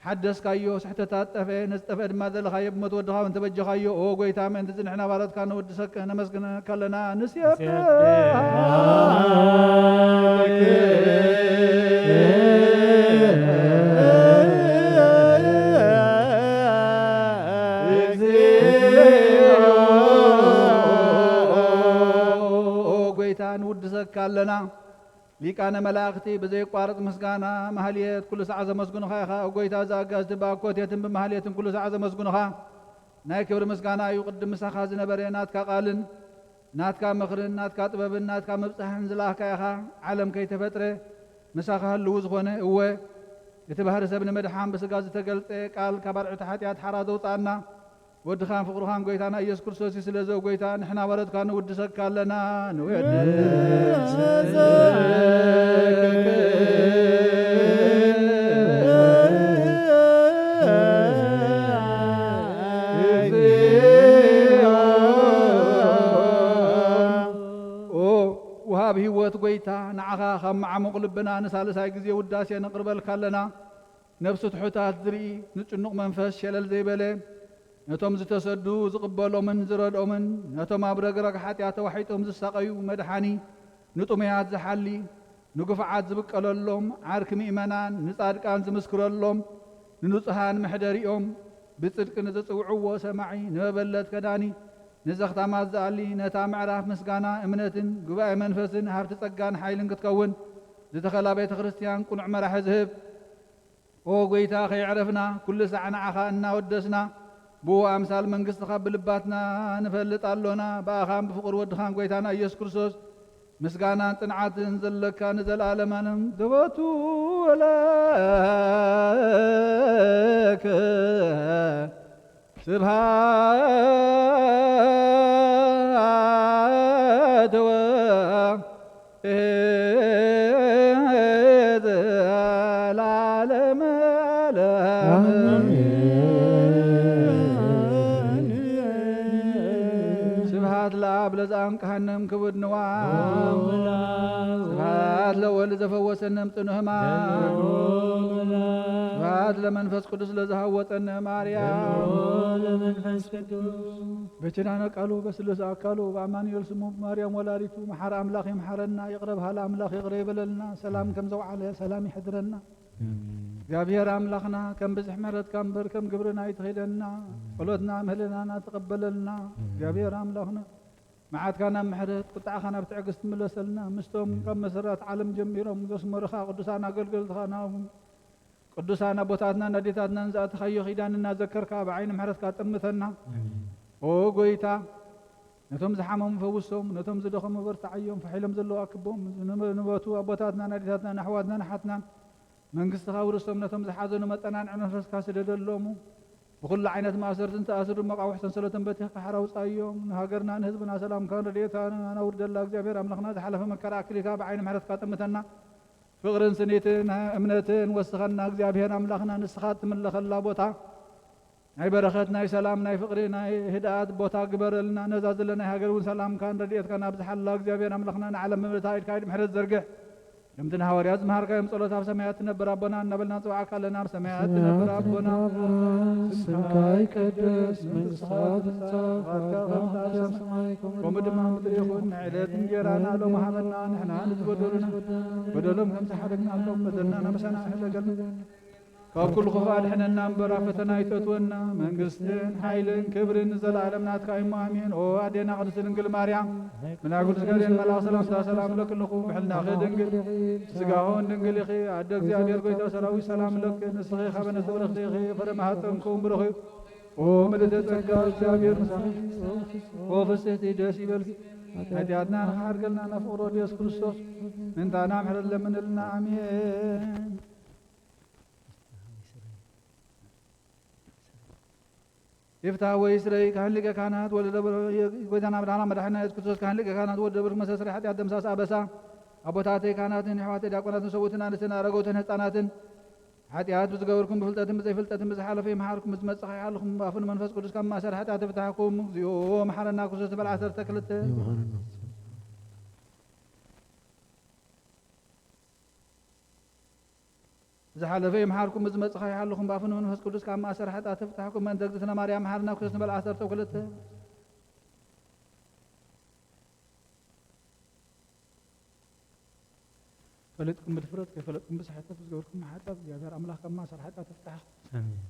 ሓደስካዮ። ስሕተታት ጠፍአ፣ ነዝጠፍአ ድማ ዘለኻዮ ብሞት ወድኻ እውን ተበጀኻዮ። ኦ ጎይታ፣ ምእንቲ እዚ ንሕና ባሮትካ ነወድሰካ፣ ነመስግነካ ኣለና። ንሴብሐካ። ኦ ጎይታ፣ ንውድሰካ ኣለና። ሊቃነ መላእኽቲ ብዘየቋርጽ ምስጋና ማህልየት ኩሉ ሳዕ ዘመስግኑኻ ኢኻ። ኦ ጎይታ፣ እዚ ኣጋዝቲ ብኣኮቴትን ብማህልየትን ኩሉ ሳዕ ዘመስግኑኻ። ናይ ክብሪ ምስጋና እዩ ቅድም ምሳኻ ዝነበረ ናትካ ቃልን ናትካ ምኽርን ናትካ ጥበብን ናትካ ምብጻሕን ዝለኣኽካ ኢኻ። ዓለም ከይተፈጥረ ምሳኻ ህልው ዝኾነ፣ እወ፣ እቲ ባህሪ ሰብ ንምድሓን ብስጋ ዝተገልጸ ቃል ካብ ኣርዑት ሓጢኣት ሓራ ዘውጽኣና ወድኻን ፍቕሩኻን ጎይታና ኢየሱስ ክርስቶስ እዩ። ስለዚ ኦ ጎይታ፣ ንሕና ባሮትካ ንውድሰካ ኣለና። ንወድስ እግዚኦ። ኦ ወሃብ ህይወት ጎይታ፣ ንዓኻ ካብ መዓሙቕ ልብና ንሳልሳይ ግዜ ውዳሴ ነቕርበልካ ኣለና። ነፍሲ ትሑታት ዝርኢ፣ ንጭኑቕ መንፈስ ሸለል ዘይበለ፣ ነቶም ዝተሰዱ ዝቕበሎምን ዝረድኦምን፣ ነቶም ኣብ ረግረግ ሓጢኣት ተዋሒጦም ዝሳቐዩ መድሓኒ፣ ንጥሙያት ዝሓሊ፣ ንግፉዓት ዝብቀለሎም፣ ዓርኪ ምእመናን፣ ንጻድቃን ዝምስክረሎም፣ ንንጹሃን መሕደሪኦም፣ ብጽድቂ ንዝጽውዕዎ ሰማዒ፣ ንመበለት ከዳኒ፣ ንዘኽታማት ዝኣሊ፣ ነታ ምዕራፍ ምስጋና፣ እምነትን፣ ጉባኤ መንፈስን፣ ሃብቲ ጸጋን ሓይልን ክትከውን፣ ዝተኸላ ቤተ ክርስቲያን ቅኑዕ መራሒ ዝህብ፣ ኦ ጎይታ፣ ከየዕረፍና፣ ኩሉ ሳዕ ንዓኻ እናወደስና፣ ብኡ ኣምሳል መንግስትኻ ብልባትና ንፈልጥ ኣሎና። ብኣኻን ብፍቑር ወድኻን ጎይታና ኢየሱስ ክርስቶስ፣ ምስጋናን ጽንዓትን ዘለካ ንዘለኣለማንም ዘወቱ ወለከ ስብሐት ወ-፣ ለዓለመ ዓለም። አሜን። ስብሐት ለአብ ለዘአንቅሐነ እምክቡድ ንዋም። ስብሐት ለወልድ ዘፈወሰነ እምጽኑ ሕማም። ስብሐት ለመንፈስ ቅዱስ ለዘሃወፀነ ማርያም። ለመንፈስ ቅዱስ በኪዳነ ቃሉ በስሉስ አካሉ በአማኑኤል ስሙ ማርያም ወላዲቱ መሐር አምላኽ ይምሐረና፣ ይቕረ በሃል አምላኽ ይቕረ ይበለልና። ሰላም ከም ዘውዓለ ሰላም ይሕድረና። እግዚኣብሔር አምላኽና ከም ብዝሕ ምሕረትካ እምበር ከም ግብርና ኣይትኺደና። ጸሎትና ምህለናና ተቐበለልና። እግዚኣብሔር አምላኽና መዓትካ ናብ ምሕረት ቁጣዕኻ ናብ ትዕግስቲ ምለሰልና። ምስቶም ካብ መሰረት ዓለም ጀሚሮም ዘስመሩኻ ቅዱሳን ኣገልገልትኻ ናብም ቅዱሳን ኣቦታትናን ኣዴታትናን ዝኣተኻዮ ኪዳን እናዘከርካ ብዓይኒ ምሕረትካ ጥምተና። ኦ ጎይታ፣ ነቶም ዝሓመሙ ፈውሶም፣ ነቶም ዝደኸሙ በርትዓዮም፣ ፈሒሎም ዘለዉ ኣክቦም፣ ንበቱ ኣቦታትናን ኣዴታትናን ኣሕዋትናን ኣሓትናን መንግስትኻ ውርስቶም፣ ነቶም ዝሓዘኑ መጸናንዒ መንፈስካ ስደደሎሙ። ብኹሉ ዓይነት ማእሰርትን ተኣስሩ መቃውሕ ሰንሰለትን በቲኽካ ሓራ ውጻዮም። ንሃገርና ንህዝብና ሰላምካን ረድኤትካን ኣውርደላ። እግዚኣብሔር ኣምላኽና ዝሓለፈ መከራ ኣክሊልካ ብዓይኒ ምሕረትካ ጥምተና። ፍቕርን ስኒትን እምነትን ወስኸና። እግዚኣብሔር ኣምላኽና ንስኻ እትምለኸላ ቦታ ናይ በረኸት፣ ናይ ሰላም፣ ናይ ፍቕሪ፣ ናይ ህድኣት ቦታ ግበረልና። ነዛ ዘለናይ ሃገር እውን ሰላምካን ረድኤትካን ኣብዝሓላ። እግዚኣብሔር ኣምላኽና ንዓለም ብምልእታ ኢድካ ኢድ ምሕረት ዘርግሕ። ከምቲ ንሃዋርያት ዝመሃርካዮም ጸሎት ኣብ ሰማያት ትነብር ኣቦና እናበልና ንጽውዓካ ኣለና። ኣብ ሰማያት ትነብር ኣቦና ስምካ ይቀደስ፣ መንግስትኻ ትምጻእ፣ ፍቓድካ ከምቲ ኣብ ሰማይ ከምኡ ድማ ኣብ ምድሪ ይኹን። ናይ ዕለት እንጀራና ሎሚ ሃበና። ንሕና ንዝበደሉና በደሎም ከም ዝሓደግናሎም በደልና ናብሳና ኣይሕደገልና። ካብ ኩሉ ክፉእ ኣድሕነና እምበር ኣብ ፈተና ኣይተእትወና። መንግስትን ሓይልን ክብርን ንዘለኣለም ናትካ እዩ እሞ ኣሜን። ኦ ኣዴና ቅድስቲ ድንግል ማርያም፣ ብናይ ቅዱስ ገብርኤል መልኣኽ ሰላምታ ሰላም እለክልኹ። ብሕልናኺ ድንግል፣ ስጋሆን ድንግል ኢኺ። ኣደ እግዚኣብሔር ጎይታ ሰራዊት ሰላም እለኪ። ንስኺ ካብ ኣንስቲ ብርኽቲ ኢኺ፣ ፍረ ማህፀንኪ እውን ብሩኽ እዩ። ኦ ምልዕተ ጸጋ እግዚኣብሔር ምሳኺ፣ ኦ ፍስሕቲ ደስ ይበልኪ። ሓጢኣትና ንኽሓርገልና ናብ ፍቕሮ ኢየሱስ ክርስቶስ ምንታና ምሕረት ለምንልና። ኣሜን። ይፍታ ወይ ስረይ ካህን ሊቀ ካህናት ወልደ በር-፣ ጎይታና መድኃኒና መድኃኒና ኢየሱስ ክርስቶስ ካህን ሊቀ ካህናት ወልደ ብሩክ መሰስሪ ኃጢአት ደምሳስ ኣበሳ ኣቦታተይ ካህናትን የሕዋተይ ዲያቆናትን ሰብኡትን ኣንስትን ኣረገውትን ህፃናትን ኃጢአት ብዝገበርኩም ብፍልጠትን ብዘይፍልጠትን ብዝሓለፈ ይምሓርኩም ብዝመጽእ ይሓልኹም ብኣፉን መንፈስ ቅዱስ ካብ ማእሰር ኃጢአት ይፍታሕኩም። እግዚኦ መሓረና ክርስቶስ በል ዓሰርተ ክልተ። ዝሓለፈ ይምሓርኩም፣ ብዝመጽእ ይሓልኹም፣ ብኣፉን መንፈስ ቅዱስ ካብ ማእሰር ሓጢኣት ይፍታሕኩም። ምእንተ እግዝእትነ ማርያም መሓርና ክርስቶስ ንበል ዓሰርተ ክልተ። ፈሊጥኩም ብድፍረት ከይፈለጥኩም ብስሕተት ዝገበርኩም ሓጢኣት እግዚኣብሔር ኣምላኽ ካብ ማእሰር ሓጢኣት ይፍታሕኩም። ኣሜን።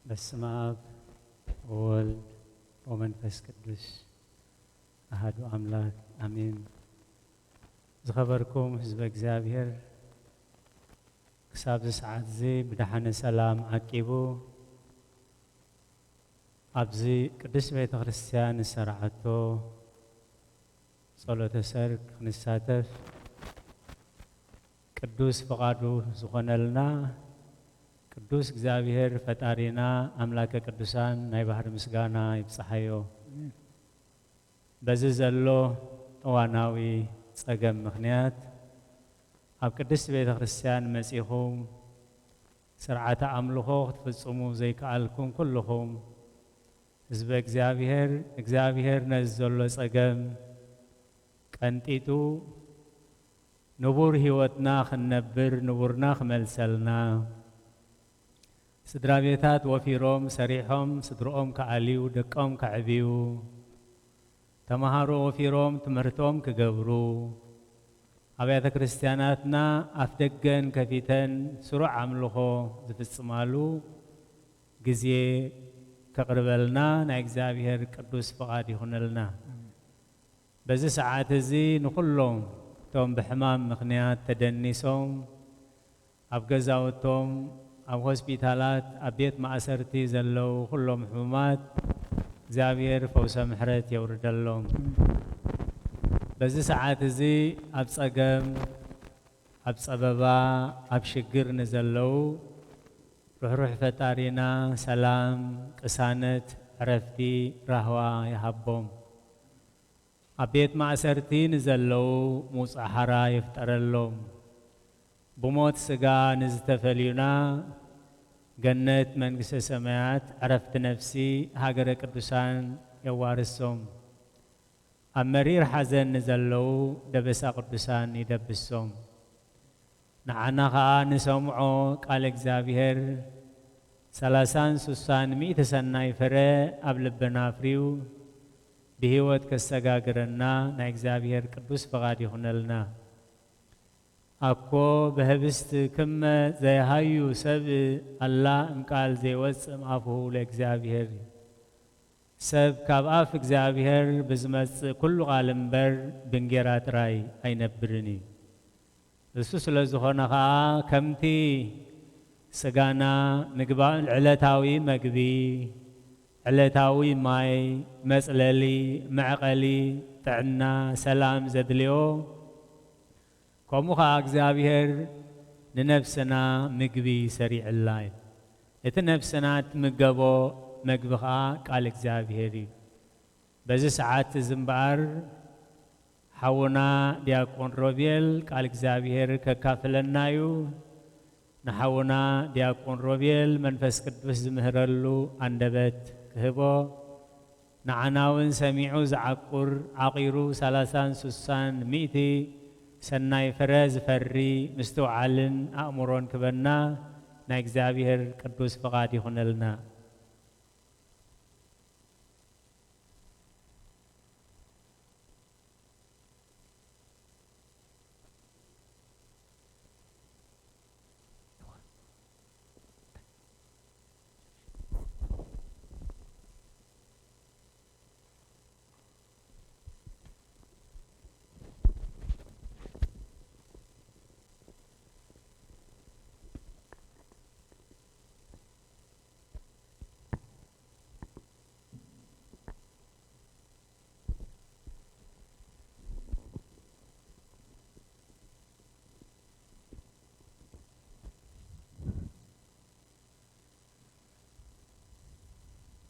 በስመ አብ ወወልድ ወመንፈስ ቅዱስ አሐዱ አምላክ አሜን። ዝኸበርኩም ህዝበ እግዚኣብሔር፣ ክሳብ እዚ ሰዓት እዚ ብደሓነ ሰላም ዓቂቡ ኣብዚ ቅድስት ቤተ ክርስቲያን ዝሰርዓቶ ጸሎተ ሰርክ ክንሳተፍ ቅዱስ ፍቓዱ ዝኾነልና ቅዱስ እግዚኣብሔር ፈጣሪና ኣምላከ ቅዱሳን ናይ ባህሪ ምስጋና ይብጽሓዮ። በዚ ዘሎ እዋናዊ ጸገም ምኽንያት ኣብ ቅድስት ቤተ ክርስቲያን መጺኹም ስርዓተ ኣምልኾ ክትፍጽሙ ዘይከኣልኩም ኩልኹም ህዝበ እግዚኣብሔር፣ እግዚኣብሔር ነዚ ዘሎ ጸገም ቀንጢጡ ንቡር ህይወትና ክንነብር ንቡርና ክመልሰልና፣ ስድራ ቤታት ወፊሮም ሰሪሖም ስድርኦም ክኣልዩ ደቆም ከዕብዩ፣ ተምሃሮ ወፊሮም ትምህርቶም ክገብሩ፣ ኣብያተ ክርስቲያናትና ኣፍ ደገን ከፊተን ስሩዕ ኣምልኾ ዝፍጽማሉ ግዜ ከቕርበልና ናይ እግዚኣብሔር ቅዱስ ፍቓድ ይኹነልና። በዚ ሰዓት እዚ ንኹሎም እቶም ብሕማም ምኽንያት ተደኒሶም ኣብ ገዛውቶም፣ ኣብ ሆስፒታላት፣ ኣብ ቤት ማእሰርቲ ዘለዉ ኩሎም ሕሙማት እግዚኣብሔር ፈውሰ ምሕረት የውርደሎም። በዚ ሰዓት እዚ ኣብ ጸገም፣ ኣብ ጸበባ፣ ኣብ ሽግር ንዘለዉ ርሕሩሕ ፈጣሪና ሰላም፣ ቅሳነት፣ ዕረፍቲ፣ ራህዋ ይሃቦም። ኣብ ቤት ማእሰርቲ ንዘለዉ ምውጻእ ሓራ ይፍጠረሎም። ብሞት ስጋ ንዝተፈልዩና ገነት መንግስተ ሰማያት ዕረፍቲ ነፍሲ ሃገረ ቅዱሳን የዋርሶም። ኣብ መሪር ሓዘን ንዘለዉ ደበሳ ቅዱሳን ይደብሶም። ንዓና ኸኣ ንሰምዖ ቃል እግዚኣብሔር ሰላሳን ሱሳን ሚእቲ ሰናይ ፍረ ኣብ ልብና ኣፍርዩ ብህይወት ከሰጋግረና ናይ እግዚኣብሔር ቅዱስ ፍቓድ ይኹነልና። ኣኮ በህብስት ክመ ዘይሃዩ ሰብ ኣላ እምቃል ዘይወፅእ እምኣፉሁ ለእግዚኣብሔር። ሰብ ካብ ኣፍ እግዚኣብሔር ብዝመጽእ ኩሉ ቃል እምበር ብእንጌራ ጥራይ ኣይነብርን እዩ። እሱ ስለ ዝኾነ ኸኣ ከምቲ ስጋና ምግባ-፣ ዕለታዊ መግቢ፣ ዕለታዊ ማይ፣ መጽለሊ፣ መዕቐሊ፣ ጥዕና፣ ሰላም ዘድልዮ፣ ከምኡ ኸኣ እግዚኣብሔር ንነፍስና ምግቢ ሰሪዕላ እዩ። እቲ ነፍስና እትምገቦ መግቢ ኸኣ ቃል እግዚኣብሔር እዩ። በዚ ሰዓት እዚ እምበኣር ሓውና ዲያቆን ሮቤል ቃል እግዚኣብሔር ከካፍለና እዩ። ንሓውና ዲያቆን ሮቤል መንፈስ ቅዱስ ዝምህረሉ ኣንደበት ክህቦ፣ ንዓና እውን ሰሚዑ ዝዓቁር፣ ዓቂሩ ሰላሳን ሱሳን ሚእቲ ሰናይ ፍረ ዝፈሪ ምስትውዓልን ኣእምሮን ክበና ናይ እግዚኣብሔር ቅዱስ ፍቓድ ይኹነልና።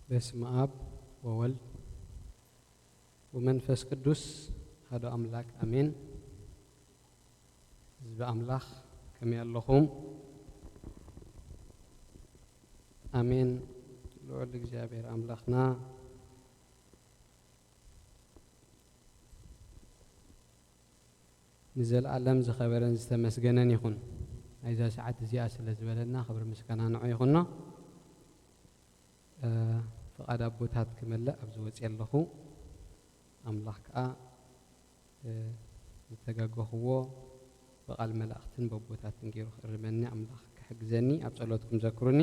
በስመ ኣብ ወወልድ ወመንፈስ ቅዱስ ኣሐዱ ኣምላክ ኣሜን። ህዝቢ ኣምላኽ ከመይ ኣለኹም? ኣሜን። ልዑል እግዚኣብሔር ኣምላኽና ንዘለኣለም ዝኸበረን ዝተመስገነን ይኹን። ናይዛ ሰዓት እዚኣ ስለ ዝበለና ክብሪ ምስጋና ንዑ ይኹኖ። እ፣ ፍቓድ ኣቦታት ክመልእ ኣብዚ ወፅየ ኣለኹ። ኣምላኽ ከኣ፣ እ፣ ዝተጋገኽዎ ብቓል መላእኽትን በቦታትን ገይሩ ክእርመኒ ኣምላኽ ክሕግዘኒ ኣብ ጸሎትኩም ዘክሩኒ።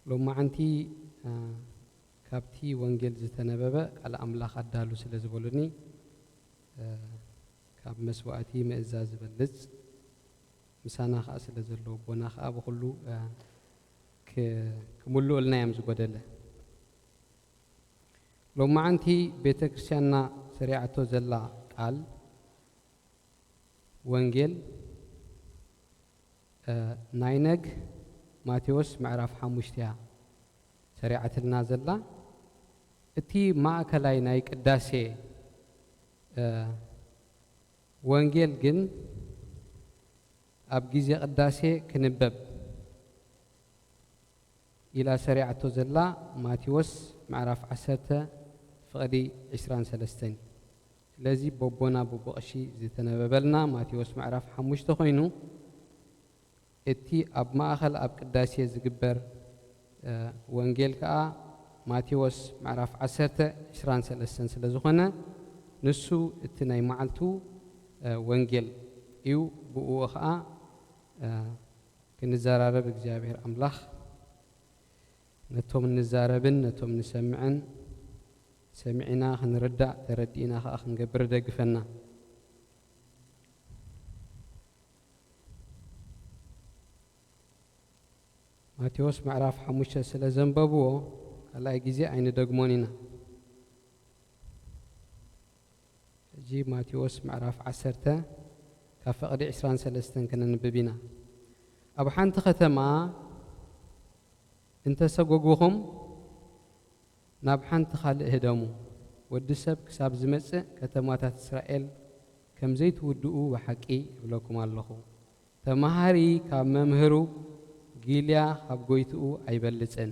ሎማዓንቲ፣ እ፣ ካብቲ ወንጌል ዝተነበበ ቃል ኣምላኽ ኣዳሉ ስለ ዝበሉኒ፣ እ፣ ካብ መስዋእቲ ምእዛዝ ዝበልጽ ምሳና ከኣ ስለ ዘሎ ኣቦና ከኣ ብኹሉ፣ እ፣ ክ-፣ ክምልኡልና እዮም ዝጎደለ። ሎማዓንቲ ቤተ ክርስቲያንና ሰሪዓቶ ዘላ ቃል ወንጌል፣ እ፣ ናይ ነግ ማቴዎስ ምዕራፍ ሓሙሽተ እያ ሰሪዓትልና ዘላ። እቲ ማእከላይ ናይ ቅዳሴ፣ እ፣ ወንጌል ግን ኣብ ግዜ ቅዳሴ ክንበብ ኢላ ሰሪዓቶ ዘላ ማቴዎስ ምዕራፍ ዓሰርተ ፍቕዲ ዕስራን ሰለስተን እዩ። ስለዚ በቦና በቦ ቀሺ ዝተነበበልና ማቴዎስ ምዕራፍ ሓሙሽተ ኮይኑ፣ እቲ ኣብ ማእኸል ኣብ ቅዳሴ ዝግበር፣ እ፣ ወንጌል ከኣ ማቴዎስ ምዕራፍ ዓሰርተ ዕስራን ሰለስተን ስለ ዝኾነ፣ ንሱ እቲ ናይ መዓልቱ፣ እ፣ ወንጌል እዩ። ብእኡ ኸኣ፣ እ፣ ክንዘራረብ እግዚኣብሔር ኣምላኽ ነቶም እንዛረብን ነቶም ንሰምዕን ሰሚዕና ክንርዳእ፣ ተረዲእና ከኣ ክንገብር ደግፈና። ማቴዎስ ምዕራፍ ሓሙሽተ ስለ ዘንበብዎ፣ ካልኣይ ግዜ ኣይንደግሞን ኢና። ሕጂ ማቴዎስ ምዕራፍ ዓሰርተ ካብ ፍቕዲ ዕስራን ሰለስተን ከነንብብ ኢና። ኣብ ሓንቲ ከተማ እንተሰጎጉኹም፣ ናብ ሓንቲ ካልእ ህደሙ። ወዲ ሰብ ክሳብ ዝመጽእ፣ ከተማታት እስራኤል ከም ዘይትውድኡ ብሓቂ እብለኩም ኣለኹ። ተማሃሪ ካብ መምህሩ፣ ጊልያ ካብ ጎይትኡ ኣይበልጽን።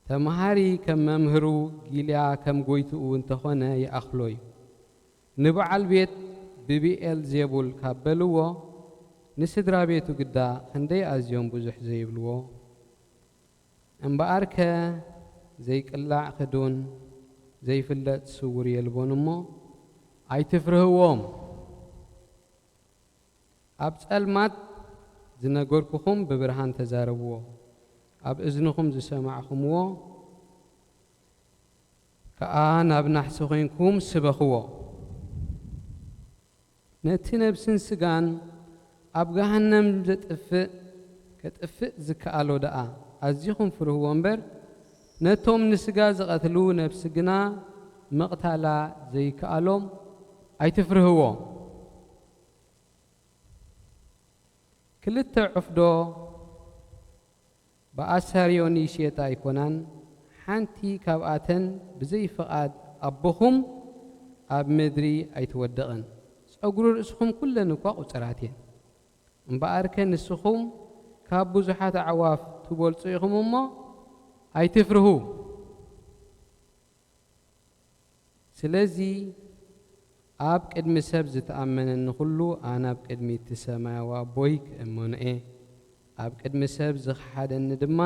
ተማሃሪ ከም መምህሩ፣ ጊልያ ከም ጎይትኡ እንተኾነ ይኣኽሎ እዩ። ንበዓል ቤት ብብኤል ዜቡል ካብ በልዎ፣ ንስድራ ቤቱ ግዳ ክንደይ ኣዝዮም ብዙሕ ዘይብልዎ? እምበኣርከ ዘይቅላዕ ክዱን ዘይፍለጥ ስዉር የልቦን እሞ፣ ኣይትፍርህዎም። ኣብ ጸልማት ዝነገርኩኹም ብብርሃን ተዛረብዎ፣ ኣብ እዝንኹም ዝሰማዕኹምዎ ከኣ ናብ ናሕሲ ኾይንኩም ስበኽዎ። ነቲ ነብስን ስጋን ኣብ ገሃነም ዘጥፍእ፣ ከጥፍእ ዝከኣሎ ደኣ ኣዚኹም ፍርህዎ እምበር፣ ነቶም ንስጋ ዝቐትሉ ነብሲ ግና ምቕታላ ዘይከኣሎም ኣይትፍርህዎ። ክልተ ዑፍዶ ብኣሳርዮን ይሽየጣ ኣይኮናን? ሓንቲ ካብኣተን ብዘይ ፍቓድ ኣቦኹም ኣብ ምድሪ ኣይትወድቕን። ጸጉሪ ርእስኹም ኩለን እኳ ቁጽራት እየን። እምበኣርከ ንስኹም ካብ ብዙሓት ኣዕዋፍ ትበልጹ ኢኹም እሞ፣ ኣይትፍርሁ። ስለዚ ኣብ ቅድሚ ሰብ ዝተኣመነኒ ኩሉ፣ ኣነ ኣብ ቅድሚ እቲ ሰማያዊ ኣቦይ ክእመኖ እየ። ኣብ ቅድሚ ሰብ ዝኸሓደኒ ድማ፣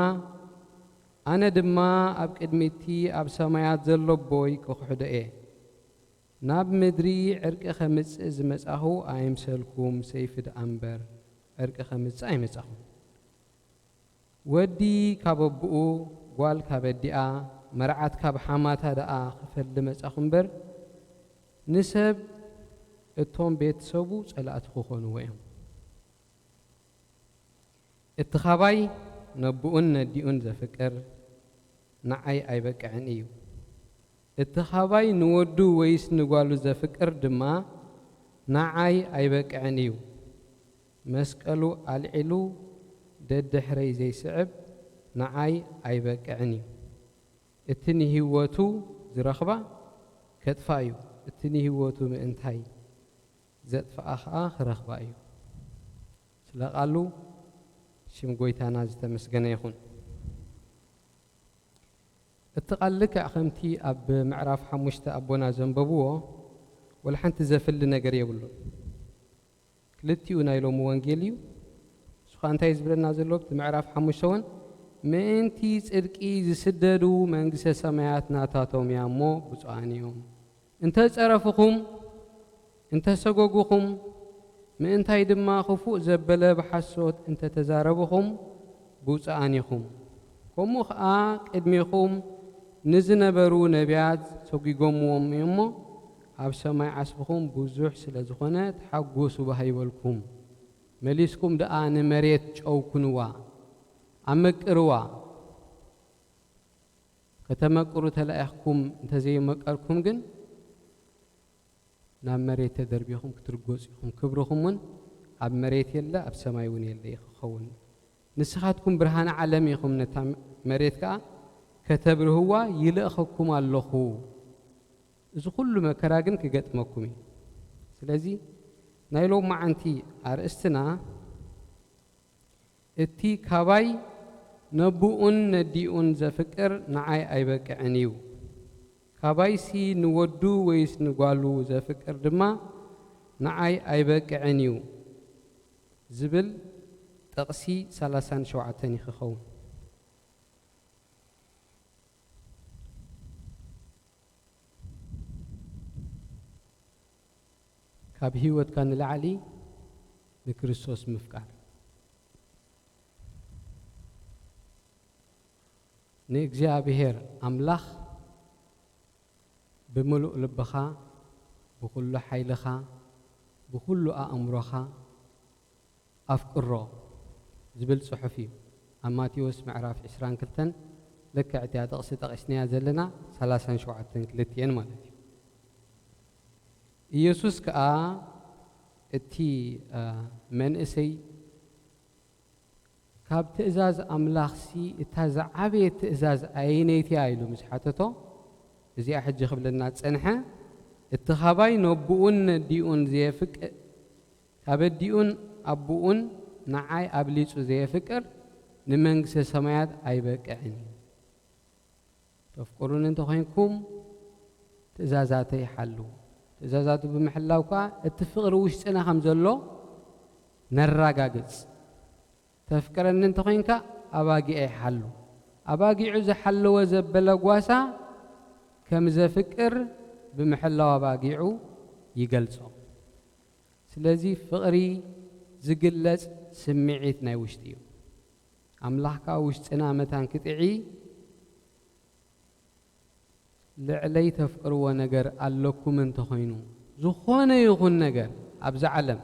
ኣነ ድማ ኣብ ቅድሚ እቲ ኣብ ሰማያት ዘሎ ኣቦይ ክኽሕዶ እየ። ናብ ምድሪ ዕርቂ ኸምጽእ ዝመጻኹ ኣይምሰልኩም፣ ሰይፊ ደኣ እምበር፣ ዕርቂ ኸምጽእ ኣይመጻኹን። ወዲ ካብ ኣቦኡ፣ ጓል ካብ ኣዲኣ፣ መርዓት ካብ ሓማታ ደኣ ክፈሊ መጻኹ እምበር፣ ንሰብ እቶም ቤተሰቡ ጸላእቲ ክኾንዎ እዮም። እቲ ኻባይ ነቦኡን ነዲኡን ዘፍቅር፣ ንዓይ ኣይበቅዕን እዩ። እቲ ኻባይ ንወዱ ወይስ ንጓሉ ዘፍቅር ድማ፣ ንዓይ ኣይበቅዕን እዩ። መስቀሉ ኣልዒሉ ደድሕረይ ዘይስዕብ፣ ንዓይ ኣይበቅዕን እዩ። እቲ ንህይወቱ ዝረኽባ ከጥፍኣ እዩ፣ እቲ ንህይወቱ ምእንታይ ዘጥፍኣ ኸኣ ክረኽባ እዩ። ስለ ቃሉ ሽም ጐይታና ዝተመስገነ ይኹን። እቲ ቃል ልክዕ ከምቲ ኣብ ምዕራፍ ሓሙሽተ ኣቦና ዘንበብዎ፣ ወላ ሓንቲ ዘፍሊ ነገር የብሉን። ክልቲኡ ናይ ሎሚ ወንጌል እዩ። ንሱ ኸኣ እንታይ እዩ ዝብለና ዘሎ? ኣብቲ ምዕራፍ ሓሙሽተ እውን፣ ምእንቲ ጽድቂ ዝስደዱ መንግስተ ሰማያት ናታቶም እያ እሞ ብፁዓን እዮም። እንተ ጸረፍኹም፣ እንተ ሰጎጉኹም፣ ምእንታይ ድማ ክፉእ ዘበለ ብሓሶት እንተ ተዛረብኹም፣ ብፁዓን ኢኹም። ከምኡ ኸኣ ቅድሜኹም ንዝነበሩ ነቢያት ሰጒጎምዎም እሞ፣ ኣብ ሰማይ ዓስብኹም ብዙሕ ስለ ዝኾነ፣ ተሓጎሱ ባህ ይበልኩም። መሊስኩም ደኣ ንመሬት ጨው ኩንዋ፣ ኣመቅርዋ። ከተመቅሩ ተላኢኽኩም እንተዘይመቀርኩም ግን፣ ናብ መሬት ተደርቢኹም ክትርገጹ ኢኹም። ክብርኹም እውን ኣብ መሬት የለ፣ ኣብ ሰማይ እውን የለ እዩ ክኸውን። ንስኻትኩም ብርሃን ዓለም ኢኹም፣ ነታ መሬት ከኣ ከተብርህዋ ይልእኸኩም ኣለኹ። እዚ ኩሉ መከራ ግን ክገጥመኩም እዩ። ስለዚ ናይ ሎማዓንቲ ኣርእስትና፣ እቲ ካባይ ነቡኡን ነዲኡን ዘፍቅር ንዓይ ኣይበቅዕን እዩ። ካባይሲ ንወዱ ወይስ ንጓሉ ዘፍቅር ድማ ንዓይ ኣይበቅዕን እዩ ዝብል ጥቕሲ ሰላሳን ሸውዓተን እዩ ክኸውን። ካብ ህይወትካ ንላዕሊ ንክርስቶስ ምፍቃር። ንእግዚኣብሔር ኣምላኽ ብምሉእ ልብኻ፣ ብኹሉ ሓይልኻ፣ ብኹሉ ኣእምሮኻ ኣፍቅሮ ዝብል ጽሑፍ እዩ። ኣብ ማቴዎስ ምዕራፍ ዕስራን ክልተን ልክዕ እቲኣ ጥቕሲ ጠቒስናያ ዘለና ሰላሳን ሸውዓተን ክልቲኤን ማለት እዩ። ኢየሱስ ከኣ እቲ፣ እ፣ መንእሰይ ካብ ትእዛዝ ኣምላኽሲ እታ ዝዓበየት ትእዛዝ ኣየነይቲ እያ? ኢሉ ምስ ሓተቶ፣ እዚኣ ሕጂ ክብለና ጸንሐ፣ እቲ ኻባይ ነቦኡን ነዲኡን ዘየፍቅ-፣ ካብ ኣዲኡን ኣቦኡን ንዓይ ኣብሊጹ ዘየፍቅር ንመንግስተ ሰማያት ኣይበቅዕን እዩ። ተፍቅሩኒ እንተ ኾይንኩም ትእዛዛተይ ሓልዉ። ትእዛዛቱ ብምሕላው ከኣ እቲ ፍቕሪ ውሽጥና ከም ዘሎ ነራጋግጽ። ተፍቅረኒ እንተ ኾይንካ ኣባጊዐይ ሓሉ። ኣባጊዑ ዝሓለወ ዘበለ ጓሳ ከም ዘፍቅር ብምሕላው ኣባጊዑ ይገልጾ። ስለዚ ፍቕሪ ዝግለጽ ስምዒት ናይ ውሽጢ እዩ። ኣምላኽ ከኣ ውሽጥና መታን ክጥዒ ልዕለይ ተፍቅርዎ ነገር ኣለኩም እንተኾይኑ፣ ዝኾነ ይኹን ነገር ኣብዚ ዓለም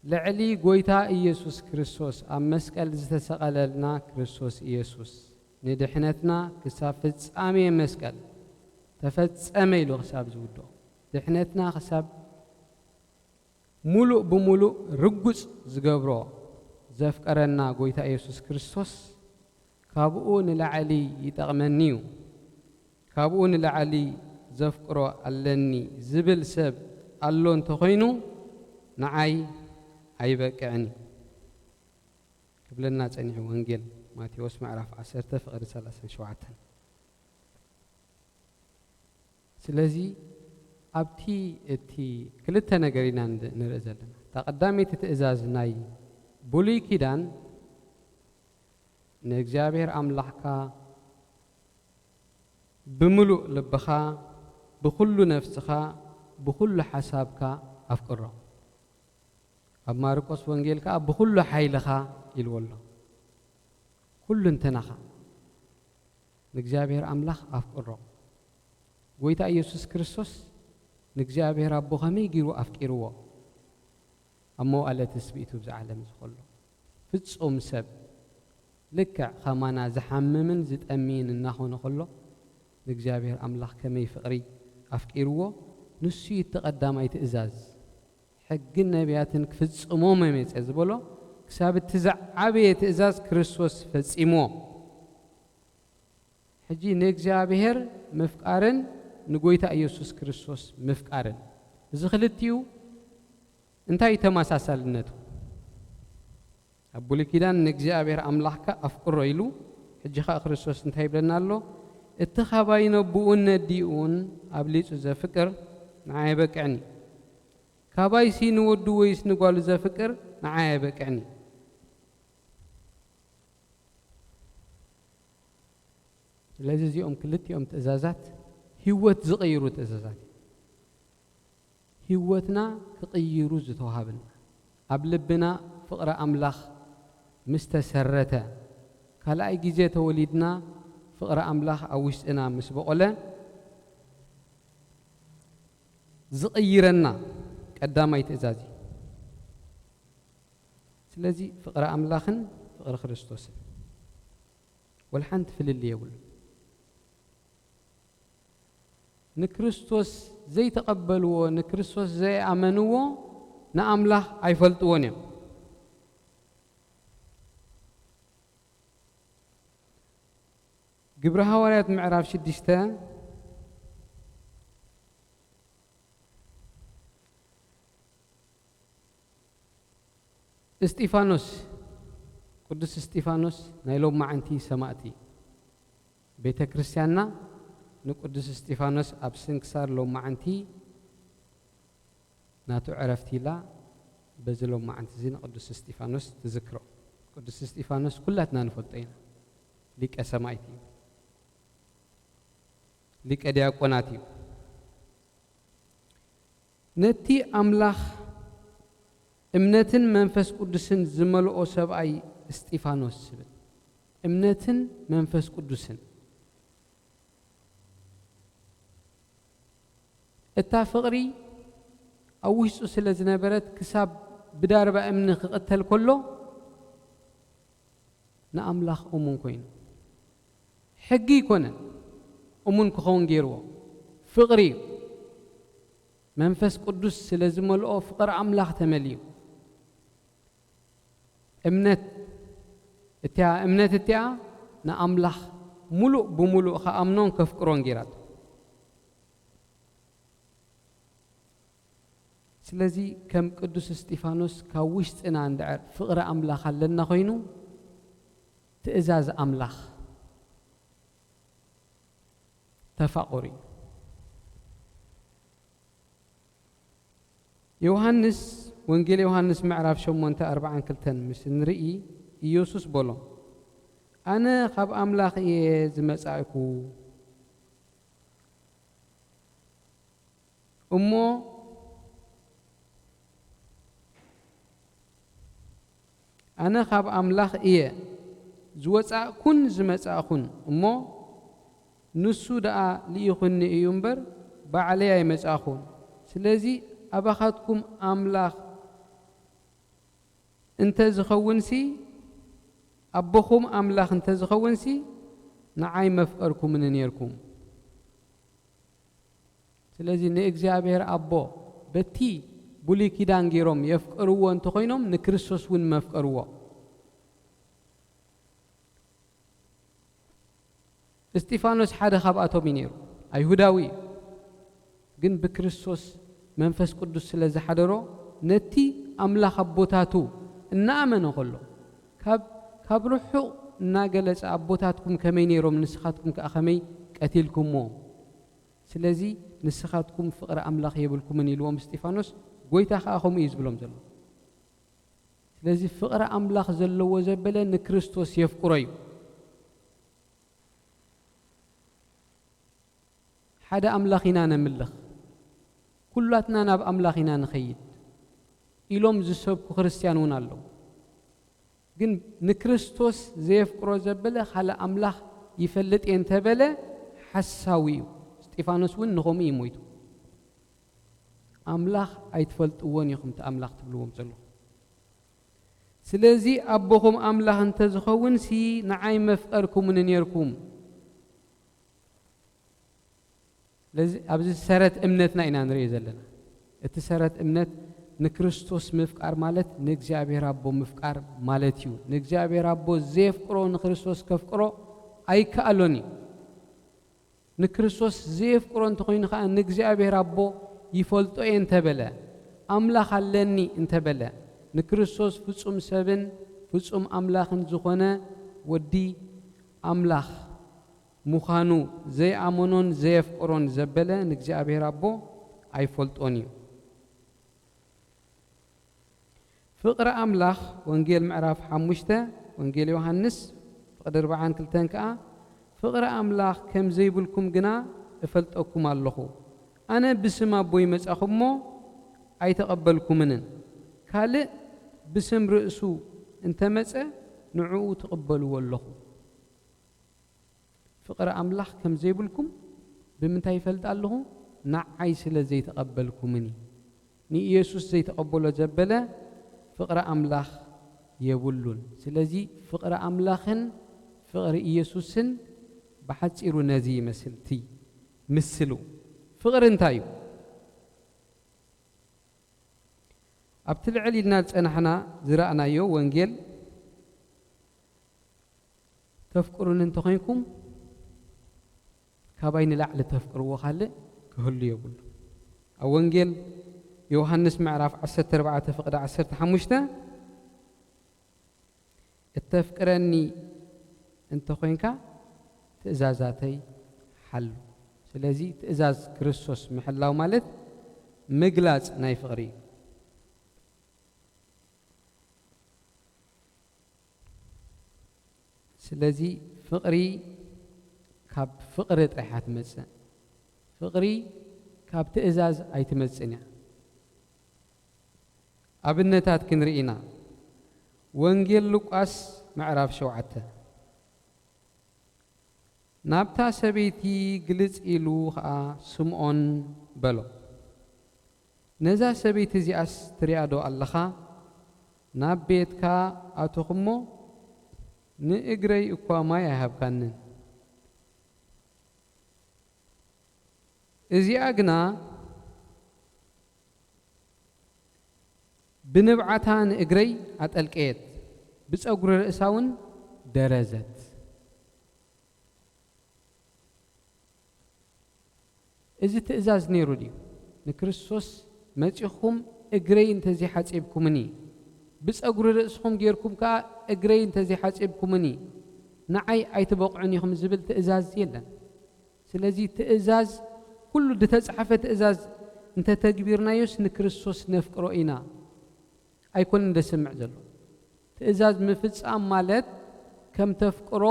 ልዕሊ ጎይታ ኢየሱስ ክርስቶስ ኣብ መስቀል ዝተሰቐለልና ክርስቶስ ኢየሱስ ንድሕነትና ክሳብ ፍጻሜ መስቀል ተፈጸመ ኢሉ ክሳብ ዝውድኦ፣ ድሕነትና ክሳብ ሙሉእ ብሙሉእ ርጉጽ ዝገብሮ ዘፍቀረና ጎይታ ኢየሱስ ክርስቶስ ካብኡ ንላዕሊ ይጠቕመኒ እዩ፣ ካብኡ ንላዕሊ ዘፍቅሮ ኣለኒ ዝብል ሰብ ኣሎ እንተኾይኑ ንዓይ ኣይበቅዕን እዩ ክብለና ጸኒሑ ወንጌል ማቴዎስ ምዕራፍ ዓሰርተ ፍቕሪ ሰላሳን ሸውዓተን። ስለዚ ኣብቲ እቲ ክልተ ነገር ኢና ንድ-፣ ንርኢ ዘለና። እታ ቀዳመይቲ ትእዛዝ ናይ ብሉይ ኪዳን ንእግዚኣብሔር ኣምላኽካ ብምሉእ ልብኻ፣ ብኹሉ ነፍስኻ፣ ብኹሉ ሓሳብካ ኣፍቅሮ። ኣብ ማርቆስ ወንጌል ከኣ ብኹሉ ሓይልኻ ኢልዎ ኣሎ። ኩሉ እንተናኻ ንእግዚኣብሔር ኣምላኽ ኣፍቅሮ። ጎይታ ኢየሱስ ክርስቶስ ንእግዚኣብሔር ኣቦ ኸመይ ገይሩ ኣፍቂርዎ? ኣብ መዋእለ ትስብእቱ ብዛ ዓለም እዚ ኸሎ፣ ፍጹም ሰብ፣ ልክዕ ኸማና ዝሓምምን ዝጠምይን እናኾነ ኸሎ፣ ንእግዚኣብሔር ኣምላኽ ከመይ ፍቕሪ ኣፍቂርዎ? ንሱ እዩ እቲ ቐዳማይ ትእዛዝ። ሕግን ነቢያትን ክፍጽሞም እየ መጸ ዝበሎ፣ ክሳብ እቲ ዝዓበየ ትእዛዝ ክርስቶስ ፈጺምዎ። ሕጂ ንእግዚኣብሔር ምፍቃርን ንጎይታ ኢየሱስ ክርስቶስ ምፍቃርን፣ እዚ ክልቲኡ እንታይ እዩ ተመሳሳልነቱ? ኣብ ብሉይ ኪዳን ንእግዚኣብሔር ኣምላኽካ ኣፍቅሮ ኢሉ፣ ሕጂ ኸኣ ክርስቶስ እንታይ ይብለና ኣሎ? "እቲ ኻባይ ነቦኡን ነዲኡን ኣብሊጹ ዘፍቅር ንዓይ ኣይበቅዕን እዩ። ካባይሲ ንወዱ ወይስ ንጓሉ ዘፍቅር ንዓይ ኣይበቅዕን እዩ።" ስለዚ እዚኦም ክልቲኦም ትእዛዛት ህይወት ዝቕይሩ ትእዛዛት እዮም። ህይወትና ክቕይሩ ዝተዋሃብና፣ ኣብ ልብና ፍቕሪ ኣምላኽ ምስ ተሰረተ፣ ካልኣይ ግዜ ተወሊድና ፍቕሪ ኣምላኽ ኣብ ውሽጥና ምስ በቖለ ዝቕይረና ቀዳማይ ትእዛዝ እዩ። ስለዚ ፍቕሪ ኣምላኽን ፍቕሪ ክርስቶስን ወላ ሓንቲ ፍልልይ የብሉን። ንክርስቶስ ዘይተቐበልዎ፣ ንክርስቶስ ዘይኣመንዎ ንኣምላኽ ኣይፈልጥዎን እዮም። ግብሪ ሃዋርያት ምዕራፍ ሽዱሽተ እስጢፋኖስ፣ ቅዱስ እስጢፋኖስ ናይ ሎማዓንቲ ሰማእቲ። ቤተ ክርስቲያንና ንቅዱስ እስጢፋኖስ ኣብ ስንክሳር ሎማዓንቲ ናቱ ዕረፍቲ ኢላ በዚ ሎማዓንቲ እዚ ንቅዱስ እስጢፋኖስ ትዝክሮ። ቅዱስ እስጢፋኖስ ኩላትና ንፈልጦ ኢና። ሊቀ ሰማእቲ እዩ። ሊቀ ዲያቆናት እዩ። ነቲ ኣምላኽ እምነትን መንፈስ ቅዱስን ዝመልኦ ሰብኣይ እስጢፋኖስ ዝብል። እምነትን መንፈስ ቅዱስን። እታ ፍቕሪ ኣብ ውሽጡ ስለ ዝነበረት፣ ክሳብ ብዳርባ እምኒ ክቕተል ከሎ ንኣምላኽ እሙን ኮይኑ። ሕጊ ኣይኮነን እሙን ክኸውን ገይርዎ፣ ፍቕሪ እዩ። መንፈስ ቅዱስ ስለ ዝመልኦ፣ ፍቕሪ ኣምላኽ ተመልዩ። እምነት እቲኣ፣ እምነት እቲኣ ንኣምላኽ ሙሉእ ብሙሉእ ክኣምኖን ከፍቅሮን ገይራቶ። ስለዚ ከም ቅዱስ እስጢፋኖስ ካብ ውሽጥና እንድዕር ፍቕሪ ኣምላኽ ኣለና ኮይኑ፣ ትእዛዝ ኣምላኽ ተፋቕሩ እዩ። ዮሃንስ፣ ወንጌል ዮሃንስ ምዕራፍ ሸሞንተ ኣርባዓን ክልተን ምስ ንርኢ፣ ኢየሱስ በሎም፣ ኣነ ካብ ኣምላኽ እየ ዝመጻእኩ፣ እሞ ኣነ ካብ ኣምላኽ እየ ዝወጻእኩን ዝመጻእኩን፣ እሞ ንሱ ደኣ ልኢኹኒ እዩ እምበር፣ ባዕለይ ኣይመጻእኩን። ስለዚ ኣባኻትኩም ኣምላኽ እንተ ዝኸውንሲ፣ ኣቦኹም ኣምላኽ እንተ ዝኸውንሲ፣ ንዓይ መፍቀርኩምኒ ኔርኩም። ስለዚ ንእግዚኣብሔር ኣቦ በቲ ብሉይ ኪዳን ገይሮም የፍቅርዎ እንተኾይኖም፣ ንክርስቶስ እውን መፍቀርዎ። እስጢፋኖስ ሓደ ካብኣቶም እዩ ነይሩ። ኣይሁዳዊ እዩ። ግን ብክርስቶስ መንፈስ ቅዱስ ስለ ዝሓደሮ፣ ነቲ ኣምላኽ ኣቦታቱ እናኣመነ ከሎ፣ ካብ፣ ካብ ርሑቕ እናገለጸ፣ ኣቦታትኩም ከመይ ነይሮም፣ ንስኻትኩም ከኣ ከመይ ቀቲልኩምዎ? ስለዚ ንስኻትኩም ፍቕሪ ኣምላኽ የብልኩምን ኢልዎም እስጢፋኖስ፣ ጎይታ ከኣ ከምኡ እዩ ዝብሎም ዘሎ። ስለዚ ፍቕሪ ኣምላኽ ዘለዎ ዘበለ ንክርስቶስ የፍቅሮ እዩ። ሓደ ኣምላኽ ኢና ነምልኽ፣ ኩላትና ናብ ኣምላኽ ኢና ንኸይድ ኢሎም ዝሰብኩ ክርስትያን እውን ኣለዉ። ግን ንክርስቶስ ዘየፍቅሮ ዘበለ ካልእ ኣምላኽ ይፈልጥ እየ እንተበለ ሓሳዊ እዩ። እስጢፋኖስ እውን ንኸምኡ እዩ ሞይቱ። ኣምላኽ ኣይትፈልጥዎን ኢኹም እቲ ኣምላኽ ትብልዎም ዘለኹም። ስለዚ ኣቦኹም ኣምላኽ እንተዝኸውንሲ ንዓይ መፍቀርኩምኒ ኔርኩም። ስለዚ ኣብዚ ሰረት እምነትና ኢና ንርኢ ዘለና። እቲ ሰረት እምነት ንክርስቶስ ምፍቃር ማለት ንእግዚኣብሔር ኣቦ ምፍቃር ማለት እዩ። ንእግዚኣብሔር ኣቦ ዘየፍቅሮ ንክርስቶስ ከፍቅሮ ኣይከኣሎን እዩ። ንክርስቶስ ዘየፍቅሮ እንተኾይኑ ኸዓ ንእግዚኣብሔር ኣቦ ይፈልጦ እየ እንተበለ፣ ኣምላኽ ኣለኒ እንተበለ፣ ንክርስቶስ ፍጹም ሰብን ፍጹም ኣምላኽን ዝኾነ ወዲ ኣምላኽ ምዃኑ ዘይኣመኖን ዘየፍቅሮን ዘበለ ንእግዚኣብሔር ኣቦ ኣይፈልጦን እዩ። ፍቕሪ ኣምላኽ፣ ወንጌል ምዕራፍ ሓሙሽተ፣ ወንጌል ዮሃንስ፣ ፍቕዲ ኣርባዓን ክልተን ከኣ፣ ፍቕሪ ኣምላኽ ከም ዘይብልኩም ግና እፈልጠኩም ኣለኹ። ኣነ ብስም ኣቦይ መጻኹ እሞ ኣይተቐበልኩምንን። ካልእ ብስም ርእሱ እንተመጸ ንዕኡ ትቕበልዎ ኣለኹም። ፍቕሪ ኣምላኽ ከም ዘይብልኩም ብምንታይ ይፈልጥ ኣለኹ? ንዓይ ስለ ዘይተቐበልኩምኒ። ንኢየሱስ ዘይተቐበሎ ዘበለ ፍቕሪ ኣምላኽ የብሉን። ስለዚ ፍቕሪ ኣምላኽን ፍቕሪ ኢየሱስን ብሓጺሩ ነዚ ይመስል እቲ ምስሉ። ፍቕሪ እንታይ እዩ? ኣብቲ ልዕል ኢልና ዝጸናሕና ዝረኣናዮ ወንጌል፣ "ተፍቅሩኒ እንተኾይንኩም፣ ካባይ ንላዕሊ ተፍቅርዎ ካልእ ክህሉ የብሉ." ኣብ ወንጌል ዮሃንስ ምዕራፍ ዓሰርተ ኣርባዕተ ፍቕዲ ዓሰርተ ሓሙሽተ፣ "እተፍቅረኒ እንተኾይንካ፣ ትእዛዛተይ ሓሉ።" ስለዚ ትእዛዝ ክርስቶስ ምሕላው ማለት ምግላጽ ናይ ፍቕሪ እዩ። ስለዚ ፍቕሪ ካብ ፍቕሪ ጥራሕ እያ ትመጽእ። ፍቕሪ ካብ ትእዛዝ ኣይትመጽእን እያ። ኣብነታት ክንርኢ ኢና። ወንጌል ሉቃስ ምዕራፍ ሸውዓተ። ናብታ ሰበይቲ ግልጽ ኢሉ ኸኣ ስምዖን በሎ፣ ነዛ ሰበይቲ እዚኣስ ትሪኣ ዶ ኣለኻ? ናብ ቤትካ ኣተኹ እሞ ንእግረይ እኳ ማይ ኣይሃብካንን። እዚኣ ግና ብንብዓታ ንእግረይ ኣጠልቀየት፣ ብጸጉሪ ርእሳ እውን ደረዘት። እዚ ትእዛዝ ነይሩ ድዩ? ንክርስቶስ መጺኹም እግረይ እንተዘይሓጺብኩምኒ፣ ብጸጉሪ ርእስኹም ጌርኩም ከኣ እግረይ እንተዘይሓጺብኩምኒ፣ ንዓይ ኣይትበቕዑን ኢኹም ዝብል ትእዛዝ የለን። ስለዚ ትእዛዝ፣ ኩሉ ዝተጻሕፈ ትእዛዝ እንተተግቢርናዮስ ንክርስቶስ ነፍቅሮ ኢና። ኣይኮነን ደስምዕ ዘሎ። ትእዛዝ ምፍጻም ማለት ከም ተፍቅሮ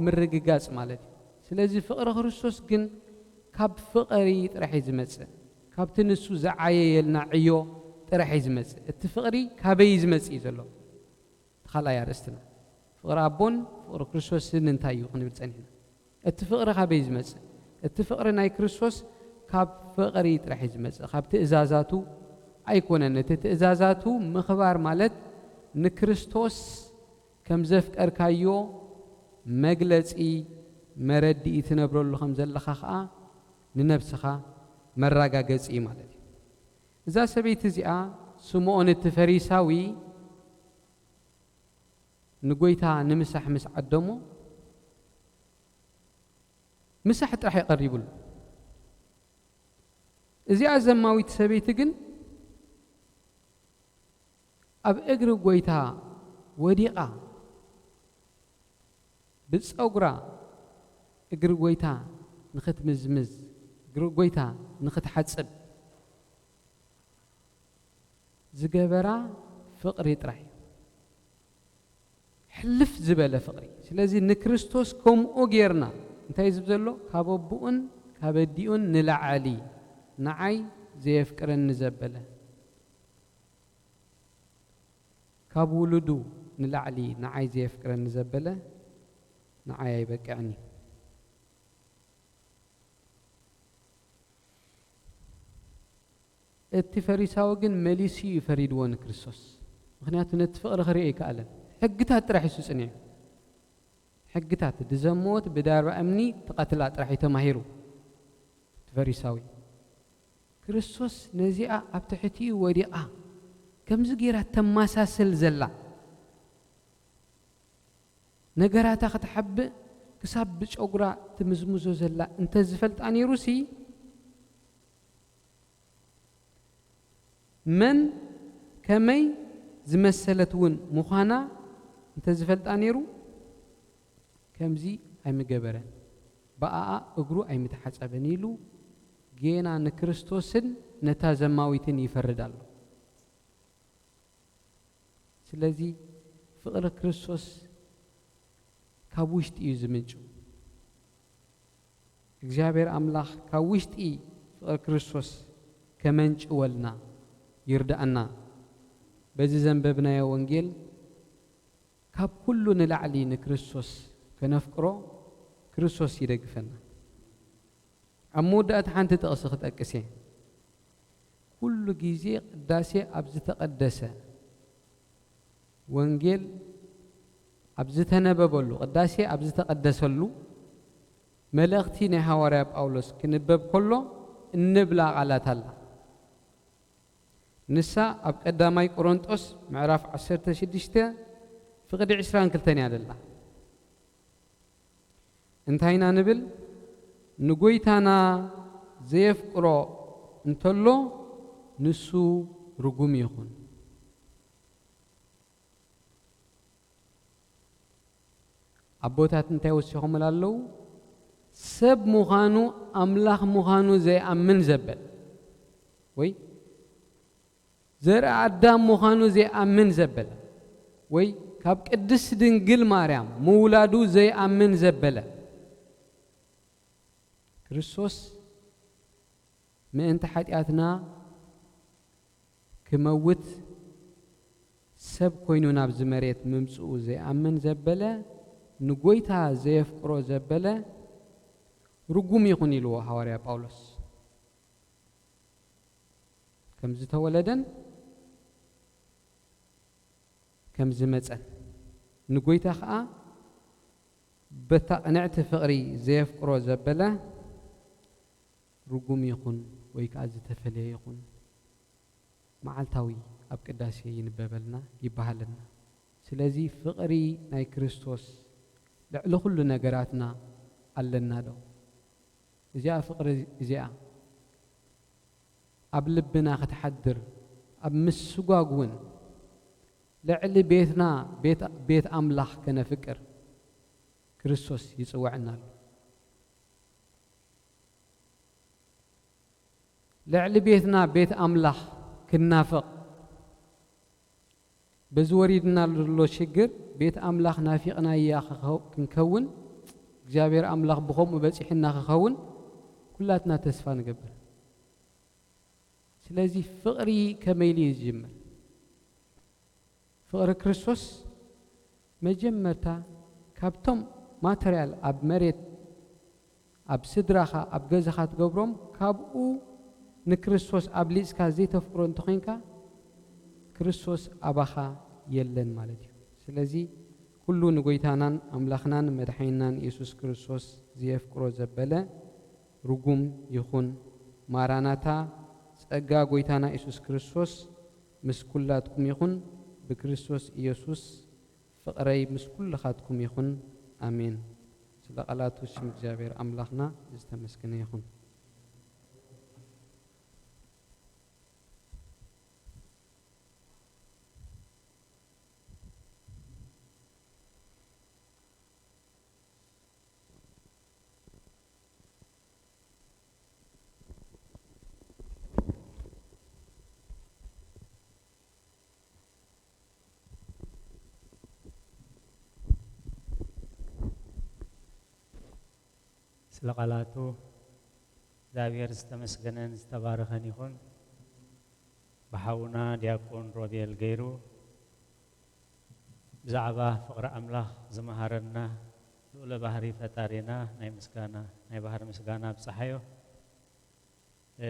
ምርግጋጽ ማለት እዩ። ስለዚ ፍቕሪ ክርስቶስ ግን ካብ ፍቕሪ ጥራሕ እዩ ዝመጽእ። ካብቲ ንሱ ዝዓየየልና ዕዮ ጥራሕ እዩ ዝመጽእ። እቲ ፍቕሪ ካበይ እዩ ዝመጽእ እዩ ዘሎ? እቲ ካልኣይ ኣርእስትና። ፍቕሪ ኣቦን ፍቕሪ ክርስቶስን እንታይ እዩ ክንብል ጸኒሕና። እቲ ፍቕሪ ካበይ ዝመጽእ? እቲ ፍቕሪ ናይ ክርስቶስ ካብ ፍቕሪ ጥራሕ እዩ ዝመጽእ፣ ካብ ትእዛዛቱ ኣይኮነን። እቲ ትእዛዛቱ ምኽባር ማለት ንክርስቶስ ከም ዘፍቀርካዮ መግለጺ፣ መረድኢ ትነብረሉ ከም ዘለኻ ኸኣ ንነብስኻ መራጋገጺ እዩ ማለት እዩ። እዛ ሰበይቲ እዚኣ ስምዖን እቲ ፈሪሳዊ ንጎይታ ንምሳሕ ምስ ዓደሞ፣ ምሳሕ ጥራሕ እዩ ቀሪቡሉ። እዚኣ ዘማዊት ሰበይቲ ግን ኣብ እግሪ ጎይታ ወዲቓ፣ ብጸጉራ እግሪ ጎይታ ንኽትምዝምዝ፣ እግሪ ጎይታ ንኽትሓጽብ ዝገበራ ፍቕሪ ጥራሕ እዩ። ሕልፍ ዝበለ ፍቕሪ። ስለዚ ንክርስቶስ ከምኡ ጌርና፣ እንታይ እዩ ዝብል ዘሎ? ካብ ኣቦኡን ካብ ኣዲኡን ንላዕሊ ንዓይ ዘየፍቅረኒ ዘበለ፣ ካብ ውሉዱ ንላዕሊ ንዓይ ዘየፍቅረኒ ዘበለ፣ ንዓይ ኣይበቅዕን እዩ። እቲ ፈሪሳዊ ግን መሊሱ እዩ ፈሪድዎ ንክርስቶስ። ምኽንያቱ ነቲ ፍቕሪ ክርእዮ ኣይከኣለን። ሕግታት ጥራሕ እዩ ዝጽንዕ። ሕግታት፣ ድዘመወት ብዳርባ እምኒ ትቐትላ ጥራሕ እዩ ተማሂሩ እቲ ፈሪሳዊ። ክርስቶስ ነዚኣ ኣብ ትሕቲኡ ወዲቓ ከምዚ ገይራ ተመሳስል ዘላ፣ ነገራታ ክትሓብእ ክሳብ ብጨጉራ ትምዝምዞ ዘላ እንተ ዝፈልጣ ነይሩሲ፣ መን ከመይ ዝመሰለት እውን ምዃና እንተ ዝፈልጣ ነይሩ፣ ከምዚ ኣይምገበረን፣ ብኣኣ እግሩ ኣይምተሓጸበን ኢሉ ጌና ንክርስቶስን ነታ ዘማዊትን ይፈርድ ኣሎ። ስለዚ ፍቕሪ ክርስቶስ ካብ ውሽጢ እዩ ዝምንጩ። እግዚኣብሔር ኣምላኽ ካብ ውሽጢ ፍቕሪ ክርስቶስ ከመንጭወልና ይርድኣና። በዚ ዘንበብናዮ ወንጌል ካብ ኩሉ ንላዕሊ ንክርስቶስ ከነፍቅሮ ክርስቶስ ይደግፈና። ኣብ መወዳእታ ሓንቲ ጥቕሲ ክጠቅስ እየ። ኩሉ ግዜ ቅዳሴ ኣብ ዝተቐደሰ፣ ወንጌል ኣብ ዝተነበበሉ፣ ቅዳሴ ኣብ ዝተቐደሰሉ፣ መልእኽቲ ናይ ሃዋርያ ጳውሎስ ክንበብ ከሎ እንብላ ቃላት ኣላ። ንሳ ኣብ ቀዳማይ ቆሮንጦስ ምዕራፍ ዓሰርተ ሽዱሽተ ፍቕዲ ዕስራን ክልተን እያ ዘላ። እንታይ ኢና ንብል? ንጎይታና ዘየፍቅሮ እንተሎ ንሱ ርጉም ይኹን። ኣቦታት እንታይ ወሲኾምላ ኣለዉ? ሰብ ምዃኑ፣ ኣምላኽ ምዃኑ ዘይኣምን ዘበለ፣ ወይ ዘርኢ ኣዳም ምዃኑ ዘይኣምን ዘበለ፣ ወይ ካብ ቅድስት ድንግል ማርያም ምውላዱ ዘይኣምን ዘበለ፣ ክርስቶስ ምእንቲ ሓጢኣትና ክመውት ሰብ ኮይኑ ናብዚ መሬት ምምጽኡ ዘይኣምን ዘበለ፣ ንጎይታ ዘየፍቅሮ ዘበለ፣ ርጉም ይኹን ኢልዎ ሃዋርያ ጳውሎስ። ከም ዝተወለደን ከም ዝመጸን፣ ንጎይታ ኸኣ በታ ቅንዕቲ ፍቕሪ ዘየፍቅሮ ዘበለ ርጉም ይኹን ወይ ከኣ ዝተፈለየ ይኹን። መዓልታዊ ኣብ ቅዳሴ ይንበበልና፣ ይበሃለና። ስለዚ ፍቕሪ ናይ ክርስቶስ ልዕሊ ኩሉ ነገራትና ኣለና ዶ? እዚኣ ፍቕሪ እዚኣ ኣብ ልብና ክትሓድር፣ ኣብ ምስጓግ እውን ልዕሊ ቤትና፣ ቤት፣ ቤት ኣምላኽ ከነፍቅር ክርስቶስ ይጽውዐና ኣሎ። ልዕሊ ቤትና ቤት ኣምላኽ ክናፍቕ፣ በዚ ወሪድና ዘሎ ሽግር ቤት ኣምላኽ ናፊቕናያ ክኸው-፣ ክንከውን፣ እግዚኣብሔር ኣምላኽ ብኸምኡ በጺሕና ክኸውን ኩላትና ተስፋ ንገብር። ስለዚ ፍቕሪ ከመይ ኢሉ እዩ ዝጅምር? ፍቕሪ ክርስቶስ መጀመርታ ካብቶም ማተርያል ኣብ መሬት፣ ኣብ ስድራኻ፣ ኣብ ገዛኻ ትገብሮም፣ ካብኡ ንክርስቶስ ኣብሊጽካ ዘይተፍቅሮ እንተኾይንካ፣ ክርስቶስ ኣባኻ የለን ማለት እዩ። ስለዚ ኩሉ ንጎይታናን ኣምላኽናን መድሓኒናን የሱስ ክርስቶስ ዘየፍቅሮ ዘበለ ርጉም ይኹን። ማራናታ፣ ጸጋ ጎይታና የሱስ ክርስቶስ ምስ ኩላትኩም ይኹን። ብክርስቶስ ኢየሱስ ፍቕረይ ምስ ኩልኻትኩም ይኹን። ኣሜን። ስለ ቃላቱ ሽም እግዚኣብሔር ኣምላኽና ዝተመስገነ ይኹን። ስለ ቃላቱ እግዚኣብሔር ዝተመስገነን ዝተባረኸን ይኹን። ብሓውና ዲያቆን ሮቤል ገይሩ ብዛዕባ ፍቕሪ ኣምላኽ ዝመሃረና ልኡለ ባህሪ ፈጣሪና ናይ ምስጋና፣ ናይ ባህሪ ምስጋና ኣብጽሓዮ። እ፣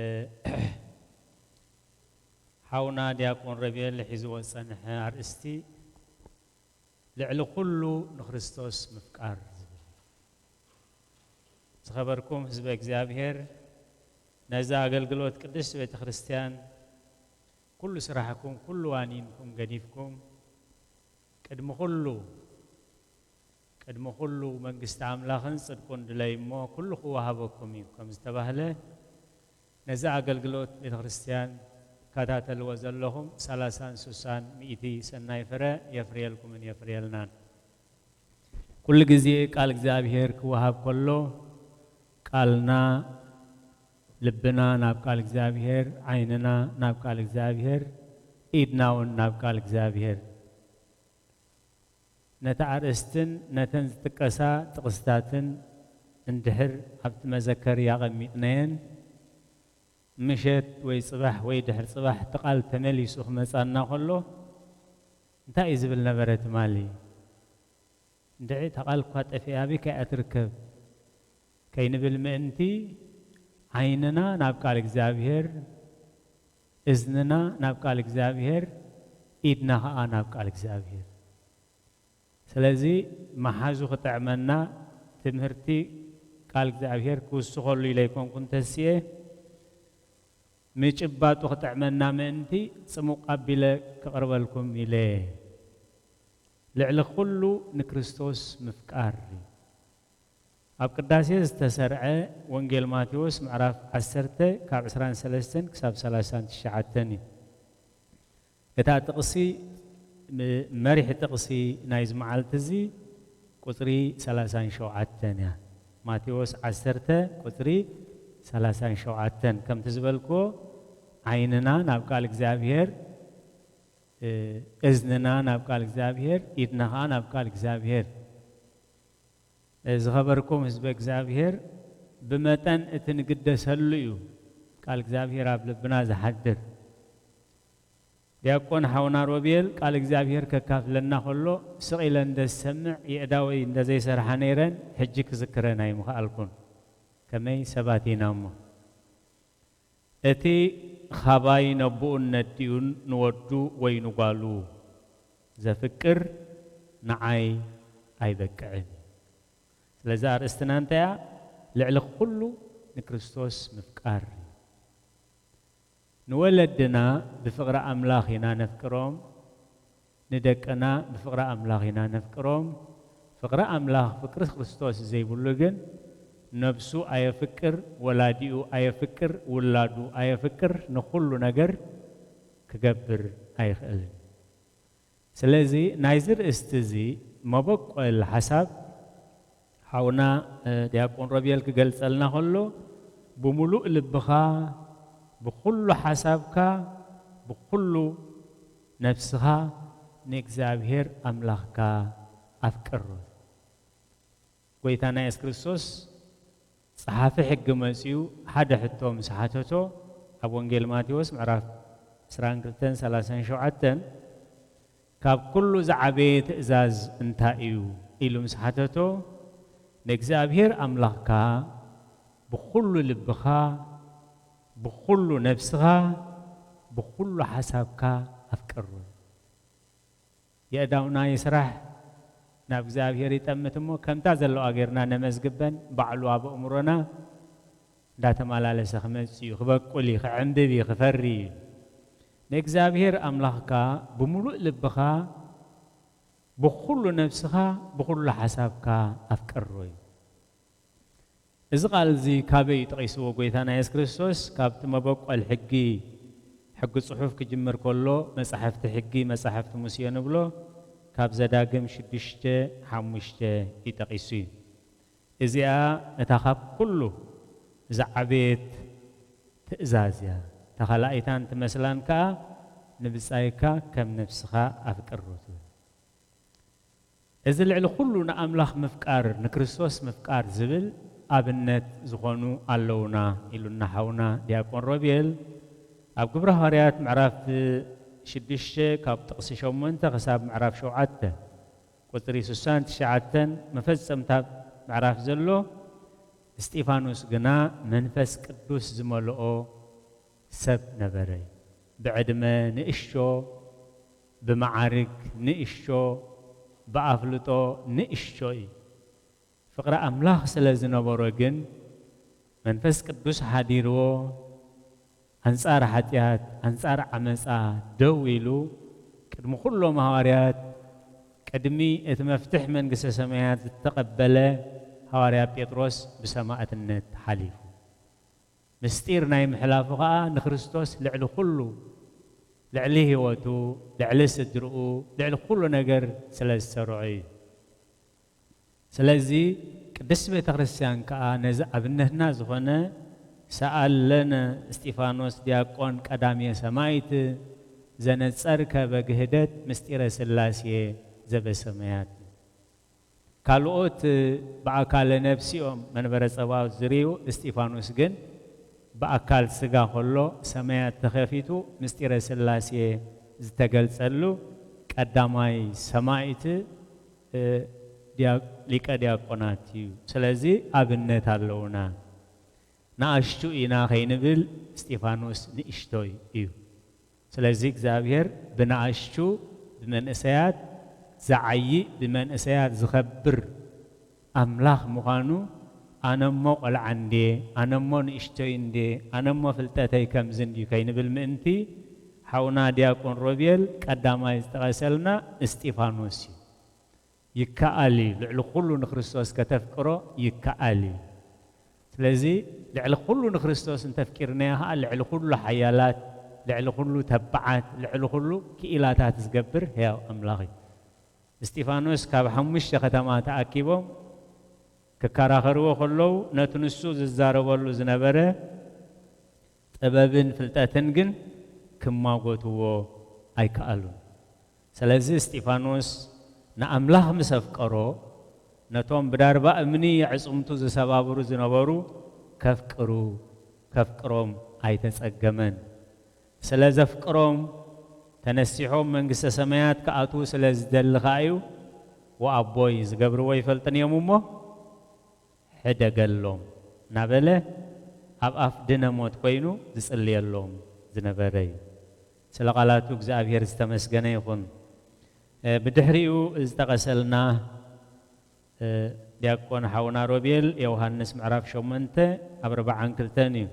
ሓውና ዲያቆን ሮቤል ሒዝዎ ዝጸንሐ ኣርእስቲ ልዕሊ ኩሉ ንክርስቶስ ምፍቃር ዝብል እዩ። ዝኸበርኩም ህዝበ እግዚኣብሔር፣ ነዛ ኣገልግሎት ቅድስት ቤተ ክርስቲያን ኩሉ ስራሕኩም፣ ኩሉ ዋኒንኩም ገዲፍኩም፣ ቅድሚ ኩሉ፣ ቅድሚ ኩሉ መንግስቲ ኣምላኽን ጽድቁን ድለዩ እሞ ኩሉ ክወሃበኩም እዩ ከም ዝተባህለ፣ ነዚ ኣገልግሎት ቤተ ክርስቲያን ትከታተልዎ ዘለኹም ሰላሳን ስሳን ሚእቲ ሰናይ ፍረ የፍርየልኩምን የፍርየልናን። ኩሉ ግዜ ቃል እግዚኣብሔር ክወሃብ ከሎ ቃልና፣ ልብና ናብ ቃል እግዚኣብሔር፣ ዓይንና ናብ ቃል እግዚኣብሔር፣ ኢድና እውን ናብ ቃል እግዚኣብሔር። ነቲ ኣርእስትን ነተን ዝጥቀሳ ጥቕስታትን እንድሕር ኣብቲ መዘከሪ ኣቐሚጥናየን፣ ምሸት ወይ ጽባሕ ወይ ድሕሪ ጽባሕ እቲ ቃል ተመሊሱ ክመጻና ከሎ፣ እንታይ እዩ ዝብል ነበረ ትማሊ? እንድዒ እታ ቃል እኳ ጠፊኣ፣ ኣበይ ከኣ ትርከብ ከይንብል ምእንቲ፣ ዓይንና ናብ ቃል እግዚኣብሔር፣ እዝንና ናብ ቃል እግዚኣብሔር፣ ኢድና ኸኣ ናብ ቃል እግዚኣብሔር። ስለዚ መሓዙ ክጥዕመና፣ ትምህርቲ ቃል እግዚኣብሔር ክውስኸሉ ኢለ ኣይኮንኩን ተስኤ፣ ምጭባጡ ክጥዕመና ምእንቲ ጽሙቕ ኣቢለ ክቕርበልኩም ኢለ። ልዕሊ ኩሉ ንክርስቶስ ምፍቃር እዩ። ኣብ ቅዳሴ ዝተሰርዐ ወንጌል ማቴዎስ ምዕራፍ ዓሰርተ ካብ ዕስራን ሰለስተን ክሳብ ሰላሳን ትሽዓተን እዩ። እታ ጥቕሲ፣ ም-፣ መሪሕ ጥቕሲ ናይዚ መዓልቲ እዚ ቁጽሪ ሰላሳን ሸውዓተን እያ። ማቴዎስ ዓሰርተ ቁጽሪ ሰላሳን ሸውዓተን። ከምቲ ዝበልክዎ፣ ዓይንና ናብ ቃል እግዚኣብሔር፣ እ፣ እዝንና ናብ ቃል እግዚኣብሔር፣ ኢድና ኸዓ ናብ ቃል እግዚኣብሔር። እ፣ ዝኸበርኩም ህዝበ እግዚኣብሔር፣ ብመጠን እቲ ንግደሰሉ እዩ ቃል እግዚኣብሔር ኣብ ልብና ዝሓድር። ዲያቆን ሓውና ሮቤል ቃል እግዚኣብሔር ከካፍለና ከሎ፣ ስቕ ኢለ እንደ ዝሰምዕ፣ የእዳወይ እንደ ዘይሰርሓ ነይረን፣ ሕጂ ክዝክረን ኣይምኸኣልኩን። ከመይ ሰባት ኢና እሞ? እቲ ኻባይ ነቦኡን ነዲኡን ንወዱ ወይ ንጓሉ ዘፍቅር ንዓይ ኣይበቅዕን። ስለዚ ኣርእስትና እንታይ እያ? ልዕሊ ኩሉ ንክርስቶስ ምፍቃር። ንወለድና ብፍቕሪ ኣምላኽ ኢና ነፍቅሮም፣ ንደቅና ብፍቕሪ ኣምላኽ ኢና ነፍቅሮም። ፍቕሪ ኣምላኽ፣ ፍቕሪ ክርስቶስ ዘይብሉ ግን ነብሱ ኣየፍቅር፣ ወላዲኡ ኣየፍቅር፣ ውላዱ ኣየፍቅር፣ ንኹሉ ነገር ክገብር ኣይኽእልን። ስለዚ ናይዚ ርእስቲ እዚ መበቆል ሓሳብ ሓውና፣ እ፣ ዲያቆን ሮቤል ክገልጸልና ከሎ፣ ብምሉእ ልብኻ፣ ብኹሉ ሓሳብካ፣ ብኹሉ ነፍስኻ ንእግዚኣብሔር ኣምላኽካ ኣፍቅሮ። ጎይታና የሱስ ክርስቶስ ጸሓፊ ሕጊ መጺኡ ሓደ ሕቶ ምስ ሓተቶ፣ ኣብ ወንጌል ማቴዎስ ምዕራፍ ዕስራን ክልተን ሰላሳን ሸውዓተን፣ "ካብ ኩሉ ዝዓበየ ትእዛዝ እንታይ እዩ?" ኢሉ ምስ ሓተቶ፣ "ንእግዚኣብሔር ኣምላኽካ ብኹሉ ልብኻ፣ ብኹሉ ነፍስኻ፣ ብኹሉ ሓሳብካ ኣፍቅሮ።" የእዳውና ይስራሕ፣ ናብ እግዚኣብሔር ይጠምት እሞ፣ ከምታ ዘለዋ ጌርና ነመዝግበን፣ ባዕሉ ኣብ ኣእምሮና እንዳተመላለሰ ክመጽእ እዩ፣ ክበቁል እዩ፣ ክዕምብብ እዩ፣ ክፈሪ እዩ። ንእግዚኣብሔር ኣምላኽካ ብምሉእ ልብኻ፣ ብኹሉ ነፍስኻ፣ ብኹሉ ሓሳብካ ኣፍቅሮ እዩ። እዚ ቃል እዚ ካበይ እዩ ጠቒስዎ ጎይታና የሱስ ክርስቶስ? ካብቲ መበቆል ሕጊ፣ ሕጊ ጽሑፍ ክጅምር ከሎ፣ መጻሕፍቲ ሕጊ፣ መጻሕፍቲ ሙሴ ንብሎ፣ ካብ ዘዳግም ሽዱሽተ ሓሙሽተ እዩ ጠቒሱ እዩ። እዚኣ እታ ካብ ኩሉ ዝዓበየት ትእዛዝ እያ። እታ ካልኣይታን ትመስላን ከኣ፣ "ንብጻይካ ከም ነፍስኻ ኣፍቅሮ" ትብል። እዚ ልዕሊ ኩሉ ንኣምላኽ ምፍቃር፣ ንክርስቶስ ምፍቃር ዝብል ኣብነት ዝኾኑ ኣለዉና ኢሉና ሓውና ዲያቆን ሮቤል። ኣብ ግብረ ሃዋርያት ምዕራፍ ሽዱሽተ ካብ ጥቕሲ ሸሞንተ ክሳብ ምዕራፍ ሸውዓተ ቁጽሪ ስሳን ትሽዓተን መፈጸምታ ምዕራፍ ዘሎ፣ እስጢፋኖስ ግና መንፈስ ቅዱስ ዝመልኦ ሰብ ነበረ። ብዕድመ ንእሽቶ፣ ብመዓርግ ንእሽቶ፣ ብኣፍልጦ ንእሽቶ እዩ። ፍቕሪ ኣምላኽ ስለ ዝነበሮ ግን፣ መንፈስ ቅዱስ ሓዲርዎ፣ ኣንጻር ሓጢኣት፣ ኣንጻር ዓመጻ ደው ኢሉ፣ ቅድሚ ኩሎም ሃዋርያት፣ ቅድሚ እቲ መፍትሕ መንግስተ ሰማያት ዝተቐበለ ሃዋርያ ጴጥሮስ ብሰማዕትነት ሓሊፉ። ምስጢር ናይ ምሕላፉ ኸኣ ንክርስቶስ ልዕሊ ኩሉ፣ ልዕሊ ህይወቱ፣ ልዕሊ ስድርኡ፣ ልዕሊ ኩሉ ነገር ስለ ዝሰርዖ እዩ። ስለዚ ቅድስቲ ቤተ ክርስቲያን ከኣ ነዚ ኣብነትና ዝኾነ ሰኣለነ እስጢፋኖስ ዲያቆን ቀዳምየ ሰማይት ዘነጸርከ በግህደት ምስጢረ ስላሴ ዘበሰማያት። ካልኦት ብኣካለ ነፍሲኦም መንበረ ጸባኦት ዝርእዩ፣ እስጢፋኖስ ግን ብኣካል ስጋ ከሎ ሰማያት ተኸፊቱ ምስጢረ ስላሴ ዝተገልጸሉ ቀዳማይ ሰማይት፣ እ፣ ዲያ-፣ ሊቀ ዲያቆናት እዩ። ስለዚ ኣብነት ኣለውና። ንኣሽቱ ኢና ከይንብል፣ እስጢፋኖስ ንእሽቶይ እዩ። ስለዚ እግዚኣብሔር ብንኣሽቱ፣ ብመንእሰያት ዝዓዪ፣ ብመንእሰያት ዝኸብር ኣምላኽ ምዃኑ፣ ኣነ እሞ ቆልዓ እንድየ፣ ኣነ እሞ ንእሽቶይ እንድየ፣ ኣነ እሞ ፍልጠተይ ከምዚ እንድዩ ከይንብል ምእንቲ፣ ሓውና ዲያቆን ሮቤል ቀዳማይ ዝጠቐሰልና እስጢፋኖስ እዩ። ይከኣል እዩ። ልዕሊ ኩሉ ንክርስቶስ ከተፍቅሮ ይከኣል እዩ። ስለዚ ልዕሊ ኩሉ ንክርስቶስ እንተፍቂርናዮ ኸዓ፣ ልዕሊ ኩሉ ሓያላት፣ ልዕሊ ኩሉ ተባዓት፣ ልዕሊ ኩሉ ክኢላታት ዝገብር ሕያው ኣምላኽ እዩ። እስጢፋኖስ ካብ ሓሙሽተ ከተማ ተኣኪቦም ክከራኸርዎ ከለዉ፣ ነቲ ንሱ ዝዛረበሉ ዝነበረ ጥበብን ፍልጠትን ግን ክማጎትዎ ኣይከኣሉን። ስለዚ እስጢፋኖስ ንኣምላኽ ምስ ኣፍቀሮ፣ ነቶም ብዳርባ እምኒ ኣዕጽምቱ ዝሰባብሩ ዝነበሩ ከፍቅሩ፣ ከፍቅሮም ኣይተጸገመን። ስለ ዘፍቅሮም፣ ተነሲሖም መንግስተ ሰማያት ክኣትዉ ስለ ዝደሊ ከኣ እዩ። "ወኣቦይ፣ ዝገብርዎ ኣይፈልጥን እዮም እሞ ሕደገሎም" እናበለ ኣብ ኣፍ ድነ ሞት ኮይኑ ዝጽልየሎም ዝነበረ እዩ። ስለ ቃላቱ እግዚኣብሔር ዝተመስገነ ይኹን። ብድሕሪኡ ዝጠቐሰልና ዲያቆን ሓውና ሮቤል ዮሃንስ ምዕራፍ ሸሞንተ ኣብ ኣርባዓን ክልተን እዩ።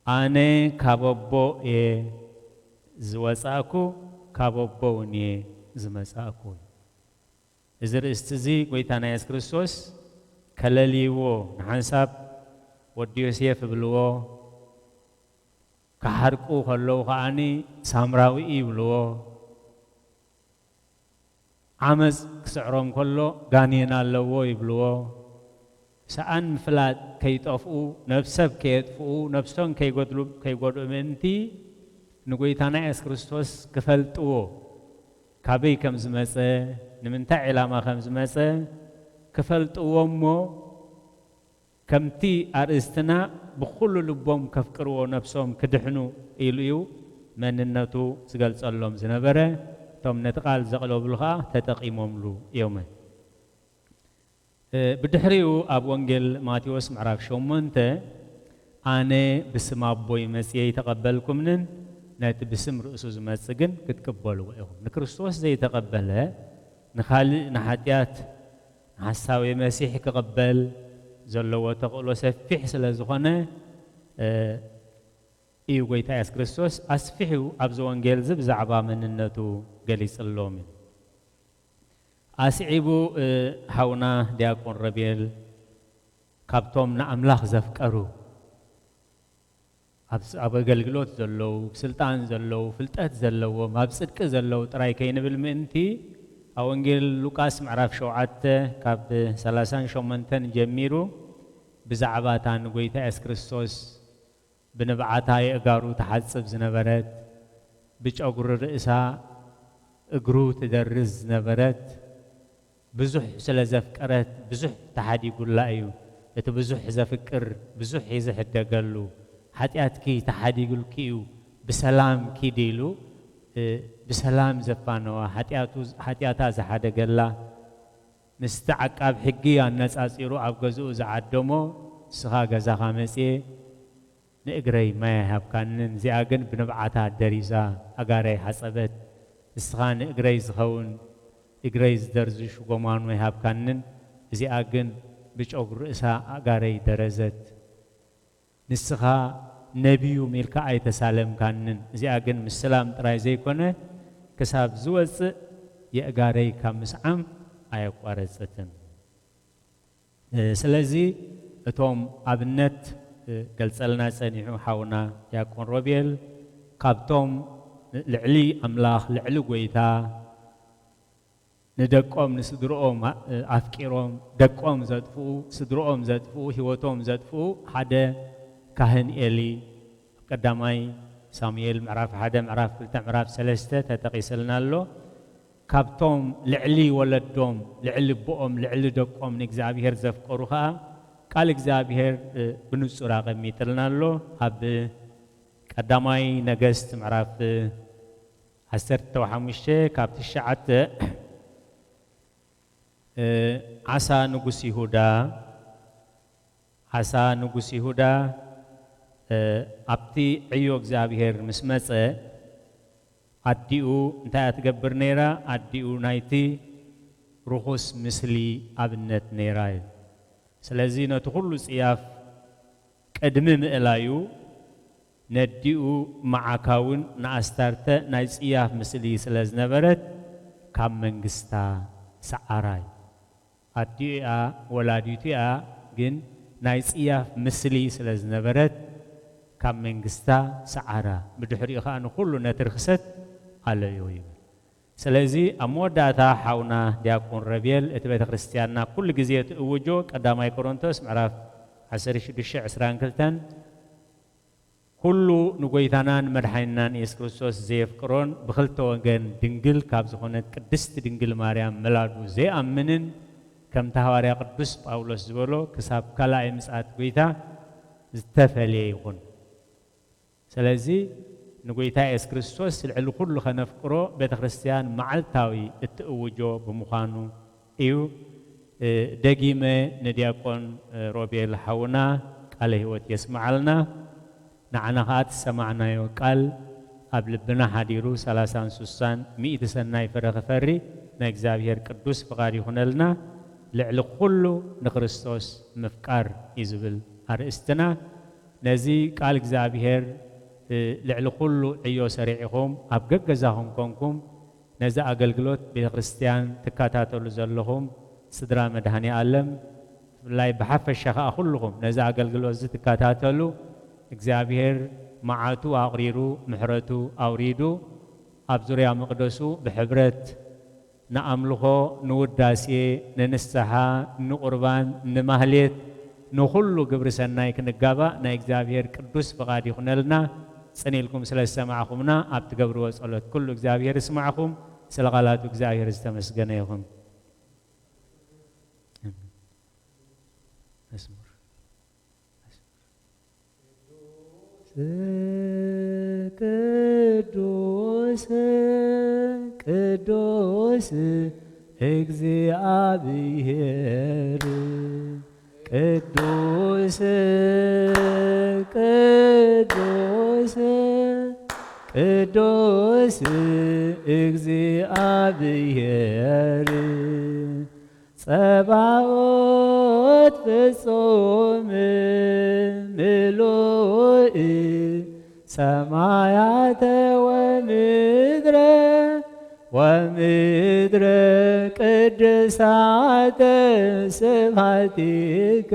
ኣነ ካብ ኣቦ እየ ዝወጻእኩ፣ ካብ ኣቦ እውን እየ ዝመጻእኩ። እዚ ርእስቲ እዚ ጎይታና የሱስ ክርስቶስ ከለልይዎ፣ ንሓንሳብ ወዲ ዮሴፍ እብልዎ፣ ክሓርቁ ከለዉ ከዓኒ ሳምራዊ ይብልዎ፣ ዓመፅ ክስዕሮም ከሎ ጋኔን ኣለዎ ይብልዎ። ሰኣን ምፍላጥ ከይጠፍኡ፣ ነብሰብ ከየጥፍኡ፣ ነብሶም ከይጎድሉ-፣ ከይጎድኡ ምእንቲ ንጎይታና የሱስ ክርስቶስ ክፈልጥዎ፣ ካበይ ከም ዝመጸ፣ ንምንታይ ዕላማ ከም ዝመጸ ክፈልጥዎ እሞ፣ ከምቲ ኣርእስትና ብኹሉ ልቦም ከፍቅርዎ ነብሶም ክድሕኑ ኢሉ እዩ መንነቱ ዝገልጸሎም ዝነበረ። እቶም ነቲ ቃል ዘቕለብሉ ኸኣ ተጠቒሞምሉ እዮም። እ፣ ብድሕሪኡ ኣብ ወንጌል ማቴዎስ ምዕራፍ ሸሞንተ፣ "ኣነ ብስም ኣቦይ መጽየ ኣይተቐበልኩምንን፣ ነቲ ብስም ርእሱ ዝመጽእ ግን ክትቅበልዎ ኢኹም።" ንክርስቶስ ዘይተቐበለ ንኻልእ ንሓጢኣት ንሓሳዊ መሲሕ ክቕበል ዘለዎ ተኽእሎ ሰፊሕ ስለ ዝኾነ፣ እ፣ እዩ ጎይታ የሱስ ክርስቶስ ኣስፊሑ ኣብዚ ወንጌል እዚ ብዛዕባ መንነቱ ገሊጽሎም እዩ። ኣስዒቡ፣ እ፣ ሓውና ዲያቆን ረቤል ካብቶም ንኣምላኽ ዘፍቀሩ፣ ኣብ ስ-፣ ኣብ ኣገልግሎት ዘለዉ፣ ስልጣን ዘለዉ፣ ፍልጠት ዘለዎም፣ ኣብ ጽድቂ ዘለዉ ጥራይ ከይንብል ምእንቲ፣ ኣብ ወንጌል ሉቃስ ምዕራፍ ሸውዓተ ካብ ሰላሳን ሸሞንተን ጀሚሩ ብዛዕባ እታ ንጎይታ የሱስ ክርስቶስ ብንብዓታ የእጋሩ ትሓጽብ ዝነበረት፣ ብጨጉሪ ርእሳ እግሩ ትደርዝ ዝነበረት፣ ብዙሕ ስለ ዘፍቀረት ብዙሕ ተሓዲጉላ እዩ። እቲ ብዙሕ ዘፍቅር ብዙሕ እዩ ዝሕደገሉ። "ሓጢኣትኪ ተሓዲጉልኪ እዩ፣ ብሰላም ኪዲ" ኢሉ፣ እ፣ ብሰላም ዘፋነዋ፣ ሓጢኣቱ፣ ሓጢኣታ ዝሓደገላ፣ ምስቲ ዓቃብ ሕጊ ኣነጻጺሩ ኣብ ገዝኡ ዝዓደሞ፣ "ንስኻ ገዛኻ መጽየ፣ ንእግረይ ማይ ኣይሃብካንን፣ እዚኣ ግን ብንብዓታ ደሪዛ ኣጋረይ ሓጸበት። ንስኻ ንእግረይ ዝኸውን፣ እግረይ ዝደርዙ ሽጎማኑ ኣይሃብካንን፣ እዚኣ ግን ብጨጉሪ ርእሳ ኣጋረይ ደረዘት። ንስኻ ነቢዩ ሚልካ ኣይተሳለምካንን፣ እዚኣ ግን ምስላም ጥራይ ዘይኮነ፣ ክሳብ ዝወጽእ የእጋረይ ካብ ምስዓም ኣየቋረጸትን።" እ፣ ስለዚ እቶም ኣብነት፣ እ፣ ገልጸልና ጸኒሑ ሓውና ዲያቆን ሮቤል፣ ካብቶም ልዕሊ ኣምላኽ፣ ልዕሊ ጎይታ፣ ንደቆም ንስድርኦም፣ እ፣ ኣፍቂሮም፣ ደቆም ዘጥፍኡ፣ ስድርኦም ዘጥፍኡ፣ ህይወቶም ዘጥፍኡ ሓደ ካህን ኤሊ፣ ኣብ ቀዳማይ ሳሙኤል ምዕራፍ ሓደ፣ ምዕራፍ ክልተ፣ ምዕራፍ ሰለስተ ተጠቒስልና ኣሎ። ካብቶም ልዕሊ ወለዶም፣ ልዕሊ ኣቦኦም፣ ልዕሊ ደቆም ንእግዚኣብሔር ዘፍቀሩ ኸኣ ቃል እግዚኣብሔር፣ እ፣ ብንጹር ኣቐሚጥልና ኣሎ። ኣብ ቀዳማይ ነገስት ምዕራፍ ዓሰርተ ሓሙሽተ ካብ ትሽዓተ፣ እ፣ ዓሳ ንጉስ ይሁዳ፣ ዓሳ ንጉስ ይሁዳ፣ እ፣ ኣብቲ ዕዮ እግዚኣብሔር ምስ መጸ፣ ኣዲኡ እንታይ እያ ትገብር ነይራ? ኣዲኡ ናይቲ ርኹስ ምስሊ ኣብነት ነይራ እዩ። ስለዚ ነቲ ኩሉ ጽያፍ ቅድሚ ምእላዩ፣ ነዲኡ መዓካ እውን ንኣስታርተ ናይ ጽያፍ ምስሊ ስለ ዝነበረት፣ ካብ መንግስታ ሰዓራ እዩ። ኣዲኡ እያ፣ ወላዲቱ እያ፣ ግን ናይ ጽያፍ ምስሊ ስለ ዝነበረት፣ ካብ መንግስታ ሰዓራ። ብድሕሪኡ ኸኣ ንኹሉ ነቲ ርኽሰት ኣለዮ ይብል። ስለዚ ኣብ መወዳእታ ሓውና ዲያቆን ረብኤል እቲ ቤተ ክርስቲያንና ኩሉ ግዜ ትእውጆ ቀዳማይ ቆሮንቶስ ምዕራፍ ዓሰርተ ሽዱሽተ ዕስራን ክልተን ኩሉ ንጎይታናን መድሓኒናን ኢየሱስ ክርስቶስ ዘየፍቅሮን ብኽልተ ወገን ድንግል ካብ ዝኾነት ቅድስቲ ድንግል ማርያም ምላዱ ዘይኣምንን ከምቲ ሃዋርያ ቅዱስ ጳውሎስ ዝበሎ ክሳብ ካልኣይ ምጽኣት ጎይታ ዝተፈልየ ይኹን። ስለዚ ንጎይታ የሱስ ክርስቶስ ልዕሊ ኩሉ ኸነፍቅሮ ቤተ ክርስቲያን መዓልታዊ እትእውጆ ብምዃኑ እዩ። እ፣ ደጊመ ንዲያቆን፣ እ፣ ሮቤል ሓውና ቃለ ህይወት የስምዓልና። ንዓና ኸኣ እቲ ዝሰማዕናዮ ቃል ኣብ ልብና ሓዲሩ ሰላሳን ስሳን ሚእቲ ሰናይ ፍረ ክፈሪ ናይ እግዚኣብሔር ቅዱስ ፍቓድ ይኹነልና። ልዕሊ ኩሉ ንክርስቶስ ምፍቃር እዩ ዝብል ኣርእስትና። ነዚ ቃል እግዚኣብሔር፣ እ፣ ልዕሊ ኩሉ ዕዮ ሰሪዕኹም ኣብ ገገዛኹም ኮንኩም ነዚ ኣገልግሎት ቤተ ክርስቲያን ትከታተሉ ዘለኹም ስድራ መድኃኔ ዓለም፣ ብፍላይ ብሓፈሻ ኸኣ ኩልኹም ነዚ ኣገልግሎት እዚ ትከታተሉ፣ እግዚኣብሔር መዓቱ ኣቑሪሩ ምሕረቱ ኣውሪዱ ኣብ ዙርያ መቕደሱ ብሕብረት ንኣምልኾ፣ ንውዳሴ፣ ንንስሓ፣ ንቁርባን፣ ንማህሌት፣ ንኹሉ ግብሪ ሰናይ ክንጋባእ ናይ እግዚኣብሔር ቅዱስ ፍቓድ ይኹነልና። ጽን ኢልኩም ስለ ዝሰማዕኹምና ኣብ ትገብርዎ ጸሎት ኩሉ እግዚኣብሔር ይስማዕኹም። ስለ ቃላቱ እግዚኣብሔር ዝተመስገነ ይኹን። መዝሙር። ቅዱስ፣ ቅዱስ፣ ቅዱስ እግዚአብሔር፣ ቅዱስ፣ ቅዱስ፣ ቅዱስ እግዚአብሔር፣ ጸባኦት ፍጹም ምሉእ ሰማያተ ወምድረ፣ ወምድረ ቅድሳተ ስብሐቲከ።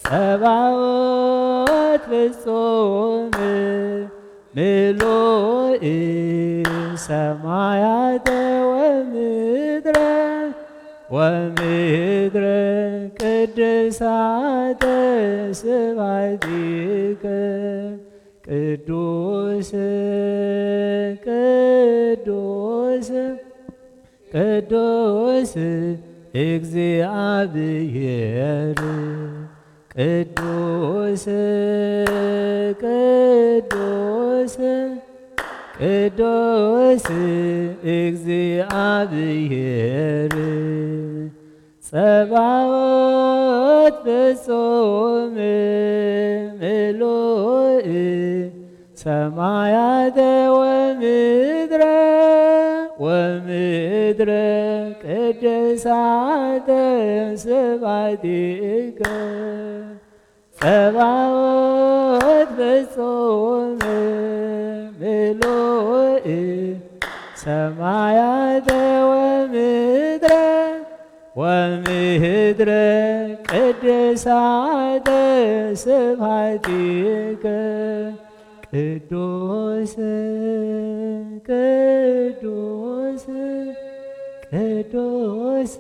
ጸባኦት ፍጹም ምሉእ ሰማያተ ወምድረ፣ ወምድረ ቅድሳተ ስብሐቲከ። ቅዱስ፣ ቅዱስ፣ ቅዱስ እግዚአብሔር፣ ቅዱስ፣ ቅዱስ፣ ቅዱስ እግዚአብሔር፣ ጸባኦት ፍጹም ምሉእ ሰማያተ ወምድረ፣ ወምድረ ቅድሳተ ስብሐቲከ። ጸባኦት ፍጹም ምሉእ ሰማያተ ወምድረ፣ ወምድረ ቅድሳተ ስብሐቲከ። ቅዱስ፣ ቅዱስ፣ ቅዱስ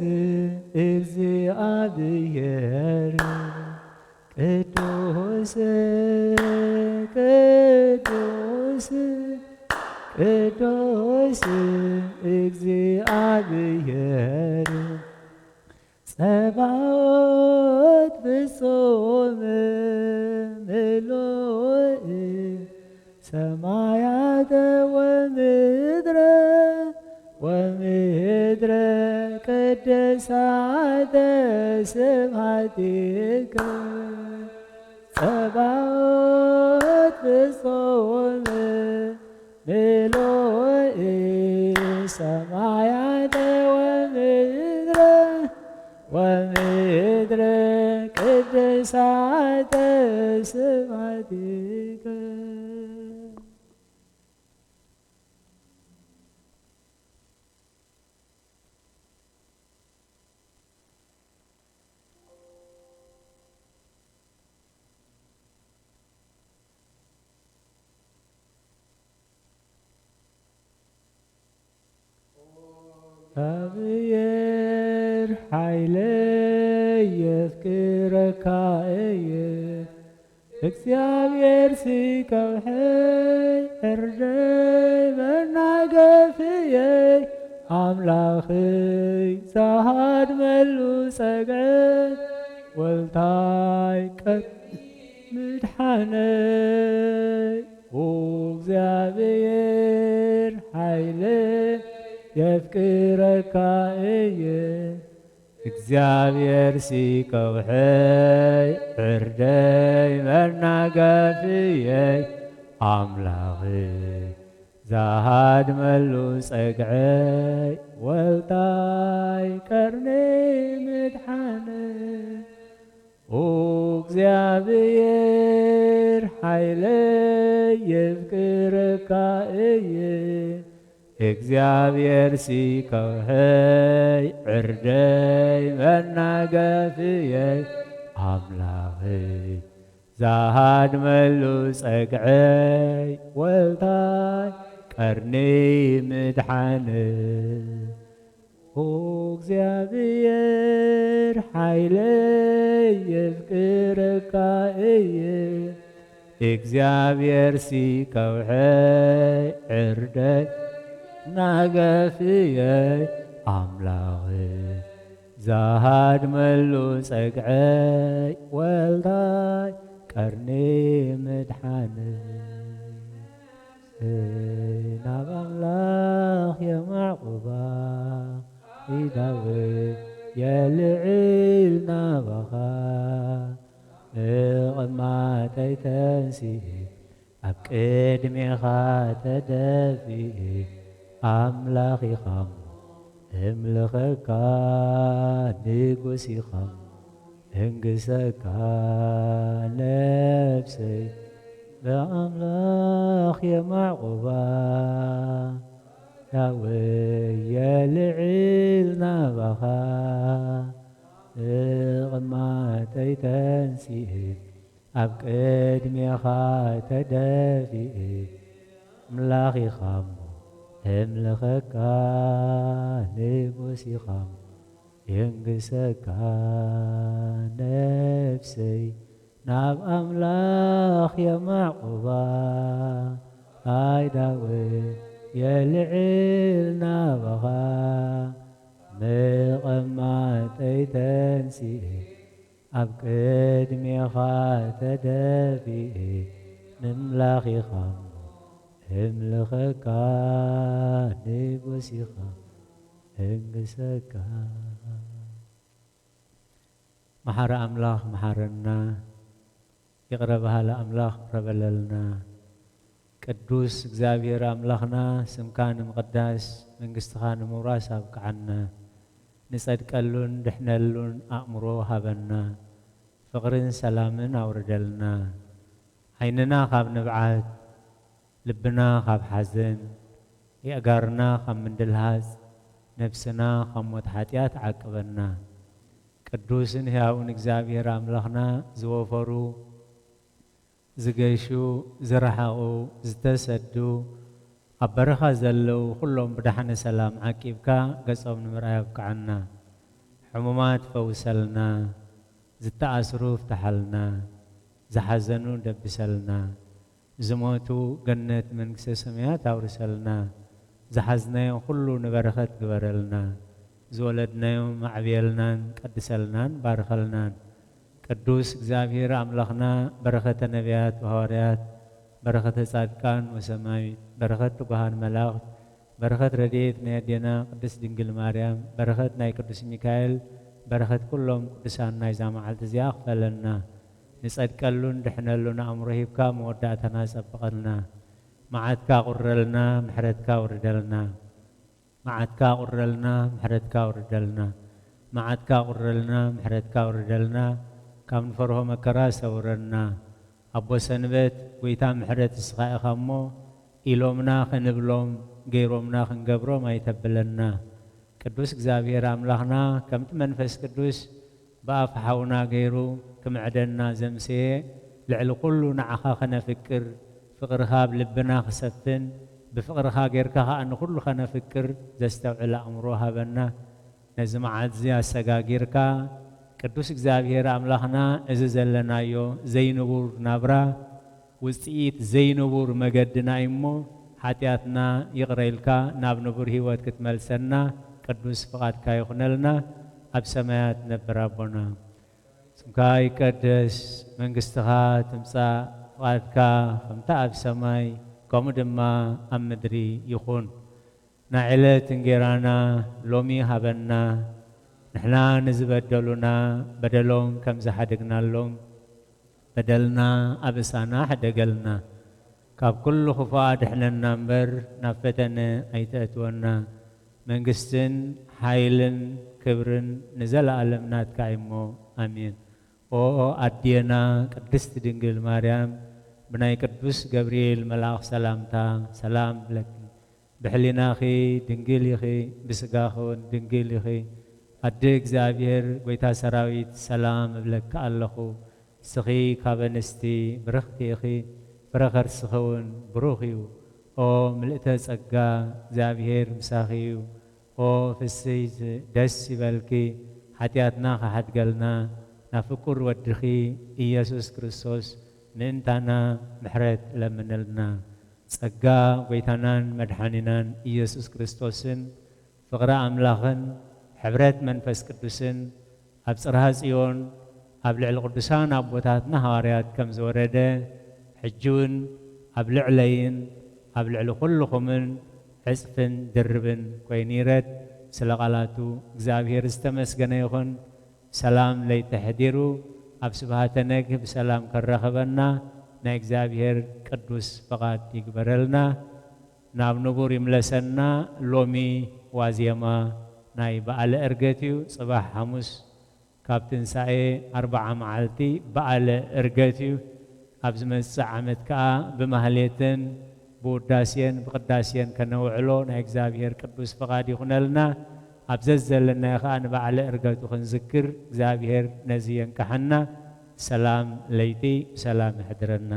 እግዚአብሔር፣ ቅዱስ፣ ቅዱስ፣ ቅዱስ እግዚአብሔር፣ ጸባኦት ፍጹም ምሉእ ሰማያተ ወምድረ፣ ወምድረ ቅድሳተ ስብሐቲከ። ጸባኦት ፍጹም ምሉእ ሰማያተ ወምድረ፣ ወምድረ ቅድሳተ ስብሐቲከ። እግዚኣብሔር ኃይለይ የፍቅረካ እየ። እግዚኣብሔር ሲከውሐይ ዕርደይ መናገፍየይ ኣምላኽይ ዝሃድመሉ ጸግዐ ወልታይ ቀ ምድሓነይ። ኦ እግዚኣብሔር ኃይለይ የፍቅረካ እየ። እግዚኣብሔር ሲ ከውሐይ ዕርደይ መናጋፍየይ ኣምላኽ ዝሃድመሉ ጸግዐይ ወልታይ ቀርኒ ምድሓነ እግዚኣብሔር ሓይለይ የፍቅረካ እየ እግዚኣብሔር ሲ ከውሐይ ዕርደይ መናገፍየይ ኣምላኽይ ዝሃድመሉ ጸግዐይ ወልታይ ቀርኒ ምድሓን እግዚኣብሔር ሓይለይ የፍቅረካ እየ እግዚኣብሔር ሲ ከውሐይ ዕርደይ ናገፍየይ ኣምላኽ ዝሃድመሉ ጸግዐይ ወልታይ ቀርኒ ምድሓን ናብ ኣምላኽ የማዕቁባ ኢዳወይ የልዕል ናባኻ ምቕማጠይ ተንሲእ ኣብ ቅድሜኻ ተደፊእ ኣምላኽ ኢኻ እምልኸካ ንጉስ ኢኻ እንግሰካ ነፍሰይ ብኣምላኽ የማዕቑባ ዳወየ ልዕል ናባኻ እቕማጠይ ተንሲእ ኣብ ቅድሜኻ ተደፊእ ኣምላኽ ኢኻ እሞ እምልኸካ ንጉስ ኢኻ እሞ የንግሰካ ነፍሰይ ናብ ኣምላኽ የማዕቑባ ኣይዳወ የልዕል ናባኻ መቐማጠይ ተንሲእ ኣብ ቅድሜኻ ተደፊእ ምምላኽ ኢኻ እምልኸካ ንጉስ ኢኻ እንግሰካ መሓሪ ኣምላኽ መሓረና ይቕረ በሃሊ ኣምላኽ ይቕረ በለልና። ቅዱስ እግዚኣብሔር ኣምላኽና ስምካ ንምቕዳስ መንግስትኻ ንምውራስ ኣብቅዓና። ንጸድቀሉን ድሕነሉን ኣእምሮ ሃበና። ፍቕርን ሰላምን ኣውርደልና። ዓይንና ካብ ንብዓት፣ ልብና ካብ ሓዘን፣ የእጋርና ካብ ምንድልሃጽ፣ ነፍስና ካብ ሞት ሓጢኣት ዓቅበና። ቅዱስን ሕያውን እግዚኣብሔር ኣምላኽና ዝወፈሩ ዝገሹ ዝረሓቑ ዝተሰዱ ኣብ በረኻ ዘለዉ ኩሎም ብዳሕነ ሰላም ዓቂብካ ገጾም ንምርኣይ ኣብቅዓና። ሕሙማት ፈውሰልና፣ ዝተኣስሩ ፍትሓልና፣ ዝሓዘኑ ደብሰልና፣ ዝሞቱ ገነት መንግስተ ሰማያት ኣውርሰልና፣ ዝሓዝናዮ ኩሉ ንበረኸት ግበረልና፣ ዝወለድናዮም ኣዕብየልናን ቀድሰልናን ባርኸልናን። ቅዱስ እግዚኣብሔር ኣምላኽና በረኸተ ነቢያት ወሃዋርያት በረኸተ ጻድቃን ወሰማዕት በረኸት ትጉሃን መላእኽት በረኸት ረድኤት ናይ ኣዴና ቅድስት ድንግል ማርያም በረኸት ናይ ቅዱስ ሚካኤል በረኸት ኩሎም ቅዱሳን ናይዛ መዓልቲ እዚኣ ክፈለና። ንጸድቀሉን ድሕነሉን ኣእምሮ ሂብካ መወዳእታና ጸብቐልና። መዓትካ ቁረልና፣ ምሕረትካ ውርደልና። መዓትካ ቁረልና፣ ምሕረትካ ውርደልና። መዓትካ ቁረልና፣ ምሕረትካ ውርደልና። ካብ ንፈርሆ መከራ ሰውረና። ኣቦ ሰንበት፣ ጎይታ ምሕረት እስኻ ኢኻ እሞ፣ ኢሎምና ክንብሎም፣ ገይሮምና ክንገብሮም ኣይተብለና። ቅዱስ እግዚኣብሔር ኣምላኽና፣ ከምቲ መንፈስ ቅዱስ ብኣፍ ሓውና ገይሩ ክምዕደና ዘምሰየ፣ ልዕሊ ኩሉ ንዓኻ ከነፍቅር፣ ፍቕርኻ ኣብ ልብና ክሰፍን፣ ብፍቕርኻ ጌርካ ኸኣ ንኹሉ ከነፍቅር ዘስተውዕል ኣእምሮ ሃበና። ነዚ መዓልቲ እዚ ኣሰጋጊርካ፣ ቅዱስ እግዚኣብሔር ኣምላኽና፣ እዚ ዘለናዮ ዘይንቡር ናብራ፣ ውጽኢት ዘይንቡር መገድና እዩ እሞ፣ ሓጢኣትና ይቕረ ኢልካ ናብ ንቡር ህይወት ክትመልሰና ቅዱስ ፍቓድካ ይኹነልና። ኣብ ሰማያት ነብር ኣቦና፣ ስምካ ይቀደስ፣ መንግስትኻ ትምጻእ፣ ፍቓድካ ከምታ ኣብ ሰማይ ከምኡ ድማ ኣብ ምድሪ ይኹን። ናይ ዕለት እንጌራና ሎሚ ሃበና። ንሕና ንዝበደሉና በደሎም ከም ዝሓደግናሎም፣ በደልና ኣበሳና ሕደገልና። ካብ ኩሉ ክፉእ ኣድሕነና እምበር፣ ናብ ፈተነ ኣይተእትወና። መንግስትን ሓይልን ክብርን ንዘለኣለም ናትካ እዩ እሞ፣ ኣሜን። ኦ ኣዴና ቅድስት ድንግል ማርያም፣ ብናይ ቅዱስ ገብርኤል መልኣኽ ሰላምታ ሰላም እብለኪ። ብሕሊናኺ ድንግል ኢኺ፣ ብስጋኺ እውን ድንግል ኢኺ። ኣደ እግዚኣብሔር፣ ጐይታ ሰራዊት፣ ሰላም እብለኪ ኣለኹ። ንስኺ ካብ ኣንስቲ ብርኽቲ ኢኺ፣ ፍረ ከርስኺ እውን ብሩኽ እዩ። ኦ ምልእተ ጸጋ፣ እግዚኣብሔር ምሳኺ እዩ። ኦ ፍስሕቲ፣ ደስ ይበልኪ፣ ሓጢኣትና ክሓድገልና፣ ናብ ፍቁር ወድኺ ኢየሱስ ክርስቶስ ምእንታና ምሕረት ለምንልና። ጸጋ ጐይታናን መድሓኒናን ኢየሱስ ክርስቶስን፣ ፍቕሪ ኣምላኽን፣ ሕብረት መንፈስ ቅዱስን፣ ኣብ ጽርሃ ጽዮን ኣብ ልዕሊ ቅዱሳን ኣቦታትና ሃዋርያት ከም ዝወረደ፣ ሕጂ እውን ኣብ ልዕለይን ኣብ ልዕሊ ኩልኹምን ዕጽፍን ድርብን ኮይኑ ይረድ። ስለ ቃላቱ እግዚኣብሔር ዝተመስገነ ይኹን። ሰላም ለይቲ ኣሕዲሩ ኣብ ስብሃተ ነግህ ብሰላም ከራኽበና ናይ እግዚኣብሔር ቅዱስ ፍቓድ ይግበረልና። ናብ ንቡር ይምለሰና። ሎሚ ዋዜማ ናይ በዓለ ዕርገት እዩ። ጽባሕ ሓሙስ ካብ ትንሳኤ ኣርብዓ መዓልቲ በዓለ ዕርገት እዩ። ኣብ ዝመጽእ ዓመት ከኣ ብማህሌትን ብውዳሴን ብቅዳሴን ከነውዕሎ ናይ እግዚኣብሔር ቅዱስ ፍቓድ ይኹነልና። ኣብ ዘዘለናዮ ከኣ ንበዓለ ዕርገቱ ክንዝክር እግዚኣብሔር ነዚ የንቅሓና። ሰላም ለይቲ ብሰላም የሕድረና።